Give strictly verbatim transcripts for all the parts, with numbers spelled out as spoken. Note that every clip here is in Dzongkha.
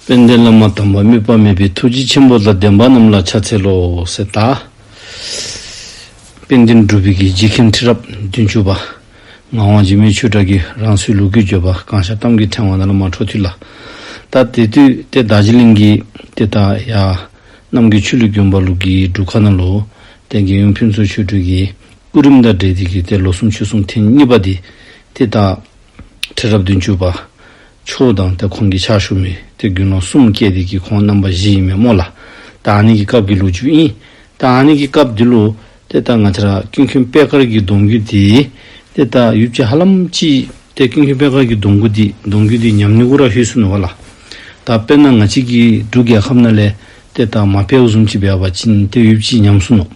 དཔལ་ལྡན་བླ་མ་དམ་པ་དམིགས་པ་མེད་པའི། ཐུགས་རྗེ་ཆེན་པོ་དང་ལྡན་པ་རྣམས་ལ་ཕྱག་འཚལ་ལོ་ཟེར། ད་དཔལ་ལྡན་འབྲུག་པའི་གི་རྗེ་མཁན་ཁྲི་རབས་བདུན་ཅུ་པ་ངག་དབང་འཇིགས་མེད་ཆོས་གྲགས་ཀྱི་རང་སྲོལ་ལོ་རྒྱུས་བརྗོད་པ་གང་ཤར་གཏམ་གྱི་ཕྲེང་བ་ནང་ལས་མར་འཕྲོ་མཐུད་ལགས། ད་དེ་དུས་ཏེ་རྡོ་རྗེ་གླིང་གི་ཏེ་ད་ཡར་རྣམ་རྒྱལ་ཆོས་གླིང་དགོན་པ་ལུ་གི་སྒྲུབ་ཁང་ནང་ལུ་ཏེ་རྒྱལ་ཡུམ་ཕུན་ཚོགས་ཆོས་སྒྲོན་གྱི་སྐུ་རིམ་དང་འབྲེལ་ཏེ་གི་ཏེ་ལོ་གསུམ་ཕྱོགས་གསུམ་ཐེངས་གཉིས་པ་འདི་ཏེ་ད་ཁྲི་རབས་བདུན་ཅུ་པ་མཆོག་དང་ཏེ་ཁོང་གི་ཕྱག་ཞུ་མི་ཏེ་དགེ་སློང་གསུམ་བསྐྱལ་ཏེ་གི་ཁོང་རྣམ་པ་བཞི་ཨིན་མས་སྨོ་ལགས། ད་ཨ་ནི་གི་སྐབས་ཀྱི་ལོ་རྒྱུས་ཨིན། ད་ཨ་ནི་གི་སྐབས་འདི་ལུ་ཏེ་ད་ང་བཅས་ར་ཀུན་མཁྱེན་པད་དཀར་གྱི་གདུང་བརྒྱུད་འདི་ཏེ་ད་ཡུདཔ་ཅིག་ཧ་ལམ་ཅིག་ཏེ་ཀུན་མཁྱེན་པད་དཀར་གྱི་གདུང་བརྒྱུད་འདི་གདུང་བརྒྱུད་འདི་ཉམས་ནི་གུ་ར་ལྷོད་སོ་ནུག་པ་ལགས། ད་དཔེར་ན་ང་བཅས་ཀྱི་འབྲུག་རྒྱལ་ཁབ་ནང་ལས་ཏེ་ད་མ་སྤེལཝ་བཟུམ་ཅིག་འབད་བ་ཅིན་ཏེ་ཡུདཔ་ཅིག་ཉམས་སོ་ནུག།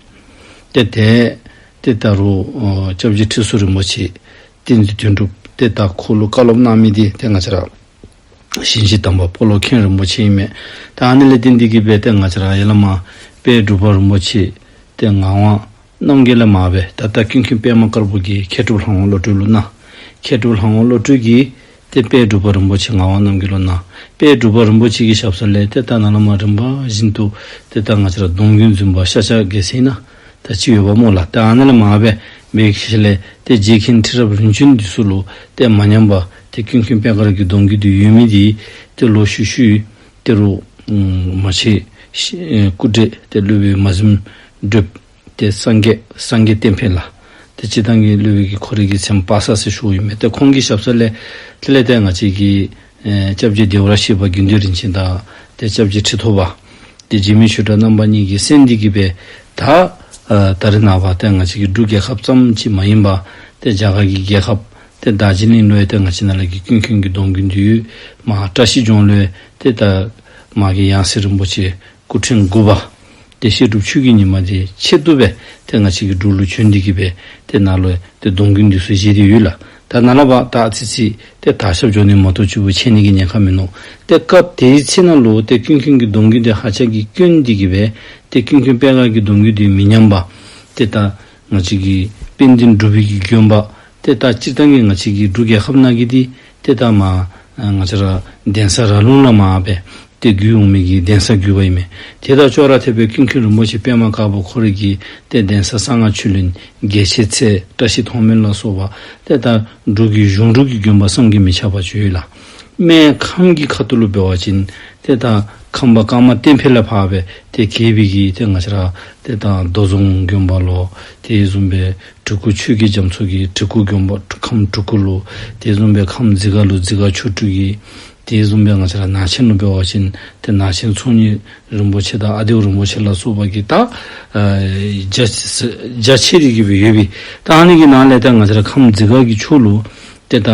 ཏེ་ཏེ་ཏེ་ད་རུང་ཨོ་སྐྱབས་རྗེ་ཁྲི་ཟུར་རིན་པོ་ཆེ་བསྟན་འཛིན་དོན་གྲུབ་ཏེ་ད་ཁོ་ལུ་བཀའ་སློབ་གནང་མི་འདི་ཏེ་ང་བཅས་ར་ཞིང་གཤེགས་དམ་པ་སྤོ་ལོ་མཁན་རིན་པོ་ཆེ་ཨིན་མས། ད་ཨ་ནི་ལས་བརྟེན་ཏེ་གི་སྦེ་ཏེ་ང་བཅས་ར་ཡར་ལས་མར་དཔལ་འབྲུག་པ་རིན་པོ་ཆེ་ཏེ་ངག་དབང་རྣམ་རྒྱལ་ལས་མར་སྦེ་ད་ལྟ་ཀུན་མཁྱེན་པདྨ་དཀར་པོ་གིས་མཁས་གྲུབ་ལྷ་དབང་བློ་གྲོས་ལུ་གནང་། མཁས་གྲུབ་ལྷ་དབང་བློ་གྲོས་ཀྱིས་ཏེ་དཔལ་འབྲུག་པ་རིན་པོ་ཆེ་ངག་དབང་རྣམ་རྒྱལ་ལུ་གནང་། དཔལ་འབྲུག་པ་རིན་པོ་ཆེ་གི་ཞབས་ས་ལས་ཏེ་ད་ནཱ་ལས་མར་རིམ་པ་བཞིན་དུ་ཏེ་ད་ང་བཅས་ར་གདུང་བརྒྱུད་འཛིན་པ་ཤཱཀྱ་རྒྱལ་མཚན་ན་ད་ཅིག་ཡོདཔ་སྨོ་ལགས། ཏེ་ཨ་ནཱ་ལས་མར་སྦེ་འབད་ཞིནམ་ལས་ཏེ་རྗེ་མཁན་ཁྲི་རབས་རིམ་བྱོན་འདི་ཚུ་ལུ་ཏེ་མ་ཉམས་པར་ཏེ་ཀུན་མཁྱེན་པད་དཀར་གྱི་གདུང་བརྒྱུད་འདི་ཡོད་མི་འདི་ཏེ་ལོག་ཤུལ་ཤུལ་ཏེ་རུང་མ་ཆེན་སྐུ་བགྲེས་ཏེ་སློབ་དཔོན་མ་གཟིམ་བགྲེསཔ་ཏེ་སངས་རྒྱས་སངས་རྒྱས་བསྟན་འཕེལ་ལགས། ཏེ་སྤྱིར་བཏང་གི་སློབ་དཔོན་གྱི་ཁོ་རའི་གི་མཚན་པ་སངས་ཟེར་ཞུཝ་ཨིན་མས། ཏེ་ཁོང་གི་ཞབས་ས་ལས་དེ་ལས་ཏེ་ང་བཅས་ཀྱི་ཨེ་སྐྱབས་རྗེ་བདེ་བར་གཤེགས་པ་དགེ་འདུན་རིན་ཆེན་དང་ཏེ་སྐྱབས་རྗེ་ཁྲི་ཐོག་པ་ཏེ་འཇིགས་མེད་ཆོས་གྲགས་རྣམ་པ་གཉིས་ཀྱིས་གསན་ཏེ་གི་སྦེ་ད་ཨ་ད་རེས་ནངས་པ་ཏེ་ང་བཅས་ཀྱི་འབྲུག་རྒྱལ་ཁབ་ཙམ་ཅིག་མ་ཡིན་པར་ཏེ་རྒྱ་གར་གྱི་རྒྱལ་ཁབ་ཏེ་རྡོ་རྗེ་གླིང་ལུ་ཡང་ཏེ་ང་བཅས་ནཱ་ལས་ཀྱི་ཀུན་མཁྱེན་གྱི་གདུང་བརྒྱུད་འདི་ཡོད། མར་བཀྲ་ཤིས་ལྗོངས་ལུ་ཡང་ཏེ་ད་མ་གི་ཡང་སྲིད་རིན་པོ་ཆེ་སྐུ་ཕྲེང་དགུ་པ་ཏེ་བཤད་སྒྲུབ་ཆོས་ཀྱི་ཉི་མ་འདི་ཆེད་དུ་སྦེ་ཏེ་ང་བཅས་ཀྱི་འབྲུག་ལུ་བྱོན་ཏེ་གི་སྦེ་ཏེ་ནཱ་ལུ་ཏེ་གདུང་བརྒྱུད་འདི་ཚུ་བཞེས་ཏེ་ཡོད་ལགས། ད་ནཱ་ལས་ཕར་ད་ཨ་ཙི་ཙི་ཏེ་དར་ཁྱབ་འགྱོ་ནི་མ་གཏོགས་ཕྱུགཔོ་ཆད་ནི་གི་ཉེན་ཁ་མིན་ནུག། ཏེ་སྐབས་དེའི་ཚེ་ནང་ལུ་ཏེ་ཀུན་མཁྱེན་གྱི་གདུང་བརྒྱུད་འདི་ཧ་ཅང་གི་དཀོན་ཏེ་གི་སྦེ་ཏེ་ཀུན་མཁྱེན་པད་དཀར་གྱི་གདུང་བརྒྱུད་འདི་མི་ཉམས་པར་ཏེ་ད་ང་བཅས་ཀྱི་དཔལ་ལྡན་འབྲུག་པའི་གི་དགོན་པ་ཏེ་ད་སྤྱིར་བཏང་གི་ང་བཅས་ཀྱི་འབྲུག་རྒྱལ་ཁབ་ནང་གི་འདི་ཏེ་ད་མར་ང་བཅས་ར་གདན་ས་ར་ལུང་ལས་མར་སྦེ་ཏེ་བརྒྱུད་འོང་མི་གི་གདན་ས་བརྒྱུད་པ་ཨིན་མས། དེ་དང་ཅོག་ར་འཐདཔ་སྦེ་ཀུན་མཁྱེན་རིན་པོ་ཆེ་པདྨ་དཀར་པོ་ཁོ་རའི་གི་ཏེ་གདན་ས་གསང་སྔགས་ཆོས་གླིང་རྒྱལ་ཆེན་ཚལ་བཀྲ་ཤིས་མཐོང་སྨོན་ལ་སོགས་པ་ཏེ་ད་འབྲུག་གི་གཞུང་འབྲུག་གི་དགོན་པ་བསམ་གྱིས་མི་ཁྱབ་པ་ཅིག་ཡོད་ལགས། སྨད་ཁམས་ཀྱི་ཁ་ཐུག་ལུ་འབད་བ་ཅིན་ཏེ་ད་ཁམས་པ་ཀརྨ་བསྟན་འཕེལ་ལས་ཕར་སྦེ་ཏེ་གྱེས་པའི་གི་ཏེ་ང་བཅས་ར་ཏེ་ད་རྡོ་རྫོང་དགོན་པ་ལུ་དེ་བཟུམ་སྦེ་གྲི་གུ་ཆོས་རྒྱལ་རྒྱ་མཚོ་གི་གྲི་གུ་དགོན་པ་ཁམས་གྲི་གུ་ལུ་དེ་བཟུམ་སྦེ་ཁམས་འཛི་སྒར་ལུ་འཛི་སྒར་ཆོས་སྒྲུབ་ཀྱི་དེ་བཟུམ་སྦེ་ང་བཅས་ར་ནང་ཆེན་ལུ་འབད་བ་ཅིན་ཏེ་ནང་ཆེན་ཚོགས་གཉིས་རིན་པོ་ཆེ་དང་ཨ་ལྡེའུ་རིན་པོ་ཆེ་ལ་སོགས་པ་གི་ད་ཨ་རྒྱ་རྒྱ་ཆེ་རིགས་ཀྱི་སྦེ་ཡོད་པའི་ད་ཨ་ནི་གི་ནང་ལས་ད་ང་བཅས་ར་ཁམས་འཛི་སྒར་གྱི་ཕྱོགས་ལུ་ཏེ་ད་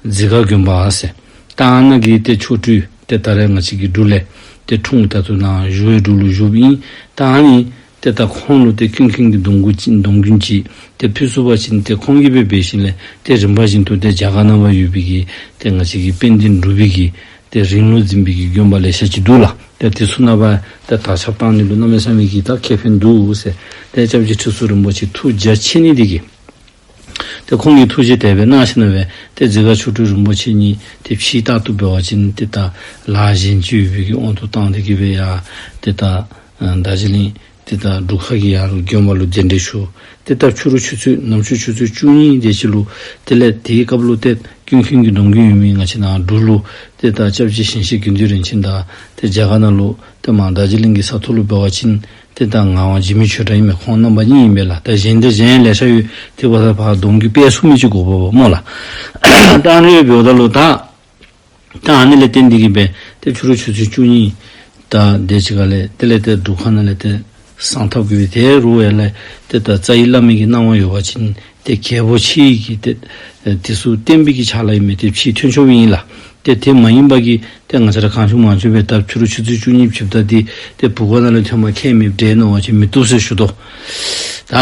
འཛི་སྒར་དགོན་པ་ཟེར་ད་ཨ་ནཱ་གི་ཏེ་ཆོས་སྒྲུབ་ཏེ་ད་རེས་ང་བཅས་ཀྱི་འབྲུག་ལས་ཏེ་འཁྲུངས་ད་ལྟོ་ནཱ་བཞུགས་པའི་འབྲུག་ལུ་བཞུགསཔ་ཨིན། ད་ཨ་ནི་ཏེ་ད་ཁོང་ལུ་ཏེ་ཀུན་མཁྱེན་གྱི་གདུང་བརྒྱུད་ཅིག་གདུང་བརྒྱུད་ཅིག་ཏེ་ཕུལ་ཚུགས་པ་ཅིན་ཏེ་ཁོང་གིས་སྦེ་འབད་ཞིནམ་ལས་ཏེ་རིམ་པ་བཞིན་དུ་ཏེ་རྒྱ་གར་ནང་ཕར་ཡོད་པའི་གི་ཏེ་ང་བཅས་ཀྱི་དཔལ་ལྡན་འབྲུག་པའི་གི་ཏེ་རིང་ལུགས་འཛིན་པའི་གི་དགོན་པ་ལེ་ཤ་ཅིག་འདུག་ལགས། ཏེ་དེ་ཚུ་ནང་ཕར་ཏེ་དར་ཁྱབ་བཏང་ནི་ལུ་གནམ་མེད་ས་མེད་ཀྱི་ད་ཁེ་ཕན་འདུག་ཟེར་ཏེ་སྐྱབས་རྗེ་ཁྲི་ཟུར་རིན་པོ་ཆེ་ཐུགས་རྒྱ་ཆེ་ནི་འདི་གིས་ཏེ་ཁོང་གིས་ཐུགས་རྗེ་དེ་སྦེ་གནང་ཞིནམ་ལས་ཏེ་འཛི་སྒར་ཆོས་སྒྲུབ་རིན་པོ་ཆེ་གཉིས་ཏེ་ཕྱི་ལྟར་དུ་འབད་བ་ཅིན་ཏེ་ད་ལཱ་གཞན་ཅིག་ཡོད་པའི་གི་དབང་དུ་བཏང་སྟེ་གི་སྦེ་ཡར་ཏེ་ད་ཨ་རྡོ་རྗེ་གླིང་ཏེ་ད་འབྲུག་ཁ་གི་ཡར་ལུ་དགོན་པ་ལུ་གདན་འདྲེན་ཞུ། ཏེ་ད་ཕྱི་རུ་ཆུ་ཚོད་ནམ་ཕྱེད་ཆུ་ཚོད་བཅུ་གཉིས་དེ་ཅིག་ལུ་དེ་ལས་དེའི་སྐབས་ལུ་ཏེ་ཀུན་མཁྱེན་གྱི་གདུང་བརྒྱུད་ཡོད་མི་ང་བཅས་ནཱ་འབྲུག་ལུ་ཏེ་ད་སྐྱབས་རྗེ་ཞིང་གཤེགས་དགེ་འདུན་རིན་ཆེན་དང་ཏེ་རྒྱ་གར་ནང་ལུ་ཏེ་མར་རྡོ་རྗེ་གླིང་གི་ས་ཐོག་ལུ་འབད་བ་ཅིན་ཏེ་ད་ངག་དབང་འཇིགས་མེད་ཆོས་གྲགས་ཨིན་མས། ཁོང་རྣམ་པ་གཉིས་ཨིན་པས་ལགས། ད་གཞན་ཏེ་གཞན་ལེ་ཤ་ཡོད། ཏེ་ཕར་ད་ཕར་གདུང་བརྒྱུད་སྤེལ་ཚུགས་མི་ཅིག་དགོ་པས་སྨོ་ལགས། ད་ཨ་ནི་སྦེ་འབདཝ་ད་ལུ་ད་ད་ཨ་ནི་ལས་བརྟེན་ཏེ་གི་སྦེ་ཏེ་ཕྱི་རུ་ཆུ་ཚོད་བཅུ་གཉིས་ད་དེ་ཅིག་ཁ་ལས་དེ་ལས་ཏེ་འབྲུག་ཁ་ནང་ལས་ཏེ་གསང་ཐབས་ཀྱི་སྦེ་ཏེ་རུང་ཡར་ལས་ཏེ་ད་རྩ་བའི་བླ་མའི་གི་གནང་བ་ཡོད་པ་ཅིན་ཏེ་རྒྱལ་པོ་ཆེ་གི་ཏེ་ཨེ་དེ་ཚུ་བསྟན་པའི་གི་ཕྱག་ལཱ་ཨིན་མས། ཏེ་ཕྱི་ཐོན་ཆོག་པའི་ཨིན་ལགས། ཏེ་དེ་མ་ཡིན་པ་གི་ཏེ་ང་བཅས་ར་གང་བྱུང་མང་བྱུང་སྦེ་ད་ཕྱི་རུ་ཆུ་ཚོད་བཅུ་གཉིས་ཕྱེདཔ་ད་འདི་ཏེ་བུ་ག་ནང་ལས་ཐོན་པ་ཁས་མི་འདྲ་མནོ་བ་ཅིན་མི་བཏུབ་ཟེར་ཞུ་དོ། ད་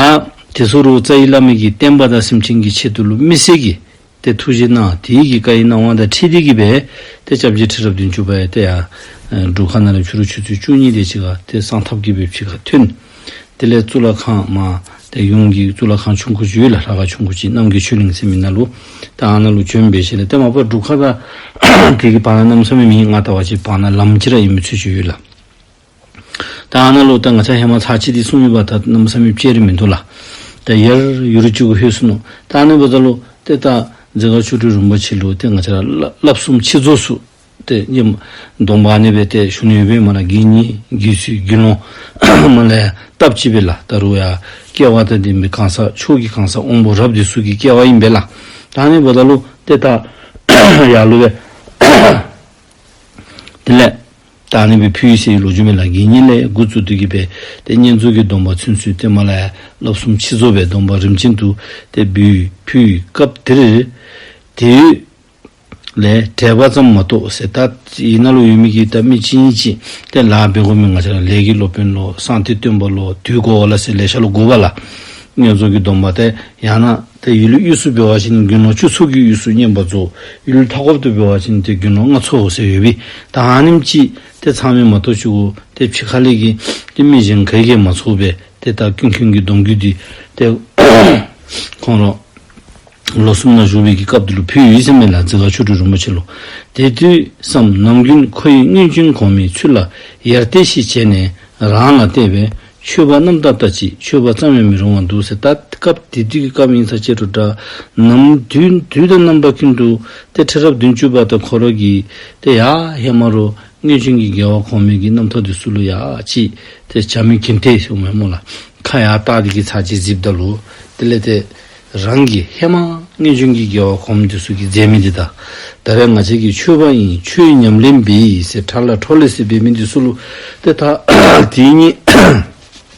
དེ་ཚུ་རུང་རྩ་བའི་བླ་མའི་གི་བསྟན་པ་དང་སེམས་ཅན་གྱི་ཆེད་དུ་ལུ་མི་སེར་གྱི་ཏེ་ཐུགས་རྗེ་གནང་། དེ་གི་བཀའི་གནང་བ་དང་འཁྲིལ་ཏེ་གི་སྦེ་ཏེ་སྐྱབས་རྗེ་ཁྲི་རབས་བདུན་ཅུ་པ་ཡང་ཏེ་ཡར་ཨེ་འབྲུག་ཁ་ནང་ལས་ཕྱི་རུ་ཆུ་ཚོད་བཅུ་གཉིས་དེ་ཅིག་ཁར་ཏེ་གསང་ཐབས་ཀྱི་སྦེ་ཕྱི་ཁར་ཐོན། དེ་ལས་གཙུག་ལག་ཁང་མར་ ཏེ་ཡུམ་གྱི་གཙུག་ལག་ཁང་ཆུང་ཀུ་ཅིག་ཡོད་ལགས། ལྷ་ཁང་ཆུང་ཀུ་ཅིག་རྣམ་རྒྱལ་ཆོས་གླིང་ཟེར་མི་ནང་ལུ། ད་ཨ་ནཱ་ལུ་བྱོན་འབད་ཞིནམ་ལས་ཏེ་མ་པ་སྒྲུབ་ཁང་དང་དེ་གི་བར་ན་གནམ་མེད་ས་མེད་མི་ང་བལྟ་བ་ཅིན་བར་ན་ལམ་ཅིག་ར་ཨིན་མི་ཚུལ་ཅིག་ཡོད་ལགས། ད་ཨ་ནཱ་ལུ་ད་ང་བཅས་ཧེ་མ་ཚར་གཅིག་འདི་གསུངས་ཡོདཔ་ད་གནམ་མེད་ས་མེད་ཕྱེ་རིམ་མིན་འདུག་ལགས། ད་ཡར་ཡུ་རུ་ཅིག་གུ་ལྷོད་སོ་ནུག། ད་ཨ་ནི་འབདཝ་ད་ལུ་ཏེ་ད་རྫི་སྒར་མཆོག་སྤྲུལ་རིན་པོ་ཆེ་ལུ་ཏེ་ང་བཅས་ར་བསླབ་བསླབ་གསུམ་ཆིག་རྫོགས་ཚུ་ཏེ་ཉིནམ་སྡོམ་པ་ཨ་ནི་སྦེ་ཏེ་ཞུ་ནི་ཡོདཔ་མས་ལགས། དགེ་བསྙེན་དགེ་ཚུལ་དགེ་སློང་མ་ལས་སྟབས་གཅིག་སྦེ་ལགས། ད་རུང་ཡང་སྐལ་བ་དང་ལྡན་པའི་གང་ཟག་ཕྱོགས་ཀྱི་གང་ཟག་དབང་པོ་རབ་འདི་ཚུ་གི་སྐལ་བ་ཨིན་པས་ལགས། ད་ཨ་ནི་འབདཝ་ད་ལུ་ཏེ་ད་ཡར་ལུ་སྦེ་དེ་ལས་ད་ཨ་ནི་སྦེ་ཕུལ་ཡི་ཟེར་ལོ་རྒྱུས་མས་ལགས། དགེ་བསྙེན་ལས་འགོ་བཙུགས་ཏེ་གི་སྦེ་ཏེ་བསྙེན་རྫོགས་ཀྱི་སྡོམ་པ་ཚུན་ཚོད་ཏེ་མ་ལས་བསླབ་གསུམ་ཆིག་རྫོགས་སྦེ་སྡོམ་པ་རིམ་བྱོན་དུ་ཏེ་འབུལ་ཕུལ་བའི་སྐབས་དེར་དེ་ལས་དྲེགས་པ་ཙམ་མ་གཏོགས་ཟེར། ད་ཨ་ནཱ་ལུ་ཡོད་མི་གི་ད་མི་གཅིག་གཉིས་ཅིག་ཏེ་ལཱ་འབད་དགོ་མི་ང་བཅས་ར་ལས་ཀྱི་སློབ་དཔོན་ལོ་གསང་བསྟོད་སྟོན་པ་ལོ་དུས་འཁོར་བ་ལ་ཟེར་ལེ་ཤ་ལུ་དགོ་པས་ལགས། བསྙེན་རྫོགས་ཀྱི་སྡོམ་པ་ཏེ་ཡང་ན་ཏེ་ཡུལ་དབུས་སུ་འབད་བ་ཅིན་དགེ་སློང་བཅུ་ཚོགས་ཀྱི་དབུས་སུ་བསྙེན་པར་རྫོགས། ཡུལ་མཐའ་འཁོབ་ཏུ་འབད་བ་ཅིན་ཏེ་དགེ་སློང་ལྔ་ཚོགས་ཟེར་ཡོད་པས། ད་ཨ་ནེམ་ཅིག་ཏེ་ཚང་མས་མ་གཏོགས་ཅིག་གུ་ཏེ་ཕྱི་ཁ་ལས་ཀྱི་ཏེ་མི་གཞན་ག་གིས་མ་ཚོར་བས། ཏེ་ད་ཀུན་མཁྱེན་གྱི་སྡོམ་རྒྱུན་འདི་ཏེ་ཁོང་ར་ལོ་གསུམ་ནང་བཞུགས་པའི་གི་སྐབས་འདི་ལུ་ཕུལ་ཡི་ཟེར་མས་ལགས། རྫི་སྒར་མཆོག་སྤྲུལ་རིན་པོ་ཆེ་ལུ། དེ་དུས་སམ་ནམ་རྒྱུན་ཁོ་ཡི་སྔོན་བྱོན་གོང་མའི་ཚུལ་ལ་ཡར་བལྟས་ཤིང་བྱས་ནས་རང་ལ་བལྟས་པས། མཆོད་པ་རྣམ་དག་ལྟ་ཅི། མཆོད་པ་ཙམ་ཡང་མི་རུང་བར་འདུག་ཟེར། ད་སྐབས་དེ་དུས་ཀྱི་སྐབས་ཨིན་ས་ཅི་རུང་ད་ནམ་དུས་དུས་དང་རྣམ་པ་ཀུན་ཏུ་ཏེ་ཁྲི་རབས་བདུན་ཅུ་པ་ད་ཁོ་ར་གིས་ཏེ་ཡར་ཧེ་མ་རུ་སྔོན་བྱོན་གྱི་རྒྱལ་བ་གོང་མའི་གི་རྣམ་ཐར་འདི་ཚུ་ལུ་ཡ་ཅིག་ཏེ་བྱ་མི་གིན་ཏེ་ཟེར་མས་སྨོ་ལགས། ཁ་ཡར་བལྟ་སྟེ་གི་ཚར་གཅིག་གཟིགསཔ་ད་ལུ་དེ་ལས་ཏེ་རང་གིས་ཧེ་མ་སྔོན་བྱོན་གྱི་རྒྱལ་བ་གོང་མ་འདི་ཚུ་གིས་མཛད་མི་འདི་དང་ད་རེས་ང་བཅས་ཀྱིས་མཆོད་པ་ཡིན་ཆོས་ཉམས་ལེན་འབད་ཡི་ཟེར་ཁྲ་ལ་ཁྲོ་ལ་ཟེར་འབད་མི་འདི་ཚུ་ལུ་ཏེ་ད་དེ་ཉིད་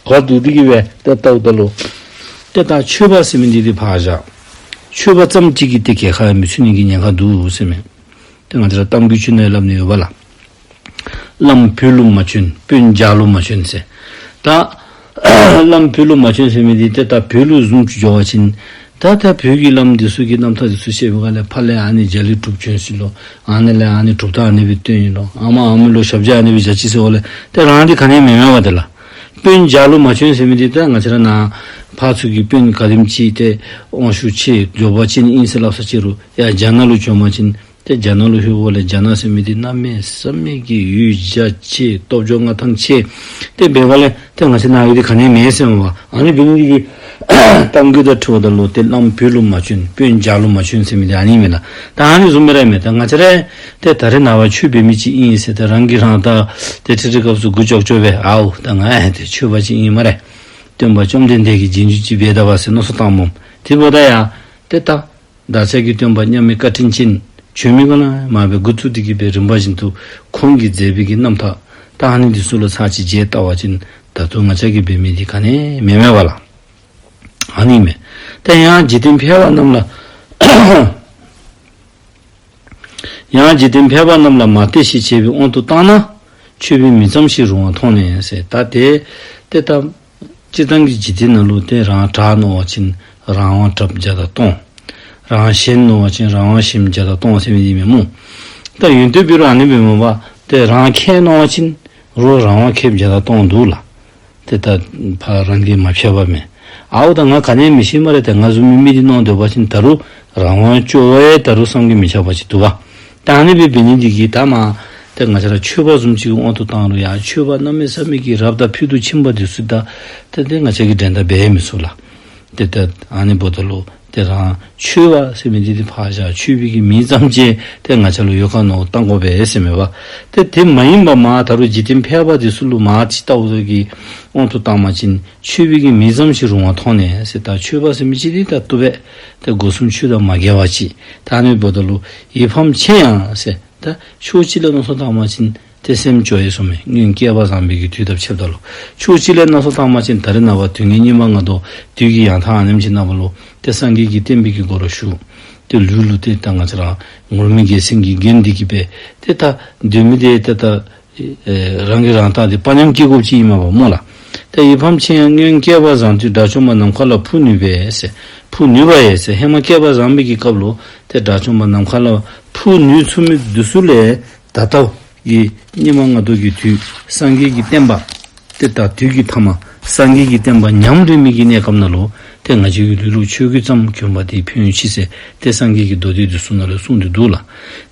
ག་འདུག་སྟེ་གི་སྦེ་ཏེ་བལྟཝ་ད་ལུ་ཏེ་ད་མཆོད་པ་ཟེར་མི་འདི་ཏེ་ཕར་བཞག། མཆོད་པ་ཙམ་གཅིག་གིས་ཏེ་གྱལ་ཁར་མི་ཚུད་ནི་གི་ཉེན་ཁ་འདུག་ཟེར་མས། ཏེ་ང་བཅས་ར་གཏམ་རྒྱུད་ཅིག་ནང་སླབ་ནི་ཡོད་པ་ལགས། བླམ་བོད་ལུ་མ་བྱོན་དཔོན་རྒྱ་ལུ་མ་བྱོན་ཟེར། ད་བླམ་བོད་ལུ་མ་བྱོན་ཟེར་མི་འདི་ཏེ་ད་བོད་ལུ་བཟུམ་ཅིག་འགྱོ་བ་ཅིན་ད་ད་བོད་ཀྱི་བླམ་འདི་ཚུ་གི་རྣམ་ཐར་འདི་ཚུ་བཤད་པའི་སྒང་ལས་ཕར་ལས་ཨ་ནི་རྒྱ་གླིང་གྲུབ་བྱོན་ཅི་ལོ། ཨ་ནི་ལས་ཨ་ནི་གྲུབ་རྟགས་ཨ་ནི་སྦེ་སྟོན་ཡི་ལོ། ཨ་མ་ཨ་མི་ལུ་ཞབས་རྗེས་ཨ་ནི་སྦེ་བཞག་ཅི་ཟེར་བ་ལས་ཏེ་རང་འདི་ག་ནི་མེད་མེད་པ་ཏེ་ལགས། དཔོན་རྒྱ་ལུ་མ་བྱོན་ཟེར་མི་འདི་ད་ང་བཅས་ར་ནཱ་ཕར་ཚུ་གི་དཔོན་ག་དེམ་ཅིག་ཏེ་དབང་ཤུགས་ཆེ་འབྱོར་པ་ཅན་ཨིན་ཟེར་སླབ་ས་ཅི་རུང་ཡར་རྒྱ་ནག་ལུ་བྱོན་པ་ཅིན་ཏེ་རྒྱ་ནག་ལུ་ལྷོདཔ་ལས་རྒྱ་ནག་ཟེར་མི་འདི་གནམ་མེད་ས་མེད་ཀྱི་ཡུལ་རྒྱ་ཆེ་སྟོབས་འབྱོར་མངའ་ཐང་ཆེ་ཏེ་འབདཝ་ལས་ཏེ་ང་བཅས་ནཱ་གི་འདི་ག་ནི་མེད་ཟེར་མས་པ། ཨ་ནི་འབད་ནི་འདི་གིས་གཏམ་རྒྱུད་དང་འཁྲིལཝ་ད་ལུ་ཏེ་བླམ་བོད་ལུ་མ་བྱོན་དཔོན་རྒྱ་ལུ་མ་བྱོན་ཟེར་མི་འདི་ཨ་ནི་མས་ལགས། ད་ཨ་ནི་བཟུམ་སྦེ་ར་མས། ད་ང་བཅས་ར་ཏེ་ད་རེས་ནངས་པ་ཆོས་འབད་མི་ཅིག་ཨིན་ཟེར་ཏེ་རང་གིས་རང་ད་ཏེ་ཁྲི་ཁྲི་སྐབས་སུ་མགུ་ལྕོག་ལྕོག་སྦེ་ཨའུ་ད་ང་ཡང་ཏེ་ཆོསཔ་ཅིག་ཨིན་སྨ་རེ། སྟོན་པ་བཅོམ་ལྡན་འདས་ཀྱི་རྗེས་འཇུག་ཅིག་འབད་ད་པ་ཟེར་མནོ་བསམ་བཏངམ་སྨོ། དེ་འབདཝ་ད་ཡང་ཏེ་ད་བདག་ཅག་གི་སྟོན་པ་མཉམ་མེད་བཀའ་དྲིན་ཅན་བྱོན་མི་ག་ལས་མར་སྦེ་འགོ་བཙུགས་ཏེ་གི་སྦེ་རིམ་པ་བཞིན་དུ་ཁོང་གིས་མཛད་པའི་གི་རྣམ་ཐར་ད་ཨ་ནི་འདི་ཚུ་ལུ་ཚར་གཅིག་མཇལ་བལྟ་བ་ཅིན་ད་ལྟོ་ང་བཅས་ཀྱིས་འབད་མི་འདི་ག་ནི་མེད་མེད་པ་ལགས། ཨ་ནི་མས། ཏེ་ཡང་འཇིག་རྟེན་ཕལ་པ་རྣམས་ལ་ཡང་འཇིག་རྟེན་ཕལ་པ་རྣམས་ལ་མ་བལྟས་ཤིང་བྱས་པའི་དབང་དུ་བཏང་ན། མཆོད་པའི་མི་ཙམ་ཞིག་རུང་བ་མཐོང་ནས་ཟེར། ད་ཏེ་ཏེ་ད་སྤྱིར་བཏང་གི་འཇིག་རྟེན་ནང་ལུ་ཏེ་རང་དྲག་མནོ་བ་ཅིན་རང་དབང་དྲགཔ་བརྒྱ་དང་སྟོང་། རང་ཞན་མནོ་བ་ཅིན་རང་དབང་ཞན་བརྒྱ་དང་སྟོང་ཟེར་མི་འདི་མས་སྨོ། ད་ཡོན་ཏན་འབད་རུང་ཨ་ནི་སྦེ་མེན་པར་ཏེ་རང་མཁས་མནོ་བ་ཅིན་རོགས་རང་དབང་མཁསཔ་བརྒྱ་དང་སྟོང་འདུག་ལགས། ཏེ་ད་ཕར་རང་གིས་མ་ཕྱདཔ་མས། ཨའུ་ད་ང་ག་ནི་མི་ཤེས་སྨ་རེ། ཏེ་ང་བཟུམ་མའི་མི་འདི་མནོ་སྡོད་པ་ཅིན་ད་རུང་རང་དབང་སྐྱོ་བས་ད་རུང་བསམ་གྱིས་མི་ཁྱབ་པ་ཅིག་འདུག་པ། ད་ཨ་ནི་སྦེ་འབད་ནི་འདི་གིས་ད་མ་ཏེ་ང་བཅས་ར་མཆོད་པ་བཟུམ་ཅིག་གི་དབང་དུ་བཏང་རུང་ཡང་མཆོད་པ་གནམ་མེད་ས་མེད་ཀྱི་རབ་དང་ཕུལ་དུ་ཕྱིན་པ་འདི་ཚུ་ད་ཏེ་ཏེ་ང་བཅས་ཀྱིས་འགྲན་ཟླ་འབད་མི་ཚུགས་ལགས། ཏེ་ད་ཨ་ནི་འབདཝ་ད་ལུ་ཏེ་རང་མཆོད་པ་ཟེར་མི་འདི་ཏེ་ཕར་བཞག། མཆོད་པའི་གི་མིང་ཙམ་ཅིག་ཏེ་ང་བཅས་ལུ་ཡོད་ག་མནོ་བཏང་དགོ་པས་ཟེར་མས་པ། ཏེ་དེ་མ་ཡིན་པ་མ་ད་རུང་འཇིག་རྟེན་ཕལ་པ་འདི་ཚུ་ལུ་མ་ཅིག་ལྟཝ་ད་གི་དབང་དུ་བཏང་པ་ཅིན་མཆོད་པའི་གི་མིང་ཙམ་ཞིག་རུང་བ་མཐོང་ནས་ཟེར། ད་མཆོད་པ་ཟེར་མི་ཅིག་འདི་ད་བཏུབ་པས། ཏེ་སྒོ་གསུམ་ཆོས་དང་མ་འགལ་བ་ཅིག། ད་ཨ་ནི་འབདཝ་ད་ལུ་ཡིད་ཕམ་ཆེ་ཡང་ཟེར། ད་ཕྱོགས་གཅིག་ལས་མནོ་བསམ་བཏང་པ་ཅིན་ཏེ་སེམས་སྐྱོ་ཡི་ཟེར་མས། སྔོན་བསྐལ་པ་བཟང་པོའི་གི་དུས་དང་ཕྱདཔ་ད་ལུ། ཕྱོགས་གཅིག་ལས་མནོ་བསམ་བཏང་པ་ཅིན་ད་རེས་ནངས་པ་དུས་ངན་སྙིགས་མ་ལྔ་བདོ་དུས་ཀྱི་ཡང་ཐག་ཨ་ནེམ་ཅིག་ནང་ལུ་ཏེ་སངས་རྒྱས་ཀྱི་བསྟན་པའི་གི་སྒོ་རུ་ཞུགས། ཏེ་ལུས་ལུ་ཏེ་ད་ང་བཅས་ར་ངུར་སྨྲིག་རྒྱལ་མཚན་གྱིས་བརྒྱན་ཏེ་གི་སྦེ་ཏེ་ད་སྡོད་མི་འདི་ཏེ་ད་ཨེ་རང་གིས་རང་བལྟ་སྟེ་དཔའ་ཉམས་སྐྱེ་དགོཔ་ཅིག་ཨིན་མས་པ་སྨོ་ལགས། ཏེ་ཡིད་ཕམ་ཆེ་ཡང་སྔོན་བསྐལ་པ་བཟང་དུས་དགྲ་བཅོམ་པ་ནམ་མཁའ་ལ་འཕུར་ནུས་པས་ཟེར། འཕུར་ནུས་པ་ཡི་ཟེར། ཧེ་མ་བསྐལ་པ་བཟང་པའི་གི་སྐབས་ལུ་ཏེ་དགྲ་བཅོམ་པ་ནམ་མཁའ་ལ་འཕུར་ནུས་ཚུགས་མི་འདི་ཚུ་ལས་ད་ལྟོ་གི་སྙིགས་མ་ལྔ་བདོ་གི་དུས་སངས་རྒྱས་ཀྱི་བསྟན་པ་ཏེ་ད་དུས་ཀྱི་ཐ་མ་ སངས་རྒྱས་ཀྱི་བསྟན་པ་ཉམས་རེ་མི་གི་གནས་སྐབས་ནང་ལུ་ཏེ་ང་བཅས་ཀྱི་ལུས་ལུ་ཆོས་གོས་ཙམ་གྱོན་པ་དེ་ཕན་ཡོན་ཆེ་ཟེར་ཏེ་སངས་རྒྱས་ཀྱི་མདོ་སྡེ་འདི་ཚུ་ནང་ལུ་གསུངས་ཏེ་འདུག་ལགས།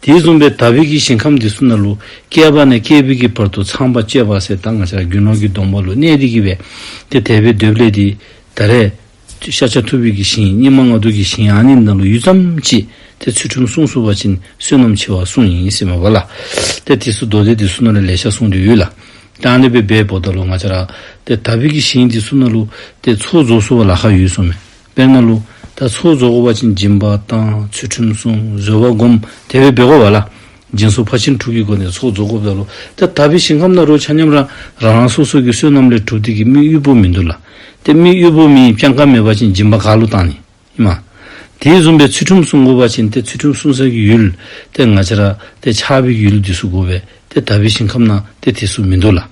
དེ་བཟུམ་སྦེ་དག་པའི་གི་ཞིང་ཁམས་འདི་ཚུ་ནང་ལུ་བསྐལ་པ་ནས་བསྐལ་པའི་གི་བར་དུ་ཚངས་པར་སྤྱད་པ་ཟེར་ད་ང་བཅས་ར་དགེ་སློང་གི་སྡོམ་པ་ལུ་གནས་ཏེ་གི་སྦེ་ཏེ་དེ་སྦེ་སྡོདཔ་ལས་ཏེ་ད་རེས་ཤཱཀྱ་ཐུབ་པའི་གི་ཞིང་སྙིགས་མ་ལྔ་བདོ་གི་ཞིང་ཨ་ནི་ནང་ལུ་ཡུད་ཙམ་ཅིག་ཏེ་ཚུལ་ཁྲིམས་བསྲུང་ཚུགས་པ་ཅིན་བསོད་ནམས་ཆེ་བ་གསུངས་ཡི་ཟེར་མས་པ་ལགས། ཏེ་དེ་ཚུ་མདོ་སྡེ་འདི་ཚུ་ནང་ལུ་ལེ་ཤ་གསུངས་ཏེ་ཡོད་ལགས། ད་ཨ་ནི་སྦེ་འབདཝ་ད་ལུ་ང་བཅས་ར་ཏེ་དག་པའི་གི་ཞིང་འདི་ཚུ་ནང་ལུ་ཏེ་ཚོགས་རྫོགས་ཚུགས་པར་ལཱ་ཁག་ཡོད་གསུངས་མས། དཔེར་ན་ལུ་ད་ཚོགས་རྫོགས་དགོ་པ་ཅིན་སྦྱིན་པ་བཏང་ཚུལ་ཁྲིམས་བསྲུང་བཟོད་པ་སྒོམ་དེ་སྦེ་འབད་དགོ་པ་ལགས། སྦྱིན་སོགས་ཕར་ཕྱིན་དྲུག་གི་སྒོ་ནས་ཚོགས་རྫོགས་དགོཔ་ད་ལུ་ཏེ་དག་པའི་ཞིང་ཁམས་ནང་ར་ཆ་མཉམ་ར་རང་རང་སོ་སོ་གི་བསོད་ནམས་ལས་གྲུབ་སྟེ་གི་མི་དབུལ་པོ་མིན་འདུག་ལགས། ཏེ་མི་དབུལ་པོ་མི་སྤྱང་ཀ་མེད་པ་ཅིན་སྦྱིན་པ་ག་ལུ་བཏང་ནི་ཨིན་མས། དེ་བཟུམ་སྦེ་ཚུལ་ཁྲིམས་བསྲུང་དགོ་པ་ཅིན་ཏེ་ཚུལ་ཁྲིམས་བསྲུང་ས་གི་ཡུལ་ཏེ་ང་བཅས་ར་ཏེ་ཆགས་པའི་གི་ཡུལ་འདི་ཚུ་དགོ་པས། ཏེ་དག་པའི་ཞིང་ཁམས་ནང་ཏེ་དེ་ཚུ་མིན་འདུག་ལགས།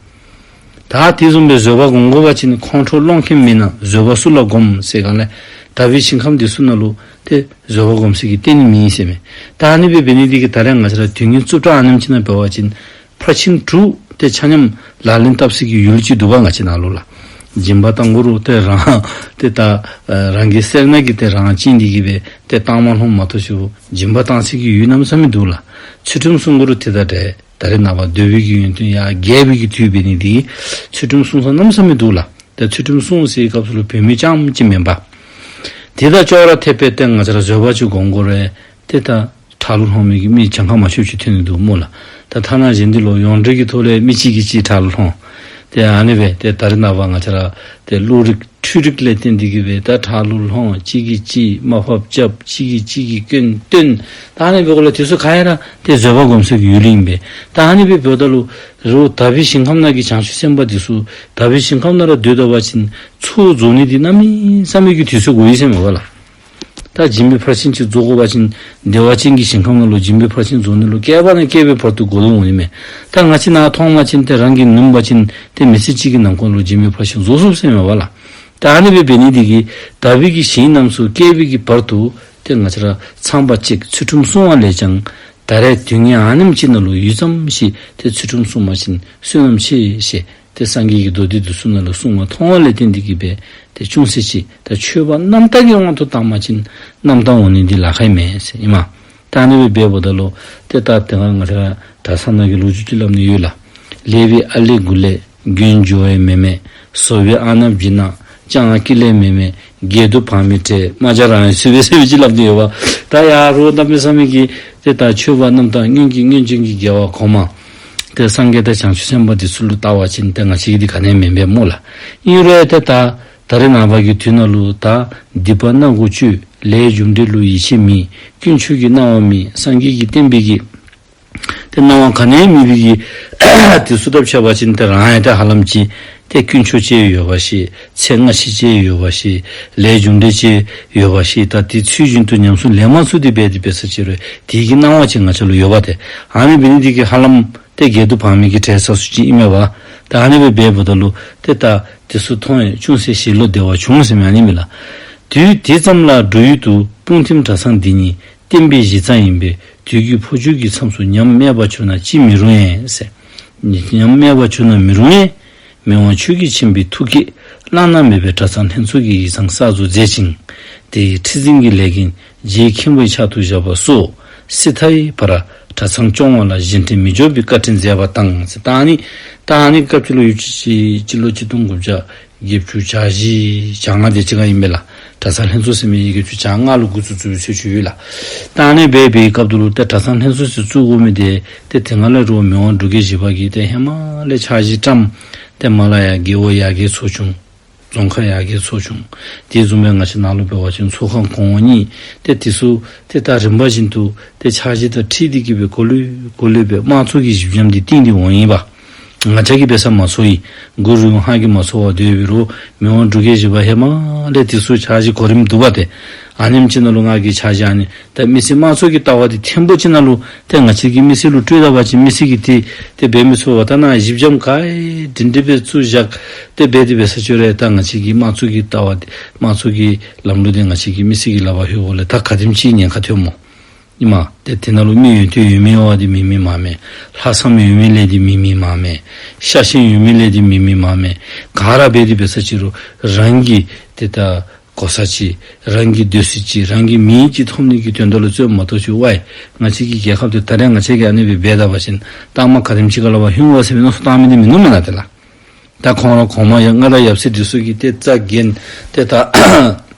ད་དེ་བཟུམ་སྦེ་བཟོད་པ་སྒོམ་དགོ་པ་ཅིན་ཁོང་ཁྲོ་སློང་མཁན་མེད་ན་བཟོད་པ་སུ་ལ་སྒོམ་ཟེར་ག་ལས་དག་པའི་ཞིང་ཁམས་འདི་ཚུ་ནང་ལུ་ཏེ་བཟོད་པ་སྒོམ་ས་གི་རྟེན་མེད་ཟེར་མས། ད་ཨ་ནི་སྦེ་འབད་ནི་འདི་གིས་ད་རེས་ང་བཅས་ར་དུས་ངན་རྩུབ་དྲགས་ཨ་ནེམ་ཅིག་ནང་འབད་བ་ཅིན་ཕར་ཕྱིན་དྲུག་ཏེ་ཆ་མཉམ་ལག་ལེན་འཐབ་ས་གི་ཡུལ་ཅིག་འདུག་པ་ང་བཅས་ནང་ལུ་ལགས། སྦྱིན་པ་བཏང་དགོ་རུང་ཏེ་རང་ཏེ་ད་རང་གི་སེར་སྣ་གིས་ཏེ་རང་བཅིངས་ཏེ་གི་སྦེ་ཏེ་བཏང་མ་ལྷོངམ་མ་གཏོགས་ཅིག་སྦྱིན་པ་བཏང་ས་གི་ཡུལ་གནམ་མེད་ས་མེད་འདུག་ལགས། ཚུལ་ཁྲིམས་བསྲུང་དགོ་རུང་ཏེ་ད་རེས་ད་རེས་ནངས་པ་འདོད་པའི་གི་ཡོན་ཏན་ཡར་རྒྱས་པའི་གི་དུས་འབད་ནི་འདི་གིས་ཚུལ་ཁྲིམས་བསྲུང་ས་གནམ་མེད་ས་མེད་འདུག་ལགས། ཏེ་ཚུལ་ཁྲིམས་བསྲུང་ཟེར་བའི་སྐབས་སུ་ལུ་བུད་མེད་རྐྱངམ་ཅིག་མེན་པར་དེ་དང་ཅོག་ར་འཐདཔ་སྦེ་ཏེ་ང་བཅས་ར་བཟོད་པ་ཅིག་སྒོམ་དགོ་རུང་ཏེ་ད་ཁྲག་ལུ་ལྷོང་མི་གི་མི་གྱངས་ཁ་མ་ཆོདཔ་ཅིག་ཐོན་ནི་འདུག་སྨོ་ལགས། ད་ཐ་ན་གཞན་འདི་ལུ་ཡོངས་འབྲེལ་གྱི་ཐོག་ལས་མི་གཅིག་གིས་གཅིག་ཁྲག་ལུ་ལྷོང་། ཏེ་ཨ་ནི་སྦེ་ཏེ་ད་རེས་ནངས་པ་ང་བཅས་ར་ཏེ་བློ་རིག་འཕྲུལ་རིག་ལས་བརྟེན་ཏེ་གི་སྦེ་ད་ཁྲག་ལུ་ལྷོང་གཅིག་གིས་གཅིག་དམའ་ཕབ་རྐྱབ་གཅིག་གིས་གཅིག་གི་སྐྱོན་བཏོན། ད་ཨ་ནི་སྦེ་འགོ་ལས་དེ་ཚུ་ག་ར་ཏེ་བཟོད་པ་སྒོམ་ས་གི་ཡུལ་ཨིན་པས། ད་ཨ་ནི་སྦེ་འབདཝ་ད་ལུ་རོགས་དག་པའི་ཞིང་ཁམས་ནང་གི་བྱང་ཆུབ་སེམས་དཔའ་འདི་ཚུ་དག་པའི་ཞིང་ཁམས་ནང་ར་སྡོད་ད་པ་ཅིན་ཚོགས་རྫོགས་ནི་འདི་གནམ་མེད་ས་མེད་ཀྱི་དུས་ཚོད་འགོར་ཡི་ཟེར་མས་པ་ལགས། ད་སྦྱིན་པའི་ཕར་ཕྱིན་ཅིག་རྫོགས་དགོ་པ་ཅིན་བདེ་བ་ཅན་གྱི་ཞིང་ཁམས་ནང་ལུ་སྦྱིན་པའི་ཕར་ཕྱིན་རྫོགས་ནི་ལུ་བསྐལ་པ་ནས་བསྐལ་པའི་བར་དུ་འགོར་དོ་འོང་ནི་མས། ད་ང་བཅས་ནཱ་མཐོང་པ་ཅིན་ཏེ་རང་གིས་ནུམ་པ་ཅིན་ཏེ་མི་ཚེ་གཅིག་གི་ནང་འཁོད་ལུ་སྦྱིན་པའི་ཕར་ཕྱིན་རྫོགས་ཚུགས་ཟེར་མས་པ་ལགས། ད་ཨ་ནི་སྦེ་འབད་ནི་འདི་གིས་དག་པའི་གི་ཞིང་རྣམས་སུ་བསྐལ་པའི་གི་བར་དུ་ཏེ་ང་བཅས་ར་ཚངས་པ་བཅད་ཚུལ་ཁྲིམས་བསྲུང་བ་ལས་ཀྱང་ད་རེས་དུས་ངན་ཨ་ནེམ་ཅིག་ནང་ལུ་ཡུད་ཙམ་ཅིག་ཏེ་ཚུལ་ཁྲིམས་བསྲུང་པ་ཅིན་བསོད་ནམས་ཆེ་ཞེས་ཏེ་སངས་རྒྱས་ཀྱི་མདོ་སྡེ་འདི་ཚུ་ནང་ལུ་གསུངས་པ་མཐོང་བ་ལས་བརྟེན་ཏེ་གི་སྦེ་ཏེ་ཅུང་ཟད་ཅིག་ད་ཆོས་པ་རྣམ་དག་གི་དབང་དུ་བཏང་པ་ཅིན་རྣམ་དག་འོང་ནི་འདི་ལཱ་ཁག་མེད་ཟེར་ཨིན་མས། ད་ཨ་ནི་སྦེ་འབདཝ་ད་ལུ་ཏེ་ད་དེ་སྒང་ང་བཅས་ར་གྲྭ་ཚང་ནང་གི་ལོ་རྒྱུས་ཅིག་སླབ་ནི་ཡོད་ལགས། ལེགས་པའི་ཨ་ལེ་དགུ་ལེགས་མགོན་ཇོ་བོའི་མེ་མེ། བཟོ་བའི་ཨ་ནབ་བྱིན་ན་ལྕང་ཀི་ལེ་མེ་མེ། སྒལ་དུ་བག་མེད་བྲེ་རྨ་བྱ་རང་ཡང་སུ་བས་ཟེར་བའི་ཅིག་སླབ་ནི་ཡོདཔ། ད་ཡ་རོགས་གནམ་མེད་ས་མེད་ཀྱི་ཏེ་ད་ཆོས་པ་རྣམ་དག་སྔོན་གྱི་སྔོན་བྱོན་གྱི་རྒྱལ་བ་གོང་མ་ཏེ་སངས་རྒྱས་དང་བྱང་ཆུབ་སེམས་དཔའ་འདི་ཚུ་ལུ་བལྟ་བ་ཅིན་ཏེ་ང་བཅས་ཀྱི་འདི་ག་ནི་ཡང་མེན་པས་སྨོ་ལགས། ཨིན་རུང་ཡང་ཏེ་ད་ད་རེས་ནངས་པ་གི་དུས་ནང་ལུ་ད་སྡིག་པ་སྣ་དགུ་སྤྱོད་ལས་རྒྱུ་འབྲས་ལུ་ཡིད་ཆེས་མེད་དཀོན་མཆོག་གི་སྣང་བ་མེད་སངས་རྒྱས་ཀྱི་བསྟན་པའི་གི་ཏེ་སྣང་བ་ག་ནི་ཡང་མེད་པའི་གི་དེ་ཚུ་དང་ཕྱད་པ་ཅིན་ཏེ་རང་ཡང་ཏེ་ཧ་ལམ་ཅིག་ཏེ་དཀོན་མཆོག་ཅིག་ཡོད་པ་ཅིག་ཚེ་སྔ་ཕྱི་ཅིག་ཡོད་པ་ཅིག་ལས་རྒྱུ་འབྲས་ཅིག་ཡོད་པ་ཅིག་ད་དེ་ཚུལ་བཞིན་དུ་ཉམས་སུ་ལེན་མ་ཚུགས་ཏེ་འབད་དེ་འབད་ས་ཅིག་རུང་དེ་གི་སྣང་བ་ཅིག་ང་བཅས་ལུ་ཡོདཔ་ཏེ། ཨ་ནི་འབད་ནི་འདི་གིས་ཧ་ལམ་ཏེ་སྒལ་དུ་བག་མེད་ཀྱི་བྲེ་ཟ་སུ་ཅིག་ཨིན་མས་པ། ད་ཨ་ནི་སྦེ་འབདཝ་ད་ལུ་ཏེ་ད་དེ་ཚུ་མཐོང་ཡང་ཅུང་ཟད་ཞི་ལོ་བདེ་བ་བྱུང་ཟེར་མི་ཨ་ནི་མས་ལགས། དུས་དེ་ཙམ་ལ་འགྲོ་ཡུལ་དུ་སྤུངས་ཐིམ་གྲྭ་ཚང་འདི་ཉིད་བསྟན་པའི་གཞི་རྩ་ཡིན་པས་དུས་ཀྱི་འཕོ་འགྱུར་གྱི་མཚམས་སུ་ཉམས་དམས་པ་བྱུང་ན་ཅི་མི་རུང་ཡང་ཟེར། ཉམས་དམས་པ་བྱུང་ན་མི་རུང་ཡང་མི་དབང་ཆོས་ཀྱི་མཆིམས་ཕུའི་ཐུགས་བསྐྱེད་བླ་ན་མེད་པའི་གྲྭ་ཚང་ལྷན་ཚོགས་ཀྱི་ཡིག་ཚང་གསར་བཟོ་མཛད་ཅིང་དེའི་ཁྲི་འཛིན་གྱི་ལས་འགན་རྗེ་མཁན་པོའི་ཕྱག་ཏུ་བཞག་པ་སོགས་སྲིད་མཐའི་བར་གྲྭ་ཚང་སྐྱོང་བ་ལ་གཞན་དྲིང་མི་འཇོག་པའི་བཀའ་དྲིན་མཛད་པ་དང་ཟེར། ད་ཨ་ནི་ད་ཨ་ནི་སྐབས་ཅིག་ལུ་ཡུདཔ་ཅིག་སྤྱི་ལོ་ཆིག་སྟོང་དགུ་བརྒྱ་བརྒྱད་ཅུ་གྱ་བཞི་གྱ་ལྔ་དེ་ཅིག་ཁར་ཨིན་པས་ལགས། གྲྭ་ཚང་ལྷན་ཚོགས་ཟེར་མི་འདི་བརྒྱད་ཅུ་གྱ་ལྔ་ལུ་འགོ་བཙུགས་བཙུགས་པའི་ཚུལ་ཅིག་ཡོད་ལགས། ད་ཨ་ནི་སྦེ་འབད་བའི་སྐབས་དེ་ལུ་ཏེ་གྲྭ་ཚང་ལྷན་ཚོགས་ཟེར་བཙུགས་དགོ་མི་དེ་ཏེ་དེ་སྒང་ལས་རོགས་མི་དབང་འབྲུག་རྒྱལ་བཞི་པ་གིས་ཏེ་ཧེ་མ་ལས་འཆར་གཞི་བཀྲམ། ཏེ་མར་ལས་ཡར་རྒེད་འོག་ཡར་རྒྱས་ཚོགས་ཆུང་། རྫོང་ཁག་ཡར་རྒྱས་ཚོགས་ཆུང་། དེ་བཟུམ་སྦེ་ང་བཅས་ནཱ་ལུ་འབད་བ་ཅིན་ཚོགས་ཁང་གོང་འོག་གཉིས། ཏེ་དེ་ཚུ་ཏེ་ད་རིམ་པ་བཞིན་དུ་ཏེ་འཆར་གཞི་དང་འཁྲིལ་ཏེ་གི་སྦེ་གོ་ལེ་གོ་ལེ་སྦེ་དམངས་གཙོ་གི་གཞི་འགྱམ་འདི་བཏིང་སྟེ་འོང་ཡི་པ། ང་བཅས་ཀྱིས་འབད་ས་མ་ཚོར་ཡི། གུ་རུ་ཧང་གིས་མ་ཚོར་བར་སྡོད་པའི་རོགས་མི་དབང་འབྲུག་རྒྱལ་བཞི་པ་ཧེ་མ་ལས་དེ་ཚུ་འཆར་གཞི་གོ་རིམ་འདུག་པ་ཏེ། ཨ་ནེམ་ཅིག་ནང་ལུ་ང་གིས་འཆར་གཞི་ཨ་ནི་ད་མི་སེར་དམངས་གཙོ་གི་ལྟ་བ་འདི་ཐེམ་པོ་ཅིག་ནང་ལུ་ཏེ་ང་བཅས་ཀྱིས་མི་སེར་ལུ་སྤྲོད་ད་པ་ཅིན་མི་སེར་གྱིས་ཏེ་ཏེ་འབད་མི་ཚུགས་པ། ད་ནཱ་གཞི་འགྱམ་ག་ཨེ་སྒྲིང་སྒྲི་སྦེ་བཙུགས་བཞག་སྟེ་འབད་དེ་འབད་ས་ཅིག་རུང་ད་ང་བཅས་ཀྱི་དམངས་གཙོ་གི་ལྟ་བ་འདི་དམངས་གཙོ་གི་ལམ་ལུགས་འདི་ང་བཅས་ཀྱི་མི་སེར་གྱི་ལག་པར་ལྷོད་འོང་ལས་ད་ག་དེམ་ཅིག་ཉེན་ཁ་ཐོན་སྨོ། ཨིན་མས། ཏེ་དེ་ནང་ལུ་མི་ཡོན་ཏན་ཡོད་མི་འབད་དེ་མེད་མི་མ་མེན། ལྷག་བསམ་ཡོད་མི་ལས་དེ་མེད་མི་མ་མེན། ཤ་ཞེན་ཡོད་མི་ལས་དེ་མེད་མི་མ་མེན། ག་ར་འབད་དེ་འབད་ས་ཅིག་རུང་རང་གི་ཏེ་ད་གོ་ས་ཅིག་རང་གི་སྡོད་ས་ཅིག་རང་གི་མིང་ཅིག་ཐོབ་ནི་གི་དོན་དག་ལུ་རྩོདཔ་མ་གཏོགས་ཅིག་ཝའི་ང་བཅས་ཀྱི་རྒྱལ་ཁབ་འདི་ད་རེས་ང་བཅས་ཀྱིས་ཨ་ནི་སྦེ་འབད་ད་པ་ཅིན་ལྟག་མ་ག་དེམ་ཅིག་ཁ་ལས་ཕར་ལྷོད་འོང་ཟེར་བའི་མནོ་བསམ་བཏང་མི་འདི་མིན་ནུག་མེན་ན། དེ་ལགས། ད་ཁོང་ར་གོང་མ་ཡང་མངའ་བདག་ཡབ་སྲས་འདི་ཚུ་གིས་ཏེ་རྩ་འགེངས་ཏེ་ད་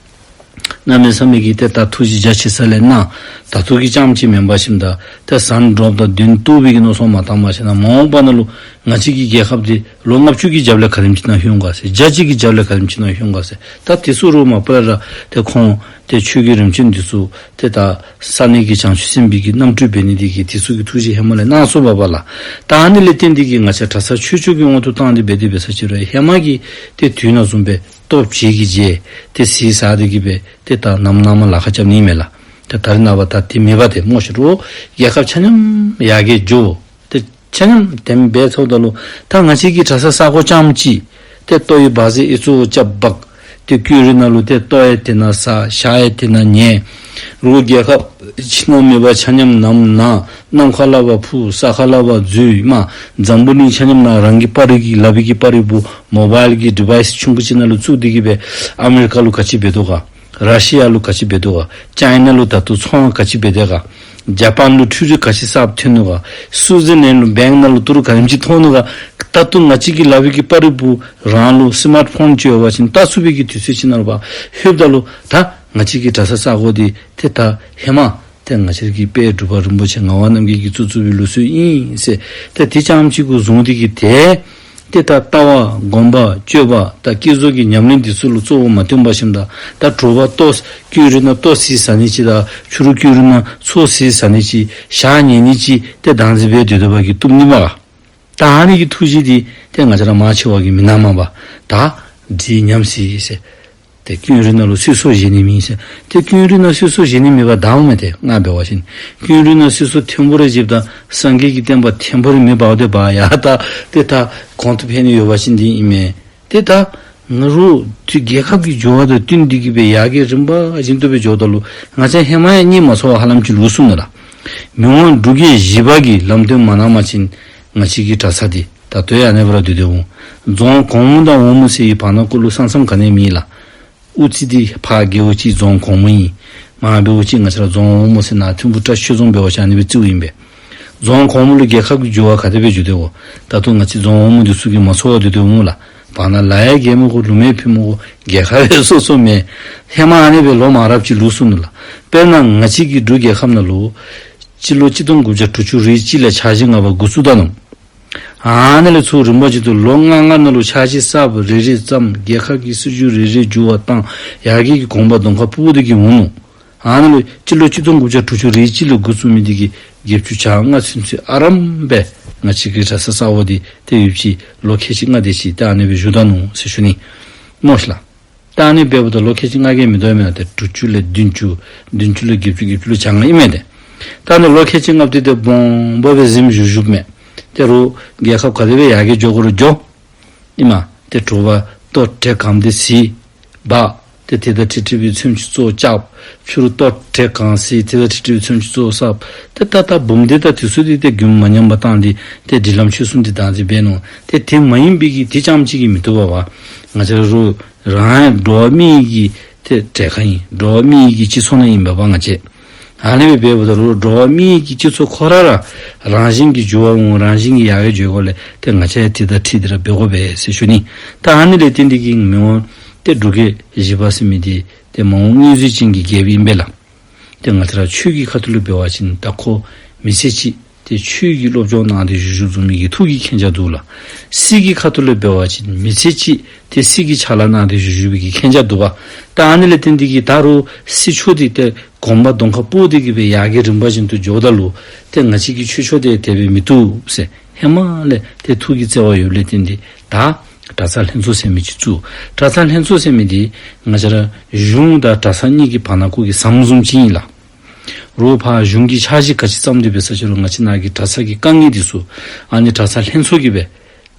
གནམ་མེད་ས་མེད་ཀྱི་ཏེ་ད་ཐུགས་རྗེ་རྒྱ་ཆེ་ས་ལས་གནང་། ད་ལྟོ་གི་རྐྱངམ་ཅིག་མེན་པར་ཞིནམ་ད་ཏེ་ཟན་ཌོབ་དང་བདུན་ལྟོ་བའི་གི་མནོ་བསམ་མ་བཏང་པར་ཞིནམ་ད་མ་འོངས་པ་ནང་ལུ་ང་བཅས་ཀྱི་རྒྱལ་ཁབ་འདི་ལོ་ལྔ་བཅུ་གི་རྒྱབ་ལས་ག་དེམ་ཅིག་ནང་ལྷོད་འོང་ག་ཟེར། བརྒྱ་གཅིག་གི་རྒྱབ་ལས་ག་དེམ་ཅིག་ནང་ལྷོད་འོང་ག་ཟེར། ད་དེ་ཚུ་རུང་མ་པ་ལས་ར་ཏེ་ཁོང་ཏེ་ཆོས་རྒྱལ་རིམ་བྱོན་འདི་ཚུ་ཏེ་ད་ས་གནས་ཀྱི་བྱང་ཆུབ་སེམས་དཔའི་གི་རྣམ་སྤྲུལ་འབད་ནི་འདི་གིས་དེ་ཚུ་གིས་ཐུགས་རྗེ་ཧེ་མ་ལས་གནང་སོང་པ་པ་ལགས། ད་ཨ་ནི་ལས་བརྟེན་ཏེ་གིས་ང་བཅས་གྲྭ་ས་ཆོས་ཕྱོགས་ཀྱི་དབང་དུ་བཏང་སྟེ་འབད་དེ་འབད་ས་ཅིག་རུང་ཧེ་མ་གི་ཏེ་དུས་ནང་བཟུམ་སྦེ་སྟོབས་ཆེ་གི་རྗེ་ཏེ་ཟས་ཟ་སྟེ་གིས་སྦེ་ཏེ་ད་ནམ་ནངས་མ་ལཱ་ཁག་རྐྱབ་ནི་མེན་ལགས། ཏེ་ད་རེས་ནངས་པ་ད་དེ་མེད་པ་ཏེ་སྨོ་ཤེས་རུང་རྒྱལ་ཁབ་ཆ་མཉམ་ཡར་རྒྱས་འགྱོ། ཏེ་ཆ་མཉམ་དེམ་སྦེ་ཚོརཝ་ད་ལུ་ད་ང་བཅས་ཀྱི་གྲྭ་ས་ས་གོ་རྐྱངམ་ཅིག་ཏེ་ལྟོ་ཡི་བ་ཟེ་ཨི་ཙོག་རྐྱབ་འབག། ཏེ་ཀུན་རིག་ནང་ལུ་ཏེ་ལྟོ་ཡང་དེ་ནང་ཟ་ཤ་ཡང་དེ་ནང་ཉལ། རུང་རྒྱལ་ཁབ་ཕྱི་ནང་མེད་པར་ཆ་མཉམ་ནམ་ན་ནམ་མཁའ་ལས་ཕར་འཕུར་ས་ཁ་ལས་ཕར་འཛུལ་མས། འཛམ་བུ་གླིང་ཆ་མཉམ་ནང་རང་གི་པར་རིས་ཀྱི་ལག་པའི་གི་པར་རིས་པོ་མོ་བཱའིལ་གྱི་ཌི་བཱའིསི་ཆུང་ཀུ་ཅིག་ནང་ལུ་བཙུགས་ཏེ་གིས་སྦེ་ཨ་མི་རི་ཀ་ལུ་ག་ཅི་འབད་དོ་ག། ར་ཤི་ཡ་ལུ་ག་ཅི་འབད་དོ་ག། ཅའི་ན་ལུ་ད་ལྟོ་ཚོང་ག་ཅི་འབད་དེ་ག། ཇ་པཱན་ལུ་འཕྲུལ་རིག་ག་ཅི་གསརཔ་ཐོན་ནུག་ག། སུའི་ཛར་ལེནཌ་ལུ་བེངཀ་ནང་ལུ་ཏི་རུ་ག་དེམ་ཅིག་ཐོན་ནུག་ག། ད་ལྟོ་ང་བཅས་ཀྱི་ལག་པའི་གི་པར་རིས་པོ་རང་ལུ་སི་མཱཊ་ཕོན་ཅིག་ཡོད་པ་ཅིན་བལྟ་ཚུགས་པའི་གི་དུས་ཚོད་ཅིག་ནང་ལུ་ཕར་ལྷོདཔ་ད་ལུ་ད་ང་བཅས་ཀྱི་གྲྭ་ས་ས་གོ་འདི་ཏེ་ད་ཧེ་མ་ཏེ་ང་བཅས་ཀྱི་དཔལ་འབྲུག་པ་རིན་པོ་ཆེ་ངག་དབང་རྣམ་རྒྱལ་གྱིས་བཙུགས་བཙུགས་པའི་ལུགས་སྲོལ་ཨིན་ཟེར་ཏེ་དེ་རྐྱངམ་ཅིག་གུ་བཟུང་སྟེ་གིས་ཏེ་ཏེ་ད་ལྟ་བ་སྒོམ་པ་སྤྱོད་པ་དང་བསྐྱེད་རྫོགས་ཀྱི་ཉམས་ལེན་འདི་ཚུ་ལུ་གཙོ་བོ་མ་བཏོན་པར་ཞིནམ་ད་ད་དྲོ་པ་ལྟོ་ཀུན་རིག་ནང་ལྟོ་ཟས་ཟ་ནི་ཅིག་དང་ཕྱི་རུ་ཀུན་རིག་ནང་ཚོད་ཟས་ཟ་ནི་ཅིག་ཞག་ཉལ་ནི་ཅིག་ཏེ་བདག་འཛིན་འབད་སྡོད་སྡོད་པ་གིས་བཏུབ་ནི་མས་ག། ད་ཨ་ནི་གི་ཐུགས་བཞེད་འདི་ཏེ་ང་བཅས་ར་མང་ཆེ་བ་གིས་མི་གནང་མས་པ། ད་འདི་ཉམས་སི་ཟེར། ཏེ་ཀུན་རིག་ནང་ལུ་སི་སོ་བཞེས་ནི་མེད་ཟེར། ཏེ་ཀུན་རིག་ནང་སི་སོ་བཞེས་ནི་མེད་པ་དང་མེན། ཏེ་ང་འབད་བ་ཅིན་ཀུན་རིག་ནང་སི་སོ་ཐེམ་པོ་རེ་བཞེསཔ་ད་སངས་རྒྱས་ཀྱི་བསྟན་པ་ཐེམ་པོ་རེ་མེ་འབར་ཏེ་འབར་ཡར་ད་ཏེ་ད་གོང་དུ་འཕེལ་ནི་ཡོད་པ་ཅིན་འདི་ཨིན་མས། ཏེ་ད་ང་རུ་ཏེ་རྒྱལ་ཁབ་ཀྱི་འགྱུར་བ་དང་བསྟུན་ཏེ་གིས་སྦེ་ཡར་རྒྱས་རིམ་པ་བཞིན་དུ་སྦེ་འགྱོཝ་ད་ལུ་ང་བཅས་ཧེ་མ་ཡང་གཉིད་མ་ཚོར་བར་ཧ་ལམ་ཅིག་ལུས་སོ་ནུག་ལགས། མི་དབང་འབྲུག་རྒྱལ་བཞི་པ་གིས་ལམ་སྟོན་མ་གནང་པ་ཅིན་ང་བཅས་ཀྱི་གྲྭ་ས་འདི་ད་ལྟོ་ཡང་ཨ་ནི་སྦེ་ར་སྡོད་སྡོདཔ་འོང་། རྫོང་གོང་མ་དང་འོག་མ་ཟེར་བའི་བར་ན་ཀོ་ལུ་ས་མཚམས་ག་ནི་མེད་ལགས། དབུ་རྩེ་འདི་ཕར་རྒེད་འོག་ཅིག་རྫོང་གོང་མ་ཨིན། མར་འབད་བ་ཅིན་ང་བཅས་ར་རྫོང་འོག་མ་ཟེར་ནཱ་ཐིམ་ཕུ་བཀྲ་ཤིས་ཆོས་རྫོང་འབད་བ་ཅིན་ཨ་ནི་སྦེ་རྩིཝ་ཨིན་པས། རྫོང་གོང་མ་ལུ་རྒྱལ་ཁབ་ཀྱི་འགྱུར་བ་ག་དེ་སྦེ་འགྱོ་དོ་ག། ད་ལྟོ་ང་བཅས་རྫོང་འོག་མ་འདི་ཚུ་གིས་མ་ཚོར་བར་སྡོད་སྡོདཔ་འོང་ལགས། བར་ན་ལ་ཡང་རྒལ་མི་དགོ། ལུང་མ་ཕུ་མི་དགོ། རྒྱལ་ཁབ་ཡང་སོ་སོ་མེད། ཧེ་མ་ཨ་ནི་སྦེ་ལོ་མང་རབས་ཅིག་ལུས་སོ་ནུག་ལགས། དཔེར་ན་ང་བཅས་ཀྱི་འབྲུག་རྒྱལ་ཁབ་ནང་ལུ་སྤྱི་ལོ་གཅིག་སྟོང་དགུ་བརྒྱ་དྲུག་ཅུ་རེ་གཅིག་ལས་འཆར་གཞི་ལྔ་པ་འགོ་བཙུགས་ད་ནུག། ཨ་ནི་ལས་ཚུར་རིམ་པ་བཞིན་དུ་ལོ་ལྔ་ལྔ་ནང་ལུ་འཆར་གཞི་གསརཔ་རེ་རེ་བརྩམས། རྒྱལ་ཁབ་ཀྱི་སྲིད་བྱུས་རེ་རེ་འགྱུར་བ་བཏང་། ཡར་རྒྱས་ཀྱི་གོམ་པ་གདོང་ཁར་སྤོ་སྟེ་གིས་འོང་ནུག། ཨ་ནི་ལུ་སྤྱི་ལོ་གཅིག་སྟོང་དགུ་བརྒྱ་དྲུག་ཅུ་རེ་གཅིག་ལུ་འགོ་བཙུགས་མི་འདི་གིས་བརྒྱད་ཅུ་གྱ་ལྔ་ཚུན་ཚོད་ཨ་རམ་སྦེ་ང་བཅས་ཀྱི་གྲྭ་ས་ས་གོ་འདི་ཏེ་ཡུདཔ་ཅིག་ལོ་ཁལ་གཅིག་ལྔ་དེ་ཅིག་ཏེ་ཨ་ནི་སྦེ་བཞུགས་ད་ནུག་ཟེར་ཞུ་ནི་སྨོ་ཤེས་ལགས། ད་ཨ་ནི་འབདཝ་ད་ལོ་ཁལ་གཅིག་ལྔ་བརྒལ་མི་འདུག་མེན་ན། ཏེ་དྲུག་ཅུ་ལས་བདུན་ཅུ་བདུན་ཅུ་ལས་བརྒྱད་ཅུ་བརྒྱད་ཅུ་ལས་བཅོ་ལྔ་ཨིན་མས་ཏེ། ད་ཨ་ནི་ལོ་ཁལ་གཅིག་ལྔ་བརྒལ་ཏེ་སྦོམ་སྦེ་གཟིམ་བཞུགས་བཞུགསཔ་མས། ཏེ་རུང་རྒྱལ་ཁབ་ག་དེ་སྦེ་ཡར་རྒྱས་འགྱོ་དགོ་རུང་འགྱོ། ཨིན་མས། ཏེ་དྲོ་པ་ལྟོ་དྲེག་གང་སྟེ་ཟས་འབག། ཏེ་དེ་དང་འཁྲིལ་འཁྲིལ་བའི་ཚེམ་ཅིག་བཙོ་རྐྱབ། ཕྱི་རུ་ལྟོ་དྲེག་གང་ཟས་དེ་དང་འཁྲིལ་འཁྲིལ་བའི་ཚེམ་ཅིག་བཙོ་བསགས། ཏེ་ད་ལྟ་འབུམ་སྡེ་དང་དེ་ཚུ་འདི་ཏེ་རྒྱུན་མ་ཉམས་པར་བཏང་སྟེ་ཏེ་སྒྲིག་ལམ་ཆོས་སྲུང་འདི་བདག་འཛིན་འབད་ནུག། ཏེ་དེ་མ་ཡིན་པའི་གི་དེ་རྐྱངམ་ཅིག་གིས་མི་བཏུབ་པས་པ། ང་བཅས་ར་རུང་རང་ཡང་འགྲོ་བ་མི་ཡི་གི་ཏེ་གྲལ་ཁར་ཨིན། འགྲོ་བ་མི་ཡི་གི་སྤྱི་ཚོགས་ནང་ཨིན་པས་པ་ང་བཅས། ཨ་ནི་སྦེ་འབདཝ་ད་རུང་འགྲོ་བ་མི་ཡི་གི་སྤྱི་ཚོགས་ཁོ་ར་ར་རང་བཞིན་གྱིས་འགྱུར་བ་འོང་། རང་བཞིན་གྱིས་ཡར་རྒྱས་འགྱོ་དགོ་ལས་ཏེ་ང་བཅས་ཡང་དེ་དང་འཁྲིལ་ཏེ་ར་འབད་དགོ་པས་ཟེར་ཞུ་ནི། ད་ཨ་ནི་ལས་བརྟེན་ཏེ་གིས་མི་དབང་ཏེ་འབྲུག་རྒྱལ་བཞི་པ་ཟེར་མི་འདི་ཏེ་མ་འོངས་མངོན་གཟིགས་ཅན་གྱི་རྒྱལཔོ་ཨིན་པས་ལགས། ཏེ་ང་བཅས་ར་ཆོས་ཀྱི་ཁ་ཐུག་ལུ་འབད་བ་ཅིན་ད་ཁོ་མི་ཚེ་གཅིག་ཏེ་ཆོས་ཀྱི་སློབ་སྦྱོང་གནང་སྟེ་བཞུགས་བཞུགསཔ་བཟུམ་མའི་གི་ཐུགས་ཀྱི་མཁྱེན་རྒྱ་འདུག་ལགས། སྲིད་ཀྱི་ཁ་ཐུག་ལུ་འབད་བ་ཅིན་མི་ཚེ་གཅིག་ཏེ་སྲིད་ཀྱི་ཕྱག་ལཱ་གནང་སྟེ་བཞུགས་བཞུགསཔ་གི་མཁྱེན་རྒྱ་འདུག་པ། ད་ཨ་ནི་ལས་བརྟེན་ཏེ་གིས་ད་རུང་སྲིད་ཕྱོགས་འདི་ཏེ་གོམ་པ་གདོང་ཁར་སྤོ་སྟེ་གིས་སྦེ་ཡར་རྒྱས་རིམ་པ་བཞིན་དུ་འགྱོཝ་ད་ལུ་ཏེ་ང་བཅས་ཀྱི་ཆོས་ཕྱོགས་འདི་དེ་སྦེ་མི་བཏུབ་ཟེར་ཧེ་མ་ལས་ཏེ་ཐུགས་ཀྱི་བརྩེ་བ་ཡོདཔ་ལས་བརྟེན་ཏེ་ད་གྲྭ་ཚང་ལྷན་ཚོགས་ཟེར་མི་ཅིག་བཙུགས། གྲྭ་ཚང་ལྷན་ཚོགས་ཟེར་མི་འདི་ང་བཅས་ར་གཞུང་དང་གྲྭ་ཚང་གཉིས་ཀྱི་བར་ན་ཀོ་གི་ཟམ་བཟུམ་ཅིག་ཨིན་ལགས། རོགས་ཕར་གཞུང་གིས་འཆར་གཞི་ག་ཅི་བརྩམས་ཏེ་འབད་ས་ཅི་རུང་ང་བཅས་ནང་གི་གྲྭ་ཚང་གི་དཀའ་ངལ་འདི་ཚུ་ཨ་ནི་གྲྭ་ཚང་ལྷན་ཚོགས་ཀྱིས་སྦེ་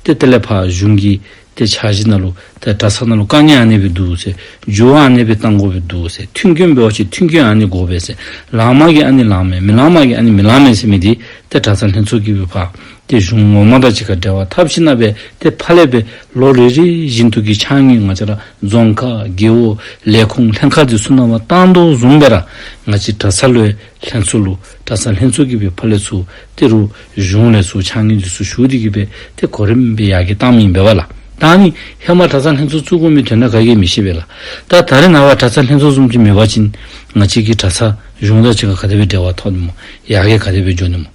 ཏེ་དེ་ལས་ཕར་གཞུང་གི་ཏེ་འཆར་གཞི་ནང་ལུ་ཏེ་གྲྭ་ཚང་ནང་ལུ་དཀའ་ངལ་ཨ་ནི་སྦེ་འདུག་ཟེར། འགྱུར་བ་ཨ་ནི་སྦེ་གཏང་དགོ་པའི་འདུག་ཟེར། མཐུན་རྐྱེན་འབད་བ་ཅིན་མཐུན་རྐྱེན་ཨ་ནི་དགོ་པས་ཟེར། ལངམ་གིས་ཨ་ནི་ལངམ་མས། མི་ལངམ་གིས་ཨ་ནི་མི་ལངམ་མས་ཟེར་མི་འདི་ཏེ་གྲྭ་ཚང་ལྷན་ཚོགས་ཀྱིས་སྦེ་ཕར་ཏེ་གཞུང་ངོ་མ་དང་གཅིག་ཁར་འབྲེལ་བ་འཐབ་ཞིནམ་ལས་སྦེ་ཏེ་ཕར་ལས་སྦེ་ལོ་རེ་རེ་བཞིན་དུ་གི་ཕྱགས་སྙིགས་ང་བཅས་ར་རྫོང་ཁག་རྒེད་འོག་ལས་ཁུངས་ལྷན་ཁག་འདི་ཚུ་ནང་མར་བཏང་དོ་བཟུམ་སྦེ་ར་ང་བཅས་གྲྭ་ཚང་ལུ་ལྷན་ཚོགས་ལུ་གྲྭ་ཚང་ལྷན་ཚོགས་ཀྱིས་སྦེ་ཕར་ལས་ཚུར་ཏེ་རུང་གཞུང་ལས་ཚུར་ཕྱགས་སྙིགས་འདི་ཚུ་ཞུ་སྟེ་གིས་སྦེ་ཏེ་གོ་རིམ་སྦེ་ཡར་རྒྱས་བཏངམ་ཨིན་པས་ལགས། ད་ཨ་ནི་ཧེ་མ་གྲྭ་ཚང་ལྷན་ཚོགས་བཙུགས་དགོ་མི་དོན་དག་ག་གིས་མི་ཤེས་པས་ལགས། ད་ད་རེས་ནངས་པ་གྲྭ་ཚང་ལྷན་ཚོགས་བཟུམ་ཅིག་མེད་པ་ཅིན་ང་བཅས་ཀྱི་གྲྭ་ཚང་གཞུང་དང་གཅིག་ཁར་ག་དེ་སྦེ་འབྲེལ་བ་འཐབ་ནི་སྨོ། ཡར་རྒྱས་ག་དེ་སྦེ་འགྱོ་ནི་སྨོ།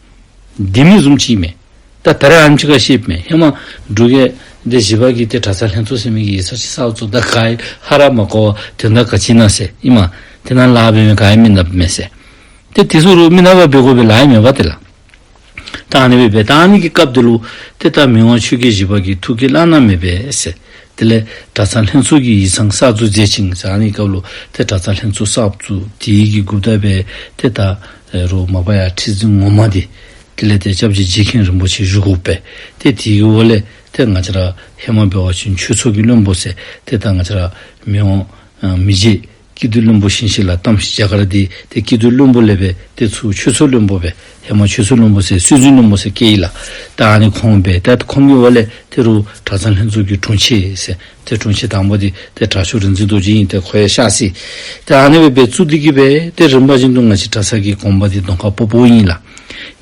དེ་མི་བཟུམ་ཅིག་མས། ད་ད་རེས་ཨ་ནེམ་ཅིག་ཁར་ཤེསཔ་མས། ཧེ་མ་འབྲུག་རྒྱལ་སྡེ་བཞི་པ་གིས་ཏེ་གྲྭ་ཚང་ལྷན་ཚོགས་ཟེར་མི་གི་ཡིག་ཚང་ཅིག་གསར་བཙུགས། ད་ག་ཡང་ཧ་ར་མ་གོ་བར་དོན་དག་ག་ཅི་ཨིན་ན་ཟེར་ཨིན་མས། དེ་ནང་ལཱ་འབད་མི་ག་ཡང་མི་ནུམ་མས་ཟེར། ཏེ་དེ་ཚུ་རུང་མི་ནུམ་པར་འབད་དགོ་པའི་ལཱ་ཡང་མེད་པས་ཏེ་ལགས། ད་ཨ་ནི་སྦེ་འབད། ད་ཨ་ནི་གི་སྐབས་འདི་ལུ་ཏེ་ད་མི་དབང་ཆོས་རྒྱལ་བཞི་པ་གིས་ཐུགས་ཀྱི་བླ་ན་མེད་པས་ཟེར། དེ་ལས་གྲྭ་ཚང་ལྷན་ཚོགས་ཀྱི་ཡིག་ཚང་གསར་བཙུགས་མཛད་ཅིང་ཟེར། ཨ་ནི་སྐབས་ལུ་ཏེ་གྲྭ་ཚང་ལྷན་ཚོགས་གསར་བཙུགས། དེ་གི་འགོ་བདག་སྦེ་ཏེ་ད་རུང་མ་པ་ཡང་ཁྲི་འཛིན་ངོ་མ་འདི་དེ་ལས་ཏེ་སྐྱབས་རྗེ་རྗེ་མཁན་རིན་པོ་ཆེ་བཞུགས་དགོ་པས། ཏེ་དེ་གི་འོག་ལས་ཏེ་ང་བཅས་ར་ཧེ་མ་འབད་བ་ཅིན་ཆོས་ཚོགས་ཀྱི་བློན་པོ་ཟེར་ཏེ་ད་ང་བཅས་ར་མི་དབང་ཨ་མི་རྗེ་སྐྱིད་སྡུག་བློན་པོ་ཞིང་གཤེགས་ལགས་གཏམ་ཞིག་རྒྱ་གར་འདི་ཏེ་སྐྱིད་སྡུག་བློན་པོ་ལས་སྦེ་ཏེ་ཚུར་ཆོས་ཚོགས་བློན་པོ་སྦེ་ཧེ་མ་ཆོས་ཚོགས་བློན་པོ་ཟེར་སྲོལ་འཛིན་བློན་པོ་ཟེར་བཀལ་ཡི་ལགས། ད་ཨ་ནི་ཁོང་སྦེ་ད་ཁོང་གི་འོག་ལས་ཏེ་རུང་གྲྭ་ཚང་ལྷན་ཚོགས་ཀྱི་དྲུང་ཆེན་ཟེར་ཏེ་དྲུང་ཆེན་དང་པ་འདི་ཏེ་དྲག་ཤོས་རིག་འཛིན་རྡོ་རྗེ་ཨིན། ཏེ་ཁོ་ཡང་གཤགས་ཅི། ཏེ་ཨ་ནི་སྦེ་འབད་བཙུགས་ཏེ་གིས་སྦེ་ཏེ་རིམ་པ་བཞིན་དུ་ང་བཅས་གྲྭ་ཚང་གི་དགོངས་པ་འདི་གདོང་ཁར་སྤོ་སྤོཝ་ཨིན་ལགས།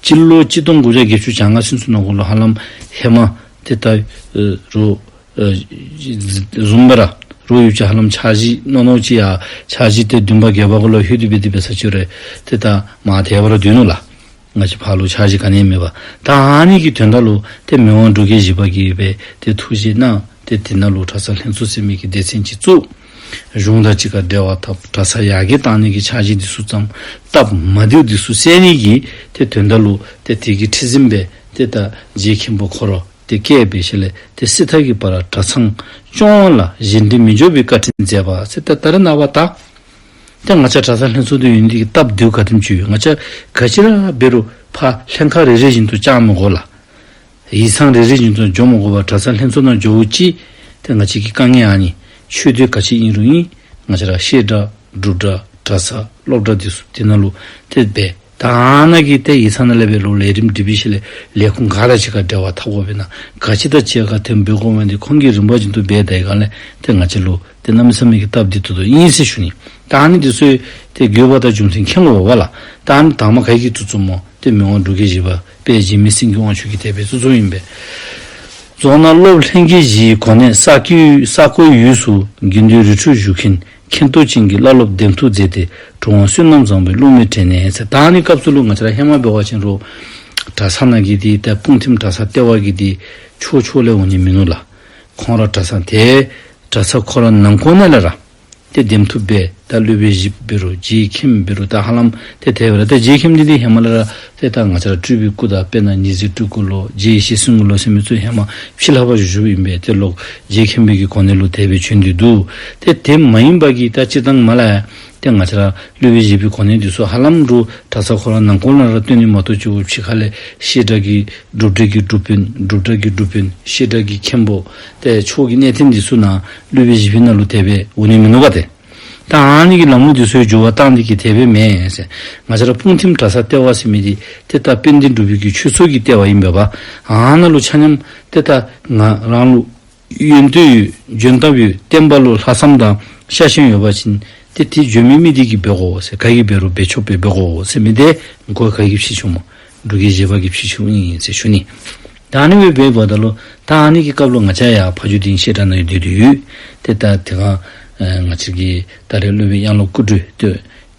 སྤྱི་ལོ་གཅིག་སྟོང་དགུ་བརྒྱ་བརྒྱད་ཅུ་གྱ་ལྔ་ཚུན་ཚོད་ནང་འཁོད་ལུ་ཧ་ལམ་ཧེ་མ་ཏེ་ད་ཨེ་རུང་ཨེ་བཟུམ་སྦེ་ར་རུང་ཡོད་ཅི། ཧ་ལམ་འཆར་གཞི་ནོ་ནོ་ཅིག་ཡང་འཆར་གཞི་ཏེ་བདུན་པ་བརྒྱད་པ་གུ་ལུ་ལྷོད་དེ་སྦེ་དེ་སྦེ་ས་ཅིག་རེ་ཏེ་ད་མ་དེ་སྦེ་ར་སྡོད་ནུག་ལགས། ང་བཅས་ཕར་ལུ་འཆར་གཞི་ག་ནི་ཡང་མེད་པར། ད་ཨ་ནི་གི་དོན་དག་ལུ་ཏེ་མི་དབང་འབྲུག་རྒྱལ་བཞི་པ་གིས་སྦེ་ཏེ་ཐུགས་བཞེད་གནང་། ཏེ་དེ་ནང་ལུ་གྲྭ་ཚང་ལྷན་ཚོགས་ཟེར་མི་གི་སྡེ་ཚན་ཅིག་བཙུགས། གཞུང་དང་གཅིག་ཁར་འབྲེལ་བ་འཐབ། གྲྭ་ཚང་ཡར་རྒྱས་གཏང་ནི་གི་འཆར་གཞི་འདི་ཚུ་བརྩམས། སྟབས་མ་བདེཝ་འདི་ཚུ་སེལ་ནི་གི་ཏེ་དོན་དག་ལུ་ཏེ་དེ་གི་ཁྲི་འཛིན་སྦེ་ཏེ་ད་རྗེ་མཁན་པོ་ཁོ་ར་ཏེ་བཀལ་སྦེ་ཞིནམ་ལས་ཏེ་སྲིད་མཐའ་གི་བར་གྲྭ་ཚང་སྐྱོང་བ་ལ་གཞན་དྲིང་མི་འཇོག་པའི་བཀའ་དྲིན་མཛད་པ་ཟེར། ད་ད་རེས་ནངས་པ་ད་ཏེ་ང་བཅས་གྲྭ་ཚང་ལྷན་ཚོགས་འདི་ཡོད་ནི་འདི་གིས་སྟབས་བདེཝ་ག་དེམ་ཅིག་ཡོད། ང་བཅས་ག་ཅི་ར་འབད་རུང་ཕར་ལྷན་ཁག་རེ་རེ་བཞིན་དུ་བཅར་མི་དགོ་ལགས། ཡིག་ཚང་རེ་རེ་བཞིན་དུ་འགྱོ་མི་དགོ་པར་གྲྭ་ཚང་ལྷན་ཚོགས་ནང་འགྱོཝ་ཅིག་ཏེ་ང་བཅས་ཀྱི་དཀའ་ངལ་ཨ་ནི་ཆོས་སྡེ་ག་ཅི་ཨིན་རུང་ཨིན། ང་བཅས་ར་བཤད་གྲྭ་སྒྲུབ་གྲྭ་གྲྭ་ཚང་སློབ་གྲྭ་འདི་ཚུ་དེ་ནང་ལུ་ཏེ་འབད། ད་ཨ་ནཱ་གི་ཏེ་ཡིག་ཚང་ནང་ལས་འབད་རུང་ལས་རིམ་སྒྲིག་སྦེ་ཞིནམ་ལས་ལས་ཁུངས་ག་དང་གཅིག་ཁར་འབྲེལ་བ་འཐབ་དགོ་པས་ན་ག་ཅི་དང་གཅིག་ཁར་ཏེ་འབད་དགོ་མི་འདི་ཁོང་གིས་རིམ་པ་བཞིན་དུ་འབད་ད་ཡི་ག་ལས་ཏེ་ང་བཅས་ལུ་ཏེ་གནམ་མེད་ས་མེད་ཀྱི་སྟབས་བདེ་ཏོག་ཏོ་ཨིན་ཟེར་ཞུ་ནི། ད་ཨ་ནི་འདི་ཚུ་ཏེ་དགོས་པ་དང་རྒྱུ་མཚན་མཁྱེན་དགོ་པས་ལགས། ད་ཨ་ནི་དང་པ་ག་གིས་བཙུགས་བཙུགསཔ་སྨོ། ཏེ་མི་དབང་འབྲུག་རྒྱལ་བཞི་པ་དཔལ་འཇིགས་མེད་སེང་གེ་དབང་ཕྱུག་གིས་དེ་སྦེ་བཙུགས་བཙུགསཔ་ཨིན་པས། རྫོང་ནང་སློབ་ལྷན་རྒྱས་བཞིའི་གོ་གནས་ས་ཁུལ་ས་ཁུལ་ཡུལ་སུ་དགེ་འདུན་རི་ཁྲོད་བཞུགས་མཁན་མཁྱེན་རྟོགས་ཅན་གྱི་བླ་སློབ་འདེམས་ཐོན་མཛད་དེ་གྲུབ་དབང་བསོད་ནམས་བཟང་པོའི་སློབ་མའི་གྲལ་ནས་ཟེར། ད་ཨ་ནི་སྐབས་སུ་ལུ་ང་བཅས་ར་ཧེ་མ་འབད་བ་ཅིན་རུང་གྲྭ་ཚང་ནང་གི་འདི་ཏེ་སྤུངས་ཐིམ་གྲྭ་ཚང་ལྟེ་བ་གི་འདི་ཕྱོགས་ཕྱོགས་ལས་འོང་ནི་མིན་ནུག་ལགས། ཁོང་ར་གྲྭ་ཚང་དེ་གྲྭ་ཚང་ཁོ་ར་ནང་འཁོད་ནང་ལས་ར་ཏེ་འདེམས་ཐོན་འབད། ད་སློབ་དཔོན་བཞི་འབད་རུང་རྗེ་མཁན་འབད་རུང་ད་ཧ་ལམ་ཏེ་དེ་སྦེ་ར། ད་རྗེ་མཁན་འདི་འདི་ཧེ་མ་ལས་ར་ཏེ་ད་ང་བཅས་ར་སྤྲུལ་པའི་སྐུ་དང་དཔེར་ན་ཉི་ཟེར་སྤྲུལ་སྐུ་ལོ་རྗེ་ཡེ་ཤེས་སེང་གེ་ལོ་ཟེར་མི་ཚུ་ཧེ་མ་ཕྱི་ལྷག་པ་བཞུགས་བཞུགསཔ་ཨིན་པས། ཏེ་ལོག་རྗེ་མཁན་པའི་གི་གོ་གནས་ལུ་དེ་སྦེ་བྱོན་ཏེ་འདུག། ཏེ་དེ་མ་ཡིན་པ་གི་ད་སྤྱིར་བཏང་མ་ལ་ཡ་ཏེ་ང་བཅས་ར་སློབ་དཔོན་བཞི་པའི་གོ་གནས་འདི་ཚུ་ཧ་ལམ་རུང་གྲྭ་ཚང་ཁོ་ར་ནང་འཁོད་ནང་ར་བཏོན་ནི་མ་གཏོགས་ཅིག་ཕྱི་ཁ་ལས་བཤད་གྲྭ་གི་སྒྲུབ་གྲྭ་གི་སྒྲུབ་དཔོན་སྒྲུབ་གྲྭ་གི་སྒྲུབ་དཔོན་བཤད་གྲྭ་གི་མཁན་པོ་ཏེ་ཕྱོགས་ཀྱི་གནས་བརྟན་འདི་ཚུ་ནང་སློབ་དཔོན་བཞི་པའི་ནང་ལུ་དེ་སྦེ་འོང་ནི་མིན་ནུག་པ་ཏེ། ད་ཨ་ནི་གི་ལམ་ལུགས་འདི་ཚུ་འགྱུར་བ་བཏང་སྟེ་གིས་དེ་སྦེ་མེན་ཟེར། ང་བཅས་ར་སྤུངས་ཐིམ་གྲྭ་ཚང་ལྟེ་བ་ཟེར་མི་འདི་ཏེ་ད་དཔལ་ལྡན་འབྲུག་པའི་གི་ཆོས་ཚོགས་ཀྱི་ལྟེ་བ་ཨིན་པས་པ། ཨ་ནཱ་ལུ་ཆ་མཉམ་ཏེ་ད་ང་རང་ལུ་ཡོན་ཏན་ཡོད་འཇོན་ཐང་ཡོད་བསྟན་པ་ལུ་ལྷག་བསམ་དང་ཤ་ཞེན་ཡོད་པ་ཅིན་ཏེ་དེ་འཇོན་མི་མི་འདི་གིས་འབད་དགོ་ཟེར། ག་གིས་འབད་རུང་འབད་ཆོག་པས་འབད་དགོ་ཟེར་མི་འདི་ཁོ་ག་གིས་ཕྱེ་ཆོག་སྨོ། འབྲུག་རྒྱལ་བཞི་པ་གིས་ཕྱེ་ཆོགཔ་ཨིན་ཟེར་ཞུ་ནི། ད་ཨ་ནི་སྦེ་འབདཝ་ད་ལུ་ད་ཨ་ནི་གི་སྐབས་ལུ་ང་བཅས་ཡར་ཕ་ཇོ་སྡིངས་བཤད་གྲྭ་ནང་སྡོད་དེ་ཡོད། ཏེ་ད་དེ་སྒང་ཨེ་ང་བཅས་ཀྱི་ད་རེས་སློབ་དཔོན་དབྱངས་སློབ་སྐུ་བགྲེས་ཏེ་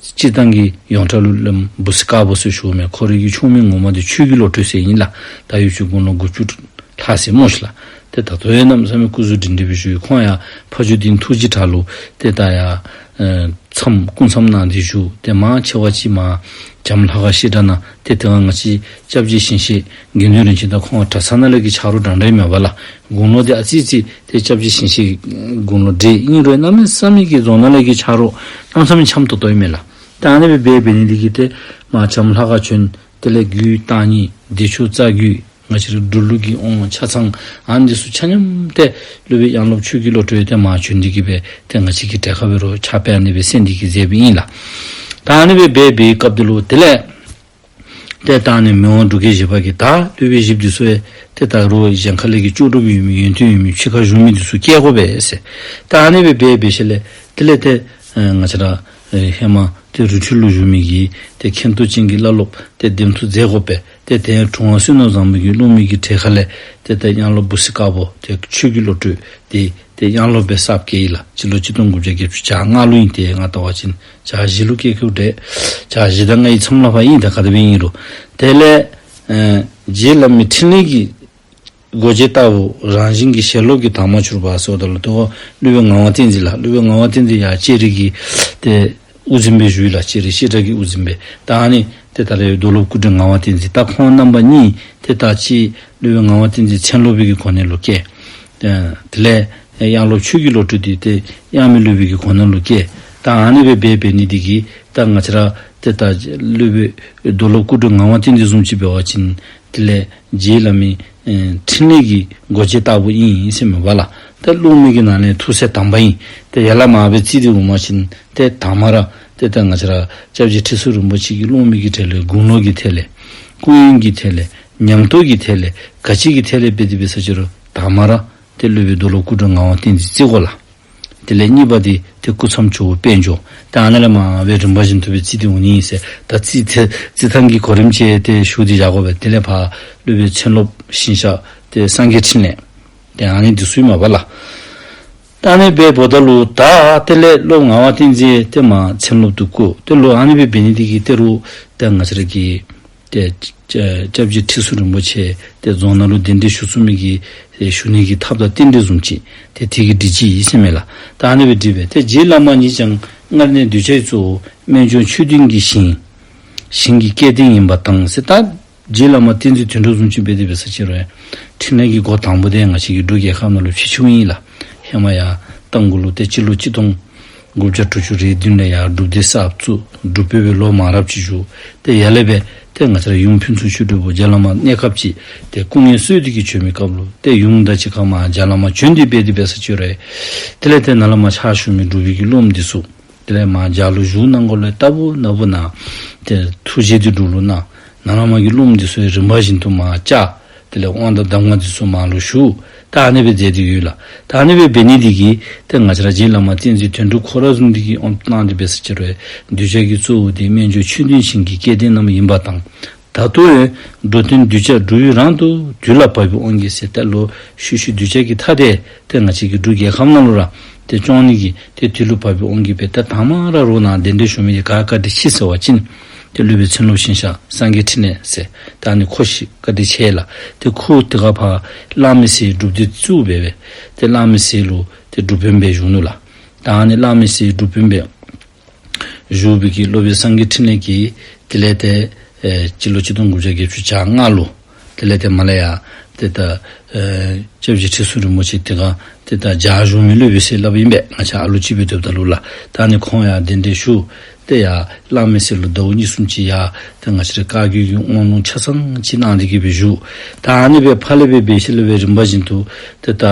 སྤྱིར་བཏང་གི་ཡོངས་གྲགས་ལུ་སློབ་དཔོན་བུ་སི་དཀར་པོ་ཟེར་ཞུཝ་མས། ཁོ་རའི་གི་ཆུང་མ་ངོ་མ་འདི་ཆོས་ཀྱི་བློ་གྲོས་ཟེར་ཨིན་ལགས། ད་ཡོད་ཚད་དགུང་ལོ་དགུ་བཅུ་ལྷག་ཟེར་སྨོ་ཤིག་ལགས། ཏེ་ད་ལྟོ་ཡང་གནམ་མེད་ས་མེད་སྐུ་གཟུགས་སྒྲིང་སྒྲིང་སྦེ་བཞུགས་ཡོད། ཁོང་ཡང་ཕ་ཇོ་སྡིངས་ཐུགས་རྗེ་བྲག་ལུ་ཏེ་ད་ཡར་ཨེ་མཚམས་སྐུ་མཚམས་གནང་སྟེ་བཞུགས། ཏེ་མང་ཆེ་བ་ཅིག་མར་བྱམས་ལྷ་ཁང་བཤད་གྲྭ་ནང་ཏེ་དེ་སྒང་ང་བཅས་སྐྱབས་རྗེ་ཞིང་གཤེགས་དགེ་འདུན་རིན་ཆེན་དང་ཁོང་གྲྭ་ཚང་ནང་ལས་ཀྱི་ཆ་རོགས་འདྲན་འདྲ་ཨིན་མས་པ་ལགས། དགུང་ལོ་འདི་ཨ་ཙི་ཙི་ཏེ་སྐྱབས་རྗེ་ཞིང་གཤེགས་དགུང་ལོ་བགྲེས་ཨིན་རུང་གནམ་མེད་ས་མེད་ཀྱི་རྫོང་ནང་ལས་ཀྱི་ཆ་རོགས་གནམ་མེད་ས་མེད་འཆམ་ཏོག་ཏོ་ཨིན་མས་ལགས། ཏེ་ཨ་ནི་སྦེ་འབད་འབད་ནི་འདི་གིས་ཏེ་མར་བྱམས་ལྷ་ཁང་བྱོན། དེ་ལས་རྒྱུད་བརྟག་གཉིས་བདེ་མཆོག་རྩ་རྒྱུད་ ང་བཅས་ར་འབྲུག་ལུགས་ཀྱི་དབང་ཆ་ཚང་ཨ་ནི་འདི་ཚུ་ཆ་མཉམ་ཏེ་སློབ་དཔོན་དབྱངས་སློབ་ཆོས་ཀྱི་བློ་གྲོས་ཏེ་མར་བྱོན་ཏེ་གིས་སྦེ་ཏེ་ང་བཅས་ཀྱི་གྲལ་ཁར་འབད་རུང་ཕྱག་དཔེ་ཨ་ནི་སྦེ་གསན་ཏེ་གིས་མཛད་པའི་ཨིན་ལགས། ད་ཨ་ནི་སྦེ་འབད་བའི་སྐབས་དེ་ལུ་དེ་ལས་ཏེ་ད་ཨ་ནི་མི་དབང་འབྲུག་རྒྱལ་བཞི་པ་གིས་ད་སློབ་དཔོན་བཞི་པོ་འདི་ཚུ་ཡང་ཏེ་ད་རུང་གཞན་ཁ་ལས་ཀྱི་ལྕོགས་གྲུབ་ཡོད་མི་ཡོན་ཏན་ཡོད་མི་ཕྱི་ཁར་བཞུགས་མི་འདི་ཚུ་བསྐྱལ་དགོ་པས་ཟེར། ད་ཨ་ནི་སྦེ་འབད་འབད་ཞིནམ་ལས་དེ་ལས་ཏེ་ཨེ་ང་བཅས་ར་ཨེ་ཧེ་མ་ཏེ་རི་ཁྲོད་ལུ་བཞུགས་མི་གི་ཏེ་མཁན་ཐོབ་ཅན་གྱི་བླ་སློབ་ཏེ་འདེམས་ཐོན་མཛད་དགོ་པས། ཏེ་དེ་ཡང་གྲུབ་དབང་བསོད་ནམས་བཟང་པོ་གི་སློབ་མའི་གི་གྲལ་ཁ་ལས་ཏེ་ད་དབྱངས་སློབ་བུ་སྲིང་དཀར་པོ་ཏེ་ཆོས་ཀྱི་བློ་གྲོས་ཏེ་ཏེ་དབྱངས་སློབ་སྦེ་གསརཔ་བསྐྱལ་ཡི་ལགས། སྤྱི་ལོ་གཅིག་སྟོང་དགུ་བརྒྱ་བརྒྱད་ཅུ་གྱ་ལྔ་ལུ་ཨིན། ཏེ་ང་བལྟ་བ་ཅིན་གྱ་བཞི་ལུ་བསྐྱལ་དགོཔ་འདྲས། གྱ་བཞི་དང་ལྔའི་མཚམས་ལུ་ཕར་ཨིན། ད་ག་དེ་སྦེ་ཨིན་རུང་དེ་ལས་ཨེ་རྗེ་བླ་མའི་འཕྲིན་ལས་ཀྱི་སྒོ་འབྱེད་ལྟ་བུ་རང་བཞིན་གྱི་ཞལ་སློབ་ཀྱི་དར་མ་ཕྱུར་བ་ཟེརཝ་ད་ལུ་ཏེ་ཁོ་སློབ་དཔོན་ངག་དབང་བསྟན་འཛིན་ལགས། སློབ་དཔོན་ངག་དབང་བསྟན་འཛིན་ཡར་ལྕགས་རི་གི་ཏེ་དབུ་འཛིན་སྦེ་བཞུགས་ཡི་ལགས། ལྕགས་རི་བཤད་གྲྭ་གི་དབུ་འཛིན་སྦེ། ད་ཨ་ནི་ཏེ་ད་རེས་རྡོར་སློབ་སྐུ་ཕྲེང་ངག་དབང་བསྟན་འཛིན། ད་ཁོང་རྣམ་པ་གཉིས་ཏེ་ད་ཅི་སློབ་དཔོན་ངག་དབང་བསྟན་འཛིན་མཚན་སློབ་པའི་གི་གོ་གནས་ལུ་བསྐྱལ། ཨེ་དེ་ལས་ཨེ་དབྱངས་སློབ་ཆོས་ཀྱི་བློ་གྲོས་འདི་ཏེ་དབྱངས་མི་སློབ་པའི་གི་གོ་གནས་ལུ་བསྐྱལ། ད་ཨ་ནི་སྦེ་འབད་འབད་ནི་འདི་གིས་ད་ང་བཅས་ར་ཏེ་ད་སློབ་དཔོན་རྡོར་སློབ་སྐུ་ཕྲེང་ངག་དབང་བསྟན་འཛིན་བཟུམ་ཅིག་འབད་བ་ཅིན་དེ་ལས་རྗེ་བླ་མའི་ཨེ་འཕྲིན་ལས་ཀྱི་སྒོ་འབྱེད་ལྟ་བུ་ཨིན་ཟེར་མས་པ་ལགས། ད་སློབ་མའི་གི་ནང་ལས་ཐུགས་སྲས་དམ་པ་ཨིན། ཏེ་ཡར་ལས་མར་སྦེ་བརྩི་སྟེ་འོང་བ་ཅིན་ཏེ་དང་པ་ར་ཏེ་ད་ང་བཅས་ར་སྐྱབས་རྗེ་ཁྲི་ཟུར་རིན་པོ་ཆེ་གི་སློབ་མའི་གི་གྲས་ལས་དགུང་ལོ་གི་ཐད་ལས་སྐུ་ཡོན་གྱི་ཐད་ལས་ཉམས་རྟོགས་ཀྱི་ཐད་ལས་ག་ཅི་གི་ཐད་ལས་འབད་དེ་འབད་ས་ཅི་རུང་དང་པ་ར་ཏེ་སློབ་དཔོན་རྡོར་སློབ་སྐུ་ཕྲེང་ངག་དབང་བསྟན་འཛིན་བརྩི་དགོ་ལགས། དེ་ལས་གཉིས་པ་འདི་ཏེ་སྐུ་མཚམས་ཇོ་བོ་དཔལ་འབྱོར། ཏེ་ཨ་ནཱ་ལས་མར་སྦེ་རིམ་པ་བཞིན་དུ་སྦེ་བརྩི་སྟེ་འོང་ནི་ཨིན་ཟེར། ད་བརྩི་ཏེ་བརྩི་ཐངས་ཀྱི་གོ་རིམ་ཅིག་ཏེ་ཞུ་སྟེ་བཞག་དགོ་པས། དེ་ལས་ཕར་སློབ་དཔོན་མཚན་སློབ་ཞིང་གཤེགས་ཏེ་སངས་རྒྱས་འཕྲིན་ལས་ཏེ་ཨ་ནི་འདི་ཚུ་ཨིན་མས་པ་ལགས། ད་ཨ་ནི་སྦེ་འབདཝ་ད་ལུ་ད་དེ་ལས་སློབ་དཔོན་ངག་དབང་བསྟན་འཛིན་ཏེ་མར་མཚན་སློབ་ཏུ་བསྐོ། ཏེ་ལོག་ཨ་ནི་སྦེ་འབད་ནི་འདི་གིས་ཏེ་རུང་ཏེ་ང་བཅས་ར་གི་ཏེ་སྐྱབས་རྗེ་ཁྲི་ཟུར་རིན་པོ་ཆེ་ཏེ་རྫོང་ནང་ལུ་གདན་འདྲེན་ཞུ་ཚུགས་མི་གི་ཏེ་ཞུ་ནི་གི་ཐབས་དང་རྟེན་འབྲེལ་བཟུམ་ཅིག་ཏེ་དེ་གིས་འགྲིགས་ཅི་ཨིན་ཟེར་མས་ལགས། ད་ཨ་ནི་སྦེ་འགྲིགས་པས། ཏེ་རྗེ་བླ་མ་ཉིད་ཀྱང་སྔར་ནས་གདུལ་བྱའི་གཙོ་བོ་སྨན་ལྗོངས་ཆོས་ལྡན་གྱི་ཞིང་ཞིང་གི་སྐལ་ལྡན་ཡིན་པ་དང་ཟེར། ད་རྗེ་བླ་མ་བསྟན་འཛིན་དོན་གྲུབ་བཟུམ་ཅིག་འབད་དེ་འབད་ས་ཅི་རུང་ཡང་འཕྲིན་ལས་ཀྱི་སྒོ་དང་པོ་དེ་ང་བཅས་ཀྱི་འབྲུག་རྒྱལ་ཁབ་ནང་ལུ་ཕྱེ་ཚུགས་ཨིན་ལགས། ཧེ་མ་ཡར་རྟ་མགོ་ལུ་ཏེ་སྤྱི་ལོ་གཅིག་སྟོང་དགུ་བརྒྱ་དྲུག་ཅུ་རེ་བདུན་ལས་ཡར་སྒྲུབ་སྡེ་གསརཔ་བཙུགས། སྒྲུབ་པའི་ལོ་མང་རབས་ཅིག་བཞུགས། ཏེ་ཡར་ལས་སྦེ་ཏེ་ང་བཅས་ར་ཡུམ་ཕུན་ཚོགས་ཆོས་སྒྲོན་པོ་རྗེ་བླ་མ་གནས་སྐབས་ཅིག་ཏེ་སྐུ་ངལ་གསོ་སྟེ་གིས་བྱོན་མི་སྐབས་ལུ་ཏེ་ཡུམ་དང་གཅིག་ཁར་མར་རྒྱ་ལས་མར་བྱོན་ཏེ་འབད་དེ་འབད་ས་ཅི་རུང་དེ་ལས་ཏེ་ནཱ་ལས་མར་ཕྱག་ཞུ་མི་འབྲུག་པའི་གི་སློབ་མ་འདི་ཚུ་དེ་ལས་མར་རྒྱ་ལུ་བཞུགས་གནང་དགོཔ་ལས་ལྟ་བུ་ན་བུ་ན་ཏེ་ཐུགས་རྗེ་འདི་འབྲུག་ལུ་གནང་། ནཱ་ལས་མར་གྱི་སློབ་མ་འདི་ཚུ་ཡང་རིམ་པ་བཞིན་དུ་མར་བཅར། དེ་ལས་དབང་དང་གདམས་ངག་འདི་ཚུ་མར་ལུ་ཞུ། ད་ཨ་ནི་སྦེ་མཛད་དེ་ཡོད་ལགས། ད་ཨ་ནི་སྦེ་འབད་ནི་འདི་གིས་ཏེ་ང་བཅས་ར་རྗེ་བླ་མ་བསྟན་འཛིན་དོན་གྲུབ་ཁོ་ར་བཟུམ་འདི་གིས་དབང་གནང་སྟེ་འབད་ས་ཅི་རུང་གདུལ་བྱ་གི་གཙོ་བོ་འདི་སྨན་ལྗོངས་ཆོས་ལྡན་ཞིང་གི་སྐལ་ལྡན་རྣམས་ཡིན་པ་དང་། ད་ལྟོ་ཡང་འགྲོ་དོན་གདུལ་བྱ་འགྲོ་ཡུལ་རང་དུ་དུས་ལ་བབ་པའི་དབང་གིས་ཟེར། ད་ལོག་ཤུལ་ཤུལ་གདུལ་བྱ་གི་མཐའ་དེ་ཏེ་ང་བཅས་ཀྱི་འབྲུག་རྒྱལ་ཁབ་ནང་ལུ་ར་ཏེ་སྐྱོང་ནི་གི་ཏེ་དུས་ལུ་བབ་པའི་དབང་གིས་སྦེ་ཏེ་དང་པ་ར་རོགས་ནང་གདན་འདྲེན་ཞུ་མི་འདི་ག་བཀའ་དྲིན་ཆེ་ཟེར་བ་ཅིན་ཏེ་སློབ་དཔོན་མཚན་སློབ་ཞིང་གཤེགས་སངས་རྒྱས་འཕྲིན་ལས་ཟེར། ད་ཨ་ནི་ཁོ་ཞིག་བཀའ་དྲིན་ཆེ་ལགས། ཏེ་ཁོ་དེ་ཁར་ཕར་གླང་མའི་ཟེར་སྒྲུབ་སྡེ་བཙུགས་སྦེ་སྦེ་ཏེ་གླང་མའི་ཟེར་ལུ་ཏེ་སྒྲུབ་དཔོན་སྦེ་བཞུགས་ནུག་ལགས། ད་ཨ་ནི་གླང་མའི་ཟེར་སྒྲུབ་དཔོན་སྦེ་བཞུགས་པའི་གི་སློབ་དཔོན་སངས་རྒྱས་འཕྲིན་ལས་ཀྱིས་དེ་ལས་ཏེ་ཨེ་སྤྱི་ལོ་གཅིག་སྟོང་དགུ་བརྒྱ་བརྒྱད་ཅུ་གྱ་ལྔ་ལུ་དེ་ལས་ཏེ་མར་ལས་ཡར་ཏེ་ད་ཨེ་སྐྱབས་རྗེ་ཁྲི་ཟུར་རིན་པོ་ཆེ་དེ་ཁར་ཏེ་ད་རྒྱ་བཞུགས་མི་སློབ་དཔོན་ཟེར་སླབ་ཨིན་པས། ང་བཅས་ཨ་ལུ་ཅིག་སྦེ་སྡོདཔ་ད་ལུ་ལགས། ད་ཨ་ནི་ཁོང་ཡར་གདན་འདྲེན་ཞུ། ཏེ་ཡར་གླང་མའི་ཟེར་ལུ་ཟླཝ་གཉིས་གསུམ་ཅིག་ཡར་ཏེ་ང་བཅས་ར་བཀའ་བརྒྱུད་ཀྱི་དབང་ལུང་ཆ་ཚང་ཅིག་གནང་སྟེ་གིས་སྦེ་བཞུགས། ད་ཨ་ནི་སྦེ་ཕར་ལས་སྦེ་འབད་ཞིནམ་ལས་སྦེ་རིམ་པ་བཞིན་དུ་ཏེ་ད་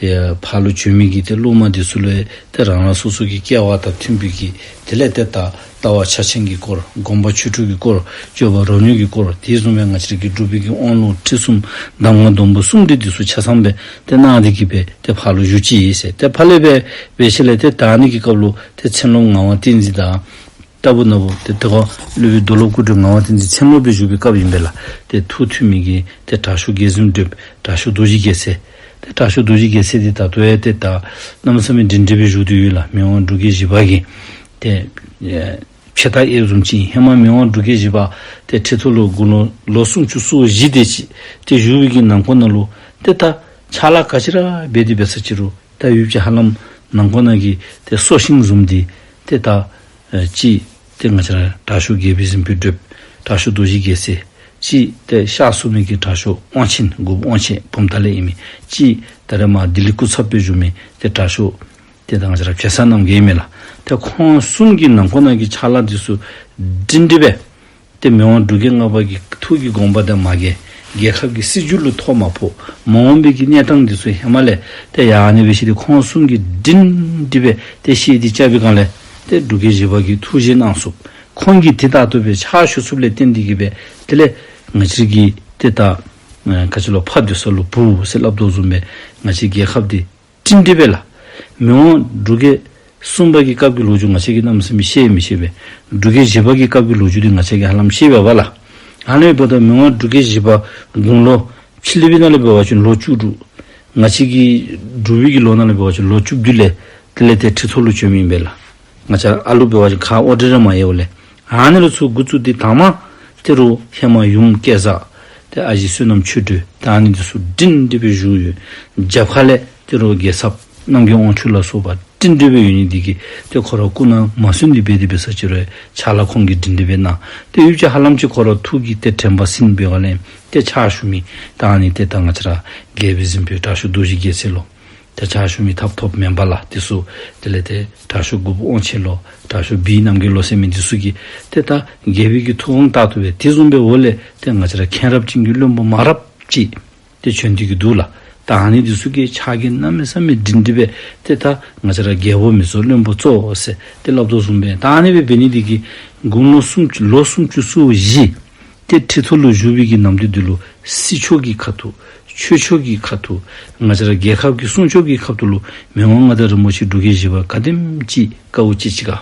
ཡ་ཕར་ལུ་བྱོན་མི་གི་ཏེ་སློབ་མ་འདི་ཚུ་ལུ་ཏེ་རང་རང་སོ་སོ་གི་སྐལ་བ་དང་མཐུན་པའི་གི་དེ་ལས་ཏེ་ད་ལྟ་བ་ཕྱག་ཆེན་གྱི་སྐོར་སྒོམ་པ་ཆོས་དྲུག་གི་སྐོར་སྤྱོད་པ་རོ་མྱོང་གི་སྐོར་དེ་བཟུམ་སྦེ་ང་བཅས་ར་གི་འབྲུག་པའི་གི་དབང་ལུང་ཁྲིད་གསུམ་གདམས་ངག་སྡོང་པོ་གསུམ་དེ་འདི་ཚུ་ཆ་ཚང་སྦེ་ཏེ་གནང་སྟེ་གིས་སྦེ་ཏེ་ཕར་ལུ་བཞུགས་ཅི་ཟེར། ཏེ་ཕར་ལས་སྦེ་འབད་ཞིནམ་ལས་ཏེ་ད་ཨ་ནི་གི་སྐབས་ལུ་ཏེ་མཚན་སློབ་ངག་དབང་བསྟན་འཛིན་དང་ལྟ་བུ་ན་བུ་ཏེ་དེ་ཁར་སློབ་དཔོན་རྡོར་སློབ་སྐུ་ཕྲེང་ངག་དབང་བསྟན་འཛིན་མཚན་སློབ་སྦེ་བཞུགས་པའི་སྐབས་ཨིན་པས་ལགས། ཏེ་ཐུགས་མཐུན་མི་གི་ཏེ་དྲག་ཤོས་དགེ་འདུན་གྲུབ་དྲག་ཤོས་རྡོ་རྗེ་རྒྱལ་མཚན། ཏེ་དྲག་ཤོས་རྡོ་རྗེ་རྒྱལ་མཚན་འདི་ད་ལྟོ་ཡང་ཏེ་ད་གནམ་མེད་ས་མེད་སྒྲིང་སྒྲི་སྦེ་བཞུགས་ཏེ་ཡོད་ལགས། མི་དབང་འབྲུག་རྒྱལ་བཞི་པ་གི་ཏེ་ཨེ་ཕྱེད་དར་གཡས་བཟུམ་ཅིག་ཨིན། ཧེ་མ་མི་དབང་འབྲུག་རྒྱལ་བཞི་པ་ཏེ་ཁྲི་ཐོག་ལུ་དགུང་ལོ་ལོ་སུམ་ཅུ་སོ་བཞི་དེ་ཅིག་ཏེ་བཞུགས་པའི་གི་ནང་འཁོད་ནང་ལུ་ཏེ་ད་ཕྱག་ལཱ་ག་ཅི་ར་འབད་དེ་འབད་ས་ཅི་རུང་ད་ཡུདཔ་ཅིག་ཧ་ལམ་ནང་འཁོད་ནང་གི་ཏེ་སྲོག་ཤིང་བཟུམ་འདི་ཏེ་ད་ཨེ་ཅིག་ཏེ་ང་བཅས་ར་དྲག་ཤོས་དགེ་འཕེལ་གཟིམ་དཔོན་གྲུབ་དྲག་ཤོས་རྡོ་རྗེ་རྒྱལ་མཚན། ཅིག་ཏེ་གཤགས་སོང་མི་གི་དྲག་ཤོས་དབང་ཆེན་དགུ་པོ་དབང་ཆེན་བུམ་ཐང་ལས་ཨིན་མི། ཅིག་ད་རེས་མར་ལྡི་ལི་སྐུ་ཚབ་སྦེ་བཞུགས་མི་ཏེ་དྲག་ཤོས་ཏེ་ད་ང་བཅས་ར་བྱེ་ས་རྣམ་རྒྱལ་ཨིན་མས་ལགས། ཏེ་ཁོང་གསུམ་གྱི་ནང་འཁོད་ནང་གི་ཕྱག་ལཱ་འདི་ཚུ་སྒྲིང་སྒྲི་སྦེ་ཏེ་མི་དབང་འབྲུག་རྒྱལ་ལྔ་པ་གི་ཐུགས་ཀྱི་དགོངས་པ་དང་མ་འགལ། རྒྱལ་ཁབ་ཀྱི་སྲིད་བྱུས་ལུ་ཐོ་མ་ཕོག། མ་འོངས་པའི་གི་གནས་སྟངས་འདི་ཚུ་ཧེ་མ་ལས་ཏེ་ཡ་ཨ་ནི་སྦེ་ཤེས་ཏེ་ཁོང་གསུམ་གྱིས་སྒྲིང་སྒྲི་སྦེ་ཏེ་བཤད་དེ་རྐྱབ་པའི་སྒང་ལས་ཏེ་འབྲུག་རྒྱལ་བཞི་པ་གིས་ཐུགས་བཞེས་གནང་ཚུགས། ཁོང་གིས་དེ་ལྟར་དུ་སྦེ་ཕྱག་ཞུ་ཚུགསཔ་ལས་བརྟེན་ཏེ་གིས་སྦེ་དེ་ལས་ང་བཅས་ཀྱི་ཏེ་ད་ཨེ་ག་ཅི་ལོ་ཕ་སྡོད་ས་ལུ་བུ་ཟེར་སླབ་དོ་བཟུམ་སྦེ་ང་བཅས་རྒྱལ་ཁབ་འདི་སྒྲིང་སྒྲི་སྦེ་ལགས། མི་དབང་འབྲུག་རྒྱལ་གསུམ་པ་གི་སྐབས་ཀྱི་ལོ་རྒྱུས་ང་བཅས་ཀྱིས་གནམ་མེད་ས་མེད་ཤེས་མི་ཤེས་པས། འབྲུག་རྒྱལ་བཞི་པ་གི་སྐབས་ཀྱི་ལོ་རྒྱུས་འདི་ང་བཅས་ཀྱིས་ཧ་ལམ་ཤེས་པས་པ་ལགས། ཨ་ནི་འབདཝ་ད་མི་དབང་འབྲུག་རྒྱལ་བཞི་པ་དགུང་ལོ་ཕྱི་གླིང་པའི་ནང་ལས་འབད་བ་ཅིན་ལོ་བཅུ་དྲུག། ང་བཅས་ཀྱི་འབྲུག་པའི་གི་ལོ་ནང་ལས་འབད་བ་ཅིན་ལོ་བཅུ་བདུན་ལས་དེ་ལས་ཏེ་ཁྲི་ཐོག་ལུ་བྱོནམ་ཨིན་པས་ལགས། ང་བཅས་ཨ་ལུ་འབད་བ་ཅིན་ཁ་དབོ་འདྲེ་ར་མ་ཡལཝ་ལས། ཨ་ནི་ལུ་ཚུར་འགོ་བཙུགས་ཏེ་དང་པ་ཏེ་རུང་ཧེ་མ་ཡུམ་སྐལ་བཟང་ཏེ་ཨ་ཞེ་བསོད་ནམས་ཆོས་སྒྲོན་ད་ཨ་ནི་འདི་ཚུ་སྒྲིང་སྒྲི་སྦེ་བཞུགས་ཡོད། རྒྱབ་ཁ་ལས་ཏེ་རུང་རྒྱལ་ཚབ་རྣམ་རྒྱལ་དབང་ཕྱུག་ལ་སོགས་པ་སྒྲིང་སྒྲི་སྦེ་ཡོད་ནི་འདི་གིས་ཏེ་ཁོ་ར་སྐུ་ན་མ་སོན་ཏེ་འབད་དེ་འབད་ས་ཅིག་རུང་ཕྱག་ལཱ་ཁོང་གིས་སྒྲིང་སྒྲི་སྦེ་གནང་། ཏེ་ཡུདཔ་ཅིག་ཧ་ལམ་ཅིག་ཁོ་ར་ཐུགས་ཀྱི་ཏེ་དྲན་པ་ཟིན་པའི་སྒང་ལས་ཏེ་ཕྱག་ཞུ་མི་ད་ཨ་ནི་ཏེ་ད་ང་བཅས་ར་རྒྱལ་པོའི་གཟིམ་དཔོན་དྲག་ཤོས་རྡོ་རྗེ་རྒྱལ་མཚན་ལོ། ཏེ་ཕྱག་ཞུ་མི་ཐབ་ཐོབ་མེན་པ་ལགས། དེ་ཚུ་དེ་ལས་ཏེ་དྲག་ཤོས་དགུ་པོ་དབང་ཆེན་ལོ། དྲག་ཤོས་བི་རྣམ་རྒྱལ་ལོ་ཟེར་མི་འདི་ཚུ་གིས་ཏེ་ད་རྒྱལ་པོའི་གི་ཐུགས་དགོངས་ལྟར་དུ་སྦེ་དེ་བཟུམ་སྦེ་འོག་ལས་ཏེ་ང་བཅས་ར་མཁྱེན་རབ་ཅན་གྱི་བློན་པོ་མང་རབས་ཅིག་ཏེ་བྱོན་ཏེ་གི་འདུག་ལགས། ད་ཨ་ནི་འདི་ཚུ་གིས་ཕྱག་གིས་གནམ་མེད་ས་མེད་སྒྲིང་སྒྲི་སྦེ་ཏེ་ད་ང་བཅས་ར་རྒྱལ་པོ་མི་གཙོ་བློན་པོ་གཙོ་ཟེར་ཏེ་སླབ་དོ་བཟུམ་སྦེ་ད་ཨ་ནི་སྦེ་འབད་ནི་འདི་གིས་དགུང་ལོ་སུམ་ཅུ་ལོ་སུམ་ཅུ་སོ་བཞི་ཏེ་ཁྲི་ཐོག་ལུ་བཞུགས་པའི་གི་ནམ་དུས་འདི་ལུ་སྲིད་ཕྱོགས་ཀྱི་ཁ་ཐུག་ཆོས་ཕྱོགས་ཀྱི་ཁ་ཐུག་ང་བཅས་ར་རྒྱལ་ཁབ་ཀྱི་སྲུང་སྐྱོབ་ཀྱི་ཁ་ཐུག་ལུ་མི་དབང་མངའ་བདག་རིན་པོ་ཆེ་འབྲུག་རྒྱལ་བཞི་པ་ག་དེམ་ཅིག་དཀའཝ་སྤྱད་ཅི་ག།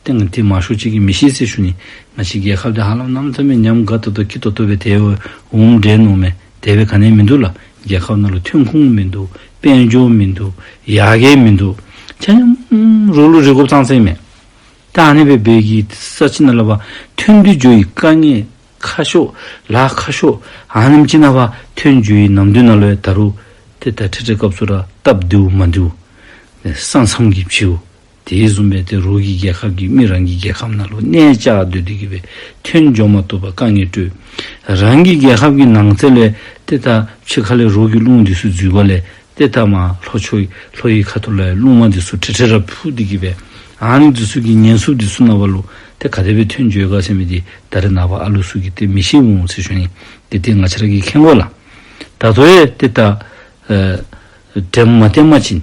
ཏེ་ང་དེ་མང་ཤོས་ཅིག་གིས་མི་ཤེས་ཟེར་ཞུ་ནི། ང་བཅས་རྒྱལ་ཁབ་འདི་ཧ་ལམ་གནམ་མེད་ས་མེད་ཉམས་དགའ་ཏོག་ཏོ་སྐྱིད་ཏོག་ཏོ་སྦེ་དེ་འོང་འདྲས་མནོཝ་མས། དེ་སྦེ་ག་ནི་ཡང་མིན་འདུག་ལགས། རྒྱལ་ཁབ་ནང་ལུ་ཐོན་ཁུངས་མིན་འདུག། དཔལ་འབྱོར་མིན་འདུག། ཡར་རྒྱས་མིན་འདུག། ཆ་མཉམ་རོགས་ལུ་རེ་དགོཔ་ཙང་ཙང་ཨིན་མས། ད་ཨ་ནི་སྦེ་འབད་གི་ས་ཅིག་ནང་ལུ་འབད་ཐོན་དུས་འགྱོ་བའི་དཀའ་ངལ་ཁག་ཤོས་ལཱ་ཁག་ཤོས་ཨ་ནེམ་ཅིག་ནང་འབད་ཐོན་འགྱོ་བའི་ནམ་དུས་ནང་ལུ་ད་རུང་ཏེ་ད་ཁྲིག་ཁྲི་སྐབས་སུ་ར་སྟབས་བདེཝ་མ་བདེཝ་ས་མཚམས་ཀྱི་བྱིའུ་དེ་བཟུམ་སྦེ་ཏེ་རོགས་ཀྱི་རྒྱལ་ཁབ་ཀྱི་མི་རང་གི་རྒྱལ་ཁབ་ནང་ལུ་གནས་བཅགས་སྡོད་དེ་གི་སྦེ་ཐོན་འགྱོ་མ་བཏུབ་པར་དཀའ་ངལ་སྤྲོད། རང་གི་རྒྱལ་ཁབ་ཀྱི་ནང་རྩ་ལས་ཏེ་ད་ཕྱི་ཁ་ལས་རོགས་ཀྱི་རླུང་འདི་ཚུ་འཛུལ་བ་ལས་ཏེ་ད་མར་ལྷོ་ཕྱོགས་ལྷོའི་ཁ་ཐུག་ལས་རླུང་མ་འདི་ཚུ་ཁྲི་ཁྲི་ར་འཕུ་སྟེ་གི་སྦེ་ཨ་ནི་འདི་ཚུ་གི་ཉེན་སྲུང་འདི་ཚུ་ནང་འབད་ལུ་ཏེ་ག་དེ་སྦེ་ཐོན་འགྱོ་ག་ཟེར་མི་འདི་ད་རེས་ནངས་པ་ཨ་ལུ་ཚུ་གིས་ཏེ་མི་ཤེས་འོང་ཟེར་ཞུ་ནི། ཏེ་དེ་ང་བཅས་ར་གིས་མཁྱེན་དགོ་ལགས། ད་ལྟོ་ཡང་ཏེ་ད་ཨེ་དྲན་མ་བསྟེན་པ་ཅིན་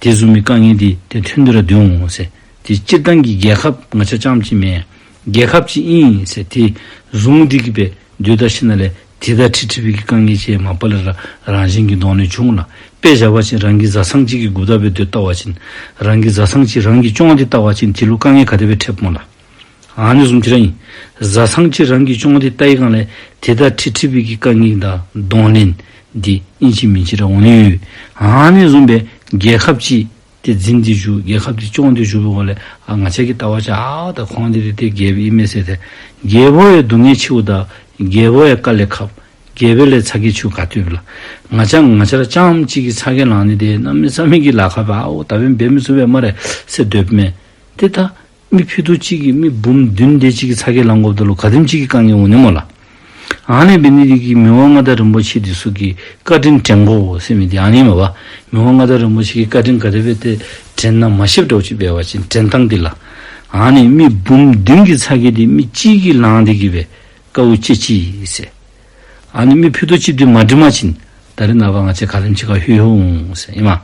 དེ་བཟུམ་མའི་དཀའ་ངལ་འདི་ཏེ་ཐོན་ཏེ་ར་སྡོད་འོང་ཟེར། ཏེ་སྤྱིར་བཏང་གི་རྒྱལ་ཁབ་ང་བཅས་རྐྱངམ་ཅིག་མེན། རྒྱལ་ཁབ་ཅིག་ཨིན་ཟེར་ཏེ་བཟུང་སྟེ་གི་སྦེ་སྡོད་ད་ཞིནམ་ལས་ཏེ་ད་ཁྲིག་ཁྲི་སྦེ་གི་དཀའ་ངལ་ཅིག་མ་པ་ལས་ར་རང་བཞིན་གྱིས་གདོང་ལེན་འབྱུང་ལགས། དཔེ་བཞག་པ་ཅིན་རང་གི་བཟའ་ཚང་ཅིག་གི་འགོ་བདག་སྦེ་སྡོད་ལྟ་བ་ཅིན་རང་གི་བཟའ་ཚང་ཅིག་རང་གིས་སྐྱོང་སྟེ་ལྟ་བ་ཅིན་དེ་ལུ་དཀའ་ངལ་ག་དེ་སྦེ་འཕྱད་སྨོ་ལགས། ཨ་ནི་བཟུམ་ཅིག་ར་ཨིན། བཟའ་ཚང་ཅིག་རང་གིས་སྐྱོང་སྟེ་ལྟ་བའི་སྒང་ལས་ཏེ་ད་ཁྲིག་ཁྲི་སྦེ་གི་དཀའ་ངལ་དང་གདོང་ལེན་འདི་ཨིན་ཅི་མིན་ཅི་ར་འོང་ནི་ཡོད། ཨ་ནི་བཟུམ་སྦེ་རྒྱལ་ཁབ་ཅིག་ཏེ་འཛིན་ཏེ་བཞུགས། རྒྱལ་ཁབ་འདི་སྐྱོང་སྟེ་བཞུགས་པའི་སྒང་ལས་ཨ་ང་བཅས་ཀྱིས་ལྟ་བ་ཅིན་ཨ་ད་ཁོང་འདི་ཏེ་རྒྱལཔོ་ཨིན་མས་ཟེར་ཏེ་རྒྱལ་པོ་ཡང་སྡུག་བསྔལ་ཆེཝ་དང་རྒྱལ་པོ་ཡང་དཀའ་ལས་ཁགཔ། རྒྱལ་པོ་ལས་ཚ་གྱང་ཆེཝ་ག་ཏེ་ཡོདཔ་ལགས། ང་བཅས་ང་བཅས་ར་རྐྱངམ་ཅིག་གིས་ཚ་གྱང་ལང་ནི་འདི་གནམ་མེད་ས་མེད་ཀྱི་ལཱ་ཁག་སྦེ་ཨའོ་ད་འབད་འབད་མི་ཚུགས་པས་སྨ་རེ་ཟེར་སྡོདཔ་མས། ཏེ་ད་མི་ཕུད་རྡོག་གཅིག་གིས་མི་འབུམ་བདུན་དེ་ཅིག་གིས་ཚ་གྱང་ལང་དགོཔ་ད་ལུ་ག་དེམ་ཅིག་གི་དཀའ་ངལ་འོང་ནི་སྨོ་ལགས། ཨ་ནི་འབད་ནི་འདི་གིས་མི་དབང་མངའ་བདག་རིན་པོ་ཆེ་འདི་ཚུ་གི་བཀའ་དྲིན་དྲན་དགོ་ཟེར་མི་འདི་ཨ་ནི་མས་པ། མི་དབང་མངའ་བདག་རིན་པོ་ཆེ་གི་བཀའ་དྲིན་ག་དེ་སྦེ་ཏེ་དྲན་ན་མ་ཤེསཔ་འདྲཝ་ཅིག་འབད་བ་ཅིན་དྲན་ཐངས་འདི་ལགས། ཨ་ནི་མི་འབུམ་བདུན་གྱི་ཚ་གྱང་འདི་མི་གཅིག་གིས་ལང་སྟེ་གི་སྦེ་དཀའཝ་སྤྱད་ཅི་ཟེར། ཨ་ནི་མི་ཕུད་རྡོག་གཅིག་འདི་མ་འདྲེན་པ་ཅིན་ད་རེས་ནངས་པ་ང་བཅས་ག་དེམ་ཅིག་ཁར་ལྷོད་ལྷོད་འོང་ཟེར་ཨིན་མས།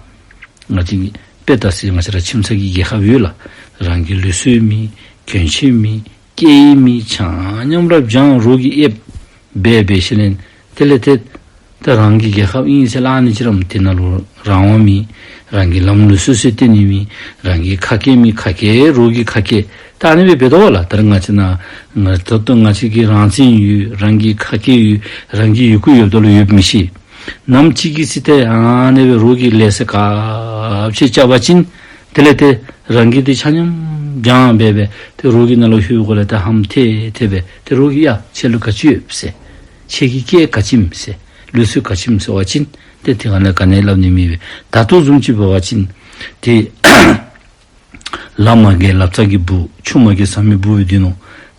ང་བཅས་ཀྱི་དཔེ་ལྟ་ས་ང་བཅས་ར་ཁྱིམ་ཚང་གི་རྒྱལ་ཁབ་ཡོད་ལགས། རང་གི་ལུགས་སྲོལ་མེད། གྱོན་ཆས་མེད། སྐད་ཡིག་མེད། ཆ་མཉམ་ར་སྦྱང་། རོགས་ཀྱིས་ཨེབ་འབད་འབད་ཞིནམ་ལས་དེ་ལས་ཏེ་ད་རང་གི་རྒྱལ་ཁབ་ཨིན་ཟེར་སླབ་ནི་ཅིག་ར་མེད། དེ་ནང་ལུ་རང་དབང་མེད། རང་གི་ལམ་ལུགས་སྲོལ་སྲོལ་བསྟན་ནི་མེད། རང་གི་ཁ་སྐད་མེད། ཁ་སྐད་རོགས་ཀྱི་ཁ་སྐད། ད་ཨ་ནི་སྦེ་འབད་དོ་ལགས། ད་རེས་ང་བཅས་ནཱ་ང་ད་ལྟོ་ང་བཅས་ཀྱི་རང་བཙན་ཡོད། རང་གི་ཁ་སྐད་ཡོད། རང་གི་ཡི་གུ་ཡོདཔ་ད་ལུ་ཡོདཔ་མི་ཤེས། ནམ་ཅིག་གི་ཚེ་ཏེ་ཨ་ནི་སྦེ་རོགས་ཀྱིས་ལས་ཟེར་ག་ཅི་རྐྱབ་པ་ཅིན་དེ་ལས་ཏེ་རང་གིས་ཏེ་ཆ་མཉམ་སྦྱང་འབད་འབད་ཏེ་རོགས་ཀྱི་ནང་ལུ་ལྷོདཔ་ལས་ཏེ་ཧམ་ཐལ་ཐལ་སྦེ་ཏེ་རོགས་ཀྱིས་ཡ་ཁྱེད་ལུ་ག་ཅི་ཡོད་ཟེར། ཁྱེད་ཀྱི་སྐད་ག་ཅི་ཨིནམ་ཟེར། ལུགས་སྲོལ་ག་ཅི་ཨིནམ་ཟེར་བ་ཅིན་ཏེ་དེ་སྒང་ལས་ག་ནི་ཡང་སླབ་ནི་མེད་པས། ད་ལྟོ་བཟུམ་ཅིག་འབད་བ་ཅིན་ཏེ་ལ་མ་རྒས་ལབ་རྩ་གི་སྦུག། ཆུ་མ་རྒས་ཟམ་པའི་སྦུག་སྦེ་སྡོད་ནུག།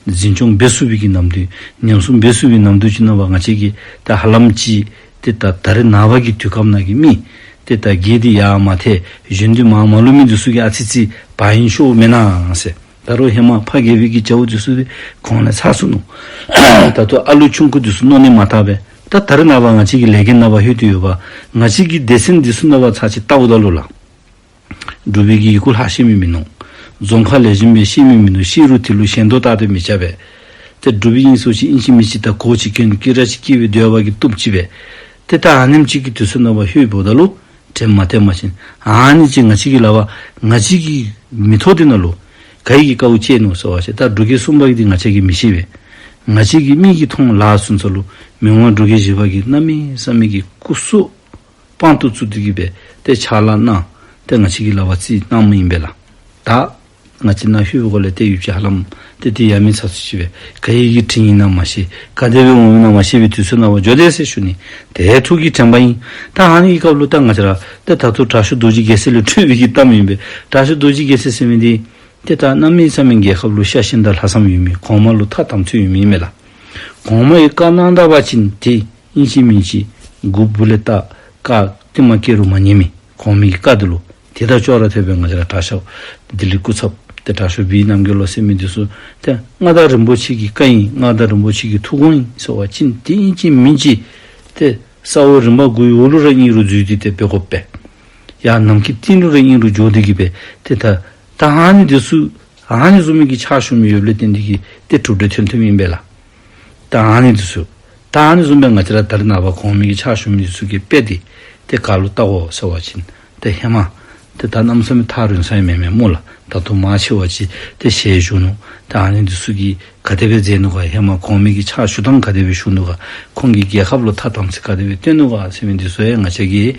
འཛིན་སྐྱོང་འབད་ཚུགས་པའི་གི་ནམ་དུས་ཉམས་སྲུང་འབད་ཚུགས་པའི་ནམ་དུས་ཅིག་ནང་འབད་ང་བཅས་ཀྱིས་ད་ཧ་ལམ་ཅིག་ཏེ་ད་ད་རེས་ནངས་པ་གི་དུས་སྐབས་ནང་གི་མི་ཏེ་ད་རྒས་ཏེ་ཡར་མ་ཐལ་གཞོན་ཏེ་མར་མ་ལུས་མི་འདི་ཚུ་གིས་ཨ་ཙི་ཙི་བ་ཡིན་ཤོརཝ་མེན་ན་ཟེར། ད་རུང་ཧེ་མ་ཕ་རྒས་པའི་གི་བྱ་བ་འདི་ཚུ་ཏེ་གོང་ལས་ཚར་སོ་ནུག། ད་ལྟོ་ཨ་ལུ་ཆུང་ཀུ་འདི་ཚུ་མནོ་ནི་མ་དག་པས། ད་ད་རེས་ནངས་པ་ང་བཅས་ཀྱི་ལས་འགན་ནང་ཕར་ལྷོད་དེ་ཡོད་པ། ང་བཅས་ཀྱི་སྡེ་ཚན་འདི་ཚུ་ནང་ཕར་ཚར་ཅིག་བལྟཝ་ད་ལུ་ལགས། འབྲུག་པའི་གི་ཡི་གུ་ལྷག་ཤེས་མི་མིན་ནུག། རྫོང་ཁ་ལེགས་ཤོམ་སྦེ་ཤེས་མི་མིན་ནུག། ཤེས་རུང་དེ་ལུ་ཞེན་མདོག་བལྟ་སྟེ་མི་བྱ་བས། ཏེ་འབྲུག་པའི་ཨིན་ཟེར་ཅིག་ཨིན་ཅི་མིན་ཅི་ད་གོ་ཅིག་གྱོན་སྐེ་རགས་ཅིག་བཀལ་སྦེ་སྡོད་པ་གིས་བཏུབ་ཅི་པས། ཏེ་ད་ཨ་ནེམ་ཅིག་གི་དུས་ཚོད་ནང་ཕར་ལྷོདཔ་ད་ལུ་དྲན་མ་དྲན་མ་ཤེས། ཨ་ནི་ཅིག་ང་བཅས་ཀྱི་ལག་པར་ང་བཅས་ཀྱི་མིག་ཏོ་འདི་ནང་ལུ་ག་གིས་དཀའཝ་སྤྱད་ནུག་ཟེར་བ་ཅིན་ད་འབྲུག་རྒྱལ་གསུམ་པ་གིས་འདི་ང་བཅས་ཀྱིས་མི་ཤེས་པས། ང་བཅས་ཀྱི་མིག་གིས་མཐོང་ལགཔ་བཟུང་ས་ལུ་མི་དབང་འབྲུག་རྒྱལ་བཞི་པ་གིས་གནམ་མེད་ས་མེད་ཀྱི་སྐུ་གཟུགས་དཔང་དུ་བཙུགས་ཏེ་གིས་སྦེ་ཏེ་ཕྱག་ལཱ་གནང་། ཏེ་ང་བཅས་ཀྱི་ལག་པར་རྩིས་གནངམ་ཨིན་པས་ལགས། ད་ང་བཅས་ནཱ་ལྷོད་པའི་སྒང་ལས་ཏེ་ཡུདཔ་ཅིག་ཧ་ལམ་ཏེ་ཏེ་ཡ་མེད་ཚ་སུ་ཅིག་སྦེ་ག་གིས་དྲིས་ཡི་ན་མ་ཤེས། ག་དེ་སྦེ་འོང་ཡི་ན་མ་ཤེས་པའི་དུས་ཚོད་ནང་ཕར་འགྱོ་དེས་ཟེར་ཞུ་ནི། ཏེ་ཐུགས་ཀྱི་དྲན་པ་ཨིན། ད་ཨ་ནི་གི་སྐབས་ལུ་ད་ང་བཅས་ར་ཏེ་ད་ལྟོ་དྲག་ཤོས་རྡོ་རྗེ་རྒྱལ་མཚན་ལས་འཕྲོས་པའི་གི་གཏམ་ཨིན་པས། དྲག་ཤོས་རྡོ་རྗེ་རྒྱལ་མཚན་ཟེར་མི་འདི་ཏེ་ད་གནམ་མེད་ས་མེད་རྒྱལ་ཁབ་ལུ་ཤ་ཞེན་དང་ལྷག་བསམ་ཡོད་མི་གོང་མ་ལུ་ཐ་དམ་ཚིག་ཡོད་མི་ཨིན་མས་ལགས། གོང་མ་གིས་བཀའ་གནང་ད་པ་ཅིན་ཏེ་ཨིན་ཅི་མིན་ཅི་མགུ་སྦུག་ལས་བཏགས་བཀའ་གཏིང་མ་སྐྱེ་རུང་མ་ཉན་མི་གོང་མའི་གི་བཀའ་འདི་ལུ། དེ་དང་ཅོག་ར་འཐདཔ་སྦེ་ང་བཅས་ར་དྲག་ཤོས་ལྡི་ལི་སྐུ་ཚབ་ཏེ་དྲག་ཤོས་བི་རྣམ་རྒྱལ་ལོ་ཟེར་མི་འདི་ཚུ་ཏེ་མངའ་བདག་རིན་པོ་ཆེ་གི་བཀའ་ཨིན། མངའ་བདག་རིན་པོ་ཆེ་གི་ཐུགས་དགོངས་ཨིན་ཟེར་བ་ཅིན་ཏེ་ཨིན་ཅི་མིན་ཅི་ཏེ་ས་འོག་རིམ་པ་དགུའི་འོག་ལུ་ར་ཨིན་རུང་འཛུལ་ཏེ་ཏེ་འབད་དགོ་པས། ཡར་ནམ་མཁའི་གཏིང་ལུ་ར་ཨིན་རུང་འགྱོ་སྟེ་གིས་སྦེ་ཏེ་ད་ད་ཨ་ནི་འདི་ཚུ་ཨ་ནི་བཟུམ་མའི་གི་ཕྱག་ཞུ་མི་ཡོདཔ་ལས་བརྟེན་ཏེ་གིས་ཏེ་གྲུབ་འབྲས་ཐོན་ཐོནམ་ཨིན་པས་ལགས། ད་ཨ་ནི་འདི་ཚུ་ད་ཨ་ནི་བཟུམ་སྦེ་ང་བཅས་ར་ད་རེས་ནངས་པ་གོང་མའི་གི་ཕྱག་ཞུ་མི་འདི་ཚུ་གིས་དཔེ་འདི་ཏེ་ག་ལུ་བལྟ་དགོ་ཟེར་བ་ཅིན་ཏེ་ཧེ་མ་ཏེ་ད་གནམ་མེད་ས་མེད་ཐག་རིང་ས་ཡང་མེན་མས་སྨོ་ལགས། ད་ལྟོ་མང་ཆེ་བ་ཅིག་ཏེ་ཞལ་བཞུགས་ནུག། ད་ཨ་ནི་འདི་ཚུ་གིས་ག་དེ་སྦེ་མཛད་ནུག་ག། ཧེ་མ་གོང་མའི་གི་ཕྱག་ཞུ་ཐངས་ག་དེ་སྦེ་ཞུ་ནུག་ག། ཁོང་གིས་རྒྱལ་ཁབ་ལུ་ཐ་དམ་ཚིག་ག་དེ་སྦེ་བསྟེན་ནུག་ག་ཟེར་མི་འདི་ཚུ་ཡང་ང་བཅས་ཀྱིས་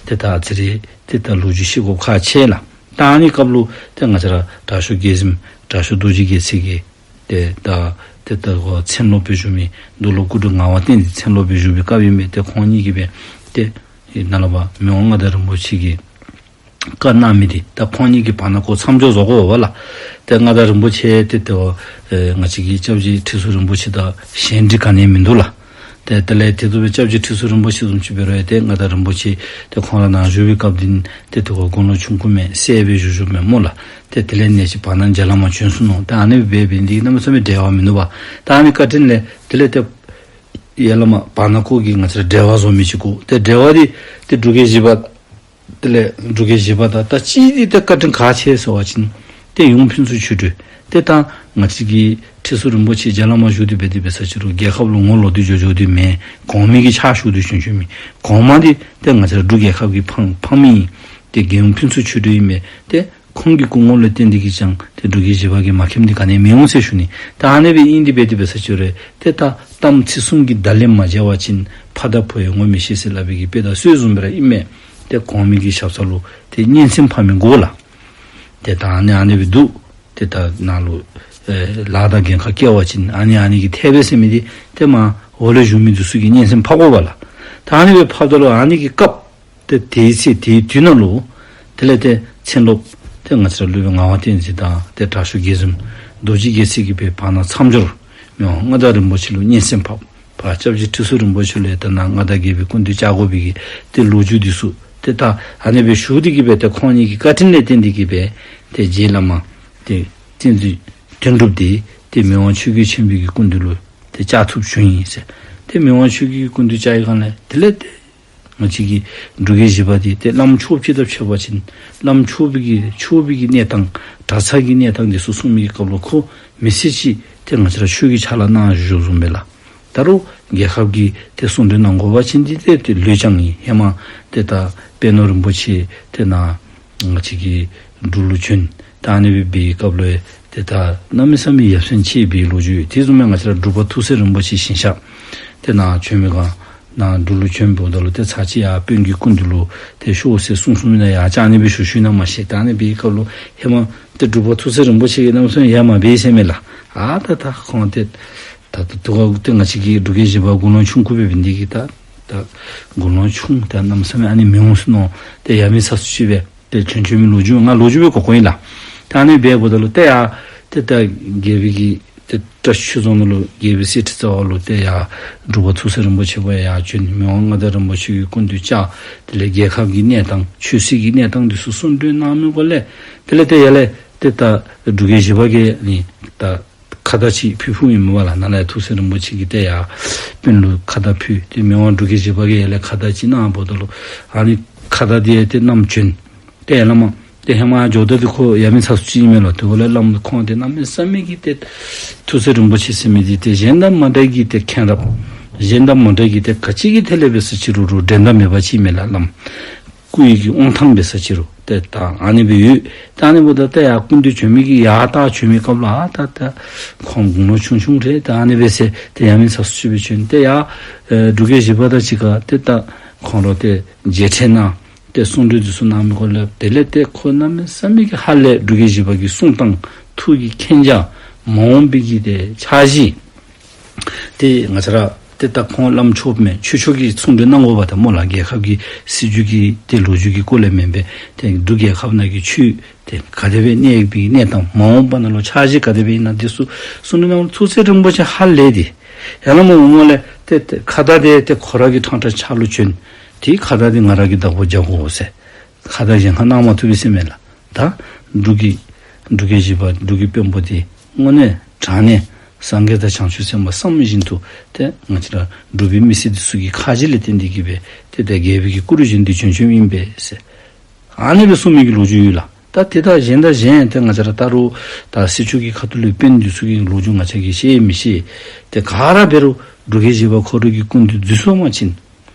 ཏེ་ད་ཨ་ཙི་རེ་ཏེ་ད་ལོ་རྒྱུས་ཤེས་དགོཔ་ཁག་ཆེ་ལགས། ད་ཨ་ནི་སྐབས་ལུ་ཏེ་ང་བཅས་ར་དྲག་ཤོས་རྒྱལ་གཟིམ་དྲག་ཤོས་རྡོ་རྗེ་རྒྱལ་མཚན་གྱིས་ཏེ་ད་ཏེ་ད་ཁོ་མཚན་སློབ་སྦེ་བཞུགས་མི་མདོ་ལུགས་སྐུ་དྲིན་ངག་དབང་བསྟན་འཛིན་མཚན་སློབ་སྦེ་བཞུགས་པའི་སྐབས་ཨིན་པས། ཏེ་ཁོང་གཉིས་ཀྱིས་སྦེ་ཏེ་ནཱ་ལས་ཕར་མི་དབང་མངའ་བདག་རིན་པོ་ཆེ་གིས་བཀའ་གནང་མི་འདི་ད་ཁོང་གཉིས་ཀྱི་བར་ན་ཁོ་མཚམས་སྦྱོར་བཟོ་དགོ་པས་ལགས། ཏེ་མངའ་བདག་རིན་པོ་ཆེ་ཏེ་ཏེ་ཨེ་ང་བཅས་ཀྱི་སྐྱབས་རྗེ་ཁྲི་ཟུར་རིན་པོ་ཆེ་དང་གཞན་འདྲིས་ག་ནི་ཡང་མིན་འདུག་ལགས། ཏེ་དེ་ལས་དེ་ཚུ་སྦེ་སྐྱབས་རྗེ་ཁྲི་ཟུར་རིན་པོ་ཆེ་བཟུམ་ཅིག་འབད་རུང་ཡང་ཏེ་མངའ་བདག་རིན་པོ་ཆེ་ཏེ་ཁོང་ར་ནཱ་བཞུགས་པའི་སྐབས་འདི་ཏེ་ཏེ་ཁོ་དགུང་ལོ་ཆུང་ཀུ་མས། སྲས་སྦེ་བཞུགས་བཞུགསཔ་མས་སྨོ་ལགས། ཏེ་དེ་ལས་ནེ་ཅིག་བར་ན་རྗེ་བླ་མ་བྱོན་སོ་ནུག། ཏེ་ཨ་ནི་སྦེ་འབད་ནི་འདི་གནམ་མེད་ས་མེད་འབྲེལ་བ་མིན་འདུག་པ། ད་ཨ་ནི་བཀའ་དྲིན་ལས་དེ་ལས་ཏེ་ཡར་ལས་མར་བར་ན་ཁོ་གིས་ང་བཅས་ར་འབྲེལ་བ་བཟོ་མི་ཅིག་དགོ། ཏེ་འབྲེལ་བ་འདི་ཏེ་འབྲུག་རྒྱལ་བཞི་པ་དེ་ལས་འབྲུག་རྒྱལ་བཞི་པ་དང་ད་ཅི་འདི་ཏེ་བཀའ་དྲིན་ག་ཆེ་ཟེར་བ་ཅིན་ཏེ་ཡུམ་ཕུན་ཚོགས་ཆོས་སྒྲོན་ཏེ་ད་ང་བཅས་ཀྱི་ཁྲི་ཟུར་རིན་པོ་ཆེ་རྗེ་བླ་མ་བཞུགས་ཏེ་འབད་དེ་འབད་ས་ཅིག་རུང་རྒྱལ་ཁབ་ལུ་ངོ་ལོག་སྟེ་འགྱོ་འགྱོ་དེ་མེན། གོང་མའི་གི་ཕྱག་ཞུ་སྟེ་བྱོན་བྱོན་མི་གོང་མ་འདི་ཏེ་ང་བཅས་ར་འབྲུག་རྒྱལ་ཁབ་ཀྱི་ཕམ་ཕམ་ཨིན། ཏེ་རྒྱལ་ཡུམ་ཕུན་ཚོགས་ཆོས་སྒྲོན་ཨིན་མས། ཏེ་ཁོང་གི་སྐུ་ངོ་ལུ་བརྟེན་ཏེ་གིས་ཀྱང་ཏེ་འབྲུག་རྒྱལ་བཞི་པ་གིས་མ་མཁྱེནམ་འདི་ག་ནི་ཡང་མི་འོང་ཟེར་ཞུ་ནི། ད་ཨ་ནི་སྦེ་ཨིན་ཏེ་འབད་དེ་འབད་ས་ཅིག་རུང་ཏེ་ད་གཏམ་ཚིག་གསུམ་གྱི་བརྡ་ལན་མ་འཇལ་བ་ཅིན་ཕ་དང་བུ་ཡང་ངོ་མི་ཤེས་ཟེར་སླབ་པའི་གི་དཔེ་དང་སྲོལ་བཟུམ་སྦེ་ར་ཨིན་མས། ཏེ་གོང་མའི་གི་ཞབས་ས་ལུ་ཏེ་སྙན་སེང་ཕར་མི་དགོ་ལགས། ཏེ་ད་ཨ་ནི་ཨ་ནི་སྦེ་འདུག། ཏེ་ད་ནཱ་ལུ་ཨེ་ལཱ་དང་འགན་ཁག་བཀལ་བ་ཅིན་ཨ་ནི་ཨ་ནི་གིས་ཐལ་པས་ཟེར་མི་འདི་ཏེ་མར་འོག་ལས་བཞུགས་མི་འདི་ཚུ་གིས་སྙན་སེང་ཕབ་དགོ་པས་ལགས། ད་ཨ་ནི་སྦེ་ཕབ་ད་ལུ་ཨ་ནི་གི་སྐབས་ཏེ་དེའི་ཚེ་དེའི་དུས་ནང་ལུ་དེ་ལས་ཏེ་མཚན་སློབ་ཏེ་ང་བཅས་ར་སློབ་དཔོན་ངག་དབང་བསྟན་འཛིན་དང་ཏེ་དྲག་ཤོས་རྒྱལ་གཟིམ་རྡོ་རྗེ་རྒྱལ་མཚན་གྱིས་སྦེ་བར་ན་མཚམས་སྦྱོར་མི་དབང་མངའ་བདག་རིན་པོ་ཆེ་ལུ་སྙན་སེང་ཕབ། ཕར་སྐྱབས་རྗེ་ཁྲི་ཟུར་རིན་པོ་ཆེ་ལུ་ཡང་ད་ནཱ་མངའ་བདག་རྒྱལ་པོའི་སྐུ་མདུན་བཅར་དགོ་པའི་གི་ཏེ་ལོ་རྒྱུས་འདི་ཚུ་ཏེ་ད་ཨ་ནི་སྦེ་ཞུ་སྟེ་གིས་སྦེ་ཏེ་ཁོང་གཉིས་ཀྱི་བཀའ་དྲིན་ལས་བརྟེན་ཏེ་གིས་སྦེ་ཏེ་རྗེ་བླ་མ་ཏེ་བསྟན་འཛིན་དོན་གྲུབ་འདི་ཏེ་མི་དབང་ཆོས་རྒྱལ་ཆེན་པོའི་གི་སྐུ་མདུན་ལུ་ཏེ་བཅར་ཐུབ་བྱུང་ཡི་ཟེར། ཏེ་མི་དབང་ཆོས་རྒྱལ་གྱི་སྐུ་མདུན་བཅར་བའི་སྒང་ལས་དེ་ལས་ཏེ་ང་བཅས་ཀྱི་འབྲུག་རྒྱལ་བཞི་པ་འདི་ཏེ་བླམ་ཆོསཔ་ཅིག་དང་ཕྱད་པ་ཅིན་བླམ་ཆོསཔ་གི་ཆོསཔ་གི་གནས་སྟངས་གྲྭ་ཚང་གི་གནས་སྟངས་འདི་ཚུ་གསུང་མི་གི་སྐབས་ལུ་ཁོ་མི་ཚེ་གཅིག་ཏེ་ང་བཅས་ར་ཆོས་ཀྱི་ཕྱག་ལཱ་གནང་བཞུགས་བཞུགསཔ་མས་ལགས། ད་རུང་རྒྱལ་ཁབ་ཀྱི་ཏེ་གསུང་གྲོས་གནང་དགོ་པ་ཅིན་འདི་ཏེ་ཏེ་ལུས་ཀྱང་ཨིན། ཧེ་མ་ཏེ་ད་པད་ནོར་རིན་པོ་ཆེ་ཏེ་ནཱ་ང་བཅས་ཀྱི་འབྲུག་ལུ་བྱོན། ད་ཨ་ནི་སྦེ་འབད་བའི་སྐབས་ལུ་ཏེ་ད་གནམ་མེད་ས་མེད་ཡབ་སྲས་མཆེད་པའི་ལོ་རྒྱུས། དེ་བཟུམ་སྦེ་ང་བཅས་ར་འབྲུག་པ་ཐུགས་སྲས་རིན་པོ་ཆེ་ཞིང་གཤེགས་ཏེ་ནཱ་བྱོན་པའི་སྒང་ནཱ་འབྲུག་ལུ་བྱོན་འབདཝ་ད་ལུ་ཏེ་ཚར་གཅིག་ཡར་དཔོན་གྱི་སྐུ་མདུན་ལུ་ཏེ་ཤོག་ཟེར་གསུངས་གསུངམ་ཨིན་ན་ཡར་བཅར་ནི་སྦེ་ཞུ་ཞུ་ཡི་ན་མ་ཤེས། ད་ཨ་ནི་འབད་བའི་སྐབས་ལུ་ཧེ་མ་ཏེ་འབྲུག་པ་ཐུགས་སྲས་རིན་པོ་ཆེ་གིས་གནམ་མེད་ས་མེད་ཡར་མ་འབད་ཟེར་མས་ལགས། ཨ་ད་ད་ཁོང་ཏེ་ད་ད་དུས་སྐབས་ཏེ་ང་བཅས་ཀྱི་འབྲུག་རྒྱལ་བཞི་པ་དགུང་ལོ་ཆུང་ཀུ་སྦེ་འབད་ནི་འདི་གིས་ད་ད་དགུང་ལོ་ཆུང་ད་གནམ་མེད་ས་མེད་ཨ་ནི་མི་འོང་ཟེར་མནོ་སྟེ་ཡ་མེད་ས་སུ་ཅིག་སྦེ་ཏེ་བྱོན་བྱོན་མི་ལོ་རྒྱུས་ང་ལོ་རྒྱུས་སྦེ་གོ་གོ་ཨིན་ལགས། ད་ཨ་ནི་འབདཝ་ད་ལུ་ཏེ་ཡར་ཏེ་ད་རྒྱལ་པོའི་གི་ཏེ་བཀྲ་ཤིས་ཆོས་རྫོང་ནང་ལུ་རྒྱལ་པོའི་གསེར་ཁྲི་རྩ་བ་ལུ་ཏེ་ཡར་འབྲུག་པ་ཐུགས་སྲས་རིན་པོ་ཆེ་ཁོ་ཡར་བྱོན། མི་དབང་མངའ་བདག་རིན་པོ་ཆེ་གི་སྐུ་མདུན་བཅར། དེ་ལས་རྒྱལ་ཁབ་ཀྱི་གནས་སྟངས་ཆོས་སྲིད་ཀྱི་གནས་སྟངས་འདི་ཚུ་གསུང་གྲོས་གནང་མི་སྒང་ལས་དེ་ལས་ཏེ་ཡར་ལས་ཏེ་ད་འབྲུག་རྒྱལ་བཞི་པ་གིས་ནི་ད་ ཁ་བརྡ་ཅིག་ཕུལ་ཕུལཝ་ཨིན་མས་པ་ལགས། ནཱ་ལས་ཐུགས་སྲས་རིན་པོ་ཆེ་གིས་ཏེ་ཡར་དཔོན་ལུ་ཁ་བརྡ་ཕུལ། ཏེ་མི་དབང་འབྲུག་རྒྱལ་བཞི་པ་གིས་ཡར་ལས་ཁ་བརྡ་ཅིག་གནངམ་ད་ལུ་ཨ་ནི་ཁ་བརྡ་དེ་ཏེ་བསྣམས་བྱོན། ཏེ་ཡར་ལས་མར་ཏེ་ཧེ་མ་འགྱོཝ་ད་ཏེ་ཁོ་ཡ་མེད་ཚ་སུ་ཅིག་ཨིན་མས་ལོ། ཏེ་འོག་ལས་བླམ་ཁོང་དེ་གནམ་མེད་ས་མེད་ཀྱི་ཏེ་ཐུགས་སྲས་རིན་པོ་ཆེ་ཟེར་མི་འདི་ཏེ་གཞན་དང་མ་འདྲ་གི་ཏེ་མཁྱེན་རབ། གཞན་དང་མ་འདྲ་གི་ཏེ་ག་ཅི་གི་ཐད་ལས་འབད་ས་ཅི་རུང་རུང་འགྲན་ཟླ་མེད་པ་ཅིག་ཨིན་མས་ལགས། བླམ་སྐུ་ཡི་གི་དབང་ཐང་འབད་ས་ཅི་རུང་ཏེ་ད་ཨ་ནི་སྦེ་ཡོད། ད་ཨ་ནི་འབདཝ་ད་ཏེ་ཡར་སྐུ་མདུན་བྱོན་མི་གི་ཡར་ད་བྱོན་མི་སྐབས་ལུ་ཨ་ད་ད་ཁོང་དགུང་ལོ་ཆུང་ཆུང་རེད། ད་ཨ་ནི་སྦེ་ཟེར་ཏེ་ཡ་མེད་ཚ་སུ་ཅིག་སྦེ་བྱོན། ཏེ་ཡར་ཨེ་འབྲུག་རྒྱལ་བཞི་པ་དང་གཅིག་ཁར་ཏེ་ད་ཁོང་ར་ཏེ་མཇལ་འཕྲད་གནང་། ཏེ་གསུང་གྲོས་འདི་ཚུ་གནང་མི་སྐོར་ལས་དེ་ལས་ཏེ་ཁོ་གནམ་མེད་ས་མེད་ཀྱི་ཧ་ལས། འབྲུག་རྒྱལ་བཞི་པ་གི་གསུང་སྟངས་ཐུགས་ཀྱི་མཁྱེན་རྒྱ་མ་འོངས་པའི་གི་ཏེ་འཆར་གཞི། ཏེ་ང་བཅས་ར་ཏེ་ད་ཁོང་བླམ་ཆོསཔ་མས། ཆོས་ཕྱོགས་ཀྱི་གསུང་གྲོས་གནང་དགོ་པ་ད་སྨོ་ལགས། རྒྱལ་ཁབ་ཀྱི་སྲིད་བྱུས་ཀྱི་ཏེ་ལོ་རྒྱུས་ཀྱི་སྐོར་ལས་མེན་པས། ཏེ་འབྲུག་རྒྱལ་ཁབ་ནང་གི་ཆོས་ཏེ་ག་དེ་སྦེ་གནས་པའི་གནས་སྟངས་མ་འོངས་པ་ནང་ལུ་འཆར་གཞི་ག་དེ་སྦེ་ཨིན་ན་འདི་ཚུ་གསུང་གྲོས་གནང་། ཐུགས་སྲས་རིན་པོ་ཆེ་ཧ་ལས་ཏེ་ཡར་ལས་མར་འོངམ་ལས་ཏེ་ཏེ་ཁ་བརྡ་དེ་ཏེ་ཁོ་ར་གིས་ཕྲང་ཕྲང་ཕྱག་ལུ་བྱོན། ཏེ་ཁ་བརྡ་དེ་ང་ར་གིས་བདག་པོ་རྒྱག་དགོ་ཟེར་ཁ་བརྡ་གཞན་ཁར་གནང་མ་བཏུབ་པས་ཟེར་མས་ལགས། ད་འབྲུག་གི་འབྲུག་རྒྱལ་བཞི་པ་འབྲུག་གི་དཔོན་པོ་དེ་དངོས་གནས་དྲང་གནས་སངས་རྒྱས་དང་བྱང་ཆུབ་སེམས་དཔའ་བསམ་བཞིན་དུ་ཏེ་ང་བཅས་ར་འབྲུག་པའི་མི་སེར་འདི་ཚུ་གི་ཁ་རྗེ་ལས་བརྟེན་ཏེ་གིས་སྦེ་ཏེ་ད་རྒྱལ་པོའི་གི་སྐུ་རུ་བཞེངས་ཏེ་བྱོན་བྱོནམ་ཨིན་པས་ཟེར་ཨ་ནི་སྦེ་གསུངས་མི་གི་ལོ་རྒྱུས་ཡོད་ལགས། ད་དེ་དང་གཞན་དང་གཞན་ཏེ་ང་བཅས་ར་ད་རུང་ད་སྲིད་བྱུས་ཀྱི་ཁ་ཐུག་ལུ་དཔོན་འདི་ཚུ་གི་ལོ་རྒྱུས་ང་བཅས་ཀྱིས་ཤེས་མི་ཤེས། ཏེ་ག་ར་འབད་རུང་འབྲུག་རྒྱལ་བཞི་པ་ཁོ་ར་གི་སྐུ་མདུན་འཛུལ་སོང་པ་ཅིན་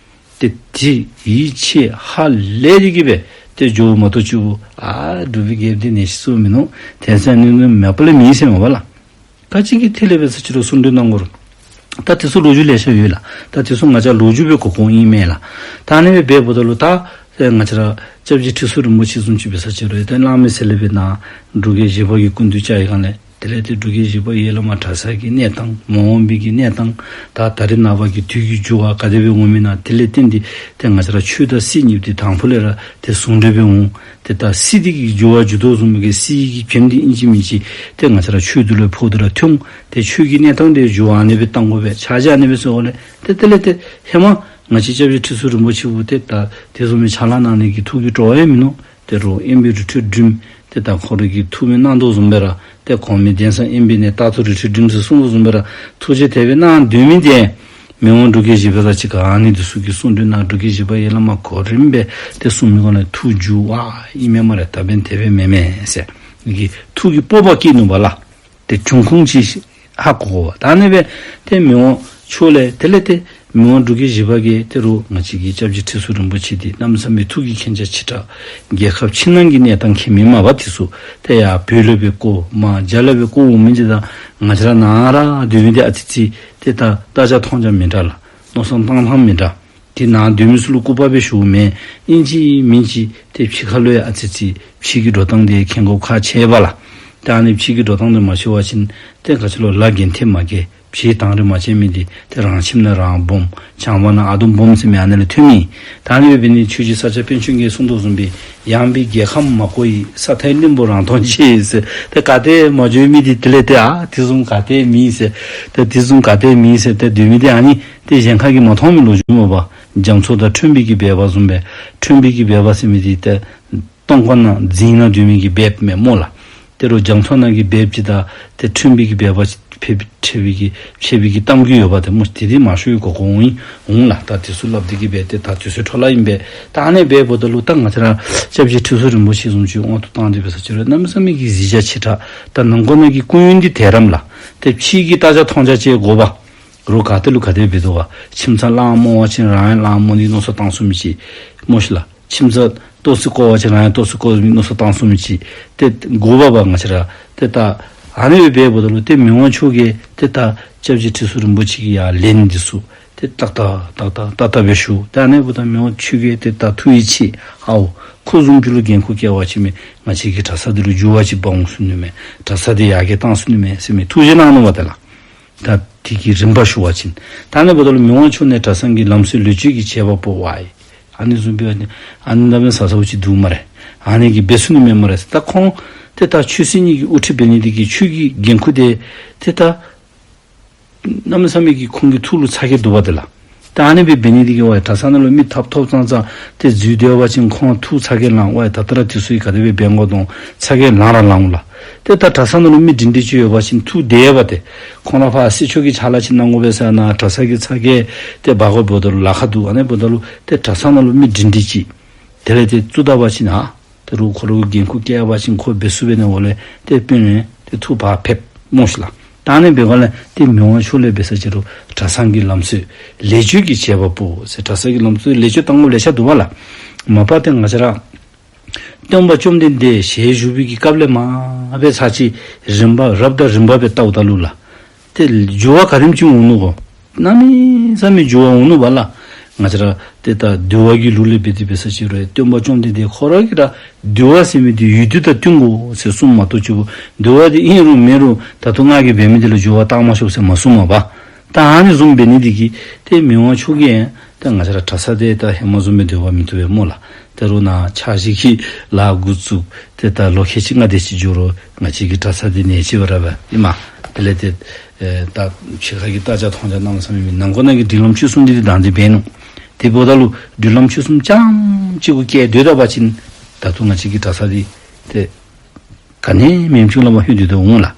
ཏེ་དེ་ཡིད་ཆེས་ཧ་ལས་ཏེ་གིས་སྦེ་ཏེ་འགྱོཝ་མ་གཏོགས་ཅིག་ཨ་འབྲུག་པའི་རྒྱལཔོ་འདི་ནད་གཞི་ཚུ་མིན་ནུག། དེང་སང་ནི་ནི་མེད་པ་ལས་མེད་ཟེར་མས་པ་ལགས། ག་ཅི་གི་ཐད་ལས་འབད་ས་ཅི་རུང་གསུང་གྲོས་གནང་དགོ་རུང་ད་དེ་ཚུ་ལོ་རྒྱུས་ལེ་ཤ་ཡོད་ལགས། ད་དེ་ཚུ་ང་བཅས་ལོ་རྒྱུས་སྦེ་གོ་གོཝ་ཨིན་མས་ལགས། ད་ཨ་ནི་སྦེ་འབདཝ་ད་ལུ་ད་ཏེ་ང་བཅས་ར་སྐྱབས་རྗེ་ཁྲི་ཟུར་རིན་པོ་ཆེ་བཟུམ་ཅིག་འབད་ས་ཅི་རུང་ཏེ་གླང་མའི་ཟེར་ལས་འབད་ནཱ་འབྲུག་རྒྱལ་བཞི་པ་གི་སྐུ་མདུན་བཅར་བའི་སྒང་ལས་དེ་ལས་ཏེ་འབྲུག་རྒྱལ་བཞི་པ་ཡར་ལས་མར་གྲྭ་ཚང་གི་གནས་སྟངས་མ་འོངས་པའི་གི་གནས་སྟངས་ད་ད་རེས་ནངས་པ་གི་དུས་ཀྱི་འགྱུར་བ་ག་དེ་སྦེ་འོང་མི་ན་དེ་ལས་བརྟེན་ཏེ་ཏེ་ང་བཅས་ར་ཆོས་དང་སྲིད་གཉིས་པོ་དེ་དང་ཕུ་ལས་ར་ཏེ་ཟུང་འབྲེལ་སྦེ་འོང་། ཏེ་ད་སྲིད་དེ་གི་འགྱུར་བ་འགྱུར་དོ་བཟུམ་གི་སྲིད་ཀྱི་བྱེམ་དེ་ཨིན་ཅི་མིན་ཅི་ཏེ་ང་བཅས་ར་ཆོས་དེ་ལུ་ཕོག་སྟེ་ར་ཐོན། ཏེ་ཆོས་ཀྱི་གནས་སྟངས་དེ་འགྱུར་བ་ཨ་ནི་སྦེ་བཏང་དགོ་པས། འཆར་གཞི་ཨ་ནི་སྦེ་བཟོ་དགོ་ལས། ཏེ་དེ་ལས་ཏེ་ཧེ་མ་ང་བཅས་སྐྱབས་རྗེ་ཁྲི་ཟུར་རིན་པོ་ཆེ་བོ་ཏེ་ད་དེ་བཟུམ་མའི་ཕྱག་ལཱ་གནང་ནི་གི་ཐུགས་ཀྱི་སྤྲོ་བ་ཡང་མིན་ནུག། ཏེ་རོགས་དབེན་པའི་རི་ཁྲོད་འགྲིམ། ཏེ་ད་ཁོ་ར་གིས་ཐུགས་སྨོན་གནང་དོ་བཟུམ་སྦེ་ར་ཏེ་གོང་མའི་གདན་ས་དབེན་པའི་གནས་རྟག་ཏུ་རི་ཁྲོད་འགྲིམ་ཟེར་གསུངས་དོ་བཟུམ་སྦེ་ར་ཐུགས་རྗེ་དེ་སྦེ་གནང་སྡོད་མི་དེ་མི་དབང་འབྲུག་རྒྱལ་བཞི་པ་དང་གཅིག་ཁར་ཨ་ནི་འདི་ཚུ་གིས་གསུང་གྲོས་གནང་། འབྲུག་རྒྱལ་བཞི་པ་ཡར་ལས་མར་གོ་རིམ་སྦེ་ཏེ་གསུང་མི་སྒང་ལས་ཐུགས་འགྱུར་བ་ཨིན་མས་སྨ་རེ། ད་འབདན་དེ་སྦེ་མེན་མས་ཟེར་ཨ་ནི་གི་ཐུགས་ཀྱི་སྤོབས་པ་སྐྱེས་ནུག་པ་ལགས། ཏེ་འབྱུང་ཁུངས་ཅིག་ཧ་གོ་དགོ་པས། ད་ཨ་ནི་སྦེ་ཏེ་མི་དབང་མཆོག་ལས་དེ་ལས་ཏེ་མི་དབང་འབྲུག་རྒྱལ་བཞི་པ་གིས་ཏེ་རོགས་ང་བཅས་ཀྱི་སྐྱབས་རྗེ་ཁྲི་ཟུར་རིན་པོ་ཆེ་འདི་གནམ་མེད་ས་མེད་ཐུགས་ཀྱི་མཁྱེན་རྒྱ་ཆེ་དྲགས། རྒྱལ་ཁབ་ཕྱི་ནང་གི་གནས་སྟངས་མཁྱེན་མི་མ་པ་དེ་ཚུ་ཏེ་ཡར་བོད་ལུ་སྦེ་བསྐོར་མར་རྒྱ་ལུ་སྦེ་བསྐོར་འོང་མི་འདི་དང་ང་བཅས་ར་ནཱ་ར་སྡོད་མི་འདི་ཨ་ཙི་ཙི་ཏེ་ད་བལྟ་བྱ་མཐོང་བྱ་མི་འདྲ་ལགས། མནོ་བསམ་བཏང་ཐངས་མི་འདྲ། ཏེ་ནཱ་སྡོད་མི་ཚུ་ལུ་སྐུར་པ་སྦེ་ཞུཝ་མེན། ཨིན་ཅི་མིན་ཅི་ཏེ་ཕྱི་ཁ་ལུ་ཡང་ཨ་ཙི་ཙི་ཕྱི་གི་འགྲོ་སྟངས་འདི་མཁྱེན་དགོཔ་ཁག་ཆེ་བས་ལགས། ཏེ་ཨ་ནི་ཕྱི་གི་འགྲོ་སྟངས་འདི་མ་ཤེས་པ་ཅིན་ཏེ་ག་ཅི་ལོ་ལཱ་འགན་ཐེབས་མ་བཀལ། ཕྱི་དང་རེ་མ་བྱས་མི་འདི་ཏེ་རང་ཁྱིམ་ནང་རང་སྦོམ་བྱང་པ་ནང་ཨ་དོམ་སྦོམ་ཟེར་མི་ཨ་ནི་ལས་ཐོན་མི། ད་ཨ་ནི་སྦེ་འབད་ནི་ཆོས་རྗེ་ས་སྐྱ་པཎ་ཆེན་གྱིས་གསུངས་དོ་བཟུམ་སྦེ་ཡངས་པའི་རྒྱལ་ཁམས་མ་བསྐོར་བའི། ས་མཐའི་གླིང་བུ་རང་མཐོང་ཆེ་ཟེར། ཏེ་ག་ཏེ་མ་འགྱོ་མི་འདི་དེ་ལས་ཏེ་ཨ་དེ་བཟུམ་ག་ཏེ་མེད་ཟེར། ཏེ་དེ་བཟུམ་ག་ཏེ་མེད་ཟེར་ཏེ་སྡོད་མི་འདི་ཨ་ནི་ཏེ་གཞན་ཁ་གིས་མ་མཐོང་མི་ལོ་རྒྱུས་མས་པ། རྒྱ་མཚོ་དང་ཁྲོན་པའི་གི་སྦལ་པ་བཟུམ་སྦེ། ཁྲོན་པའི་གི་སྦལ་པ་ཟེར་མི་འདི་ཏེ་སྟོང་ཁ་ནང་རྫིང་ནང་སྡོད་མི་གི་སྦལཔ་མས་སྨོ་ལགས། ཏེ་རོགས་རྒྱ་མཚོ་ནང་གི་སྦལཔ་ཅིག་དང་ཏེ་ཁྲོན་པའི་གི་སྦལ་པ་ཅིག་ཕལ་ཕྱེ་བའི་གི་ཕྱེ་བའི་གི་གཏམ་རྒྱུད་ཡོད་པ་ཏེ་སྨོ། ཏེ་འདི་མང་ཤོས་གོ་གོཝ་འོང་ལགས། ད་དེ་ཚུ་སླབ་སྟེ་གིས་སྦེ་ཏེ་ད་དུས་ཚོད་འཕྲོ་བརླག་ཨིན་པས། ད་ཨ་ནི་སྦེ་འབདཝ་ད་ལུ་ད་ང་བཅས་ར་སྐྱབས་རྗེ་ཁྲི་ཟུར་རིན་པོ་ཆེ་བཟུམ་ཅིག་དབང་དུ་བཏང་སྟེ་འབད་ས་ཅི་རུང་གནམ་མེད་ས་མེད་ཀྱི་གཟི་བརྗིད་ཆེ་དྲགས། ད་ནང་འཁོད་ནང་གི་སྐུ་ཡོན་འདི་དེ་རམ་ལགས། ཏེ་ཕྱི་གི་བལྟ་བྱ་མཐོང་བྱ་ཅིག་དགོ་པ། རོགས་ག་ཏེ་ལུ་ག་དེ་སྦེ་འདུག་པ། ཁྱིམ་ཚང་གླང་རྨོ་བ་ཅིན་རང་ཡང་གླང་རྨོ་ནི་མནོ་བསམ་བཏང་ཚུགས་མི་ཅིག་སྨོ་ཤིག་ལགས། ཁྱིམ་ཚང་ཏོག་ཙི་བཀོ་བ་ཅིན་རང་ཡང་ཏོག་ཙི་བཀོ་ནི་མནོ་བསམ་བཏང་ཚུགས་མི་ཅིག་ཏེ་དགོ་པ་པ། ང་བཅས་ར་ཏེ་ད་ཨ་ནི་སྦེ་འབདཝ་ད་ལུ་ཏེ་མི་དབང་མཆོག་གིས་ཏེ་ད་སྐྱབས་རྗེ་ཁྲི་ཟུར་རིན་པོ་ཆེ་གི་ཡར་ལན་འདི་ཚུ་ཏེ་ཏག་ཏག་ཏག་ཏག་ཏག་ཏག་སྦེ་ཞུ། ཏེ་ཨ་ནི་འབདཝ་ད་མི་དབང་མཆོག་གིས་ཏེ་ད་ཐུགས་ཡིད་ཆེས། ཨའོ་ཁོ་བཟུམ་ཅིག་ལུ་འགན་ཁུར་བཀལ་བ་ཅིན་མས་ང་བཅས་ཀྱི་གྲྭ་ས་འདི་ལུ་འགྱུར་བ་ཅིག་འབག་འོང་ཚུགས་ནི་མས། གྲྭ་ས་འདི་ཡར་རྒྱས་བཏང་ཚུགས་ནི་མས་ཟེར་མི་ཐུགས་རྗེ་གནང་ནུག་པ་ཏེ་ལགས། ད་དེ་གི་རིམ་པ་ཞུ་བ་ཅིན་ད་ཨ་ནི་འབདཝ་ད་ལུ་མི་དབང་མཆོག་ནས་གྲྭ་ཚང་གི་ལམ་སྲོལ་ལོ་རྒྱུས་ཀྱི་བྱེད་པ་པོ་ཝའི་ཨ་ནི་བཟུམ་སྦེ་ཨ་ནི་ཨ་ནི་གནམ་མེད་ས་མེད་ཚ་བོ་ཅིག་འདུག་སྨ་རེ། ཨ་ནི་གིས་འབད་ཚུགས་ནི་མས་སྨ་རེ་ཟེར། ད་ཁོང་ཏེ་ད་ཆོས་སྲིད་གཉིས་ཀྱི་དབུ་ཁྲིད་འབད་ནི་དེ་གིས་ཆོས་ཀྱི་འགན་ཁུར་དེ་ཏེ་ད་གནམ་མེད་ས་མེད་ཀྱི་ཁོང་གི་ཐུགས་ལུ་ཚ་གྱང་འདུག་པ་ཏེ་ལགས། ད་ཨ་ནི་སྦེ་འབད་ནི་འདི་གིས་ཝའི་གྲྭ་ཚང་ནང་ལུ་མི་ཐབ་ཐོབ་ཙང་ཙང་ཏེ་འཛུལ་སྡོད་པ་ཅིན་ཁོང་ཐུགས་ཚ་གྱང་ལང་། ཝའི་ད་ལྟོ་ར་དེ་ཚུ་གིས་ག་དེ་སྦེ་འབད་འོང་ག་མནོ་ཚ་གྱང་ལང་ར་ལང་འོང་ལགས། ཏེ་ད་གྲྭ་ཚང་ནང་ལུ་མི་སྒྲིང་སྒྲིང་ཅིག་ཡོད་པ་ཅིན་ཐུགས་བདེ་བས། ཏེ་ཁོང་ར་ཕར་སྲིད་ཕྱོགས་ཀྱི་ཕྱག་ལཱ་ཅིག་གནང་དགོ་པས་ཟེར་ན་གྲྭ་ཚང་གི་ཚ་གྱང་ཏེ་འབག་དགོཔ་འབདཝ་ད་ལུ་ལཱ་ཁག་འདུག། ཨ་ནི་འབདཝ་ད་ལུ་ཏེ་གྲྭ་ཚང་ནང་ལུ་མི་སྒྲིང་སྒྲིང་ཅིག་དེ་ལས་ཏེ་བཙུགས་ད་པ་ཅིན་ཨ་ད་རུང་ཁོ་ར་གི་འགན་ཁུར་བཀལ་བ་ཅིན་ཁོ་འབད་ཚུགས་པས་ན་འོ་ལས་ཏེ་དཔོན་ཏེ་ཐུགས་ཕར་ཕེབས་སྨོ་ཤིག་ལགས། ད་ཨ་ནི་འབད་བ་ལས་ཏེ་མི་དབང་མཆོག་ལས་འབད་ས་ཅིག་རུང་གྲྭ་ཚང་གི་ལམ་སྲོལ་ལས་བྱེད་ཀྱི་བྱེད་པ་པོ་ཟེར་གྲྭ་ཚང་གི་ལམ་སྲོལ་ལས་བྱེད་བཏང་དགོཔ་ལེ་ཤ་འདུག་པ་ལགས། མ་པ་ཏེ་ང་བཅས་ར་སྟོན་པ་བཅོམ་ལྡན་འདས་ཞལ་བཞུགས་པའི་གི་སྐབས་ལས་མར་སྦེ་ཚར་གཅིག་རིམ་པ་རབ་དང་རིམ་པ་སྦེ་བལྟཝ་ད་ལུ་ལགས། ཏེ་འགྱུར་བ་ག་དེམ་ཅིག་འོང་ནུག་གོ། གནམ་མེད་ས་མེད་འགྱུར་བ་འོང་ནུག་པ་ལགས། ང་བཅས་ར་ཏེ་ད་འདུལ་བ་གི་ལུགས་ལས་འབད་དེ་འབད་ས་ཅིག་རུང་སྟོན་པ་བཅོམ་ལྡན་འདས་ཁོ་ར་གིས་ར་འདུལ་བ་ཟེར་མི་འདི་ཡུལ་དུས་དང་བསྟུན་དགོ་ཟེར་གསུངམ་མ་གཏོགས་ཅིག་འདུལ་བ་འདི་ཨིན་རུང་མེན་རུང་ད་ལྟོ་ང་གིས་འབད་མི་འདི་ལུ་འགྱུར་བ་བཏང་མ་ཤོག་ཟེར་མ་གསུངམ་མས་པ། ད་ཨ་ནི་བཟུམ་འབད་ནི་འདི་གིས་ཏེ་མི་དབང་མཆོག་གིས་ཡང་ཏེ་ང་བཅས་ར་གྲྭ་ཚང་འདི་ད་ཧེ་མ་བཟུམ་སྦེ་སྡོད་པ་མི་བཏུབ་པས་སྨོ་ལགས། ད་རུང་ནཱ་འཆར་གཞི་གི་ལཱ་འགོ་བཙུགས་ཏེ་ད་ལོ་ཁལ་གཅིག་ལྔ་དེ་ཅིག་འགྱོ་རུང་ང་བཅས་ཀྱི་གྲྭ་ཚང་འདི་ནེ་ཅིག་སྦེ་ར་འབད་ཨིན་མས། དེ་ལས་ཏེ་ཨེ་ད་ཕྱི་ཁ་གི་རྟ་ལྕག་མཐོང་རྒྱ་གནམ་མེད་ས་མེད་མེད། ནང་ཁོག་ནང་གི་སྒྲིག་ལམ་ཆོས་སྲུང་འདི་ཏེ་དང་འདོད་འབད་ནུག། དེ་འབདཝ་ད་ལུ་སྒྲིག་ལམ་ཆོས་སྲུང་རྐྱངམ་གཅིག་གུ་བཀལ་སྡོད་ད་པ་ཅིན་ད་ལྟོ་ང་བཅས་ཀྱི་གྲྭ་ཚང་འདི་ཏེ་ག་ནི་མེདཔ་ཅིག་ལུ་མར་ལྷོད་དེ་འོང་ལགས།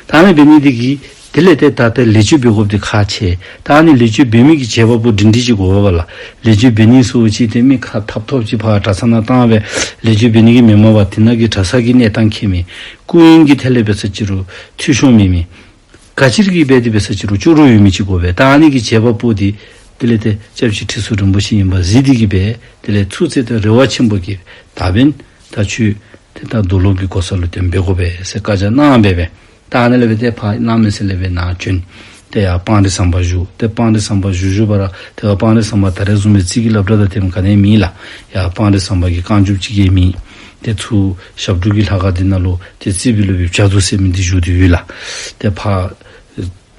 ད་ཨ་ནི་འབད་ནི་འདི་གིས་དེ་ལས་ཏེ་ད་ཏེ་ལས་བྱེད་འབད་དགོཔ་འདི་ཁག་ཆེ། ད་ཨ་ནི་ལས་བྱེད་འབད་མི་གི་བྱེད་པ་པོ་སྒྲིང་སྒྲིང་ཅིག་དགོ་པས་ལགས། ལས་བྱེད་འབད་ནི་ཚུ་ཅིག་ཏེ་མི་ཁ་ཐབ་ཐོབ་ཅིག་ཕར་གྲྭ་ཚང་ནང་བཏང་སྦེ་ལས་བྱེད་འབད་ནི་གི་མེན་མས་པ། དེ་ནང་གི་གྲྭ་ཚང་གི་གནས་སྟངས་མཁྱེན་མི་སྐུ་ཡོན་གྱི་ཐད་ལས་འབད་ས་ཅིག་རུང་འཐུས་ཤོར་མེད་མི་ག་ཅི་ར་གིས་འབད་དེ་འབད་ས་ཅིག་རུང་ཅོག་རོ་ཡོད་མི་ཅིག་དགོ་པས། ད་ཨ་ནི་གི་བྱེད་པ་པོ་འདི་དེ་ལས་ཏེ་སྐྱབས་རྗེ་ཁྲི་ཟུར་རིན་པོ་ཆེ་ཨིན་པ་གཟིགས་ཏེ་གིས་སྦེ་དེ་ལས་ཐུགས་བརྩེ་དང་རེ་བ་ཆེན་པོ་གིས་ད་འབདན་ད་ཁྱོད་ཏེ་ད་རྡོར་སློབ་ཀྱི་གོ་ས་ལུ་ཏེ་འབད་དགོ་པས་ཟེར་བཀའ་རྒྱ་གནང་སྦེ་སྦེ། ད་ཨ་ནི་ལས་སྦེ་ཏེ་ཕར་གནམ་མེད་ས་མེད་ལས་སྦེ་ནཱ་བྱོན། ཏེ་ཡར་སྤང་རི་ཟམ་པ་བཞུགས། ཏེ་སྤང་རི་ཟམ་པ་བཞུགས་བཞུགས་པ་ར་ཏེ་སྤང་རི་ཟམ་པ་ད་རེས་བཟུམ་སྦེ་རྩིག་གི་སློབ་གྲྭ་དང་དེམ་ག་ནི་མེད་ལགས། ཡར་སྤང་རི་ཟམ་པ་གི་རྐང་རྒྱུད་ཅིག་གིས་མེད། ཏེ་ཚུར་ཞབས་དྲུང་གི་ལྷ་ཁང་འདི་ནང་ལུ་ཏེ་རྩིག་པའི་སློབ་དཔོན་བྱ་དུར་ཟེར་མི་འདི་བཞུགས་ཏེ་ཡོད་ལགས། ཏེ་ཕར་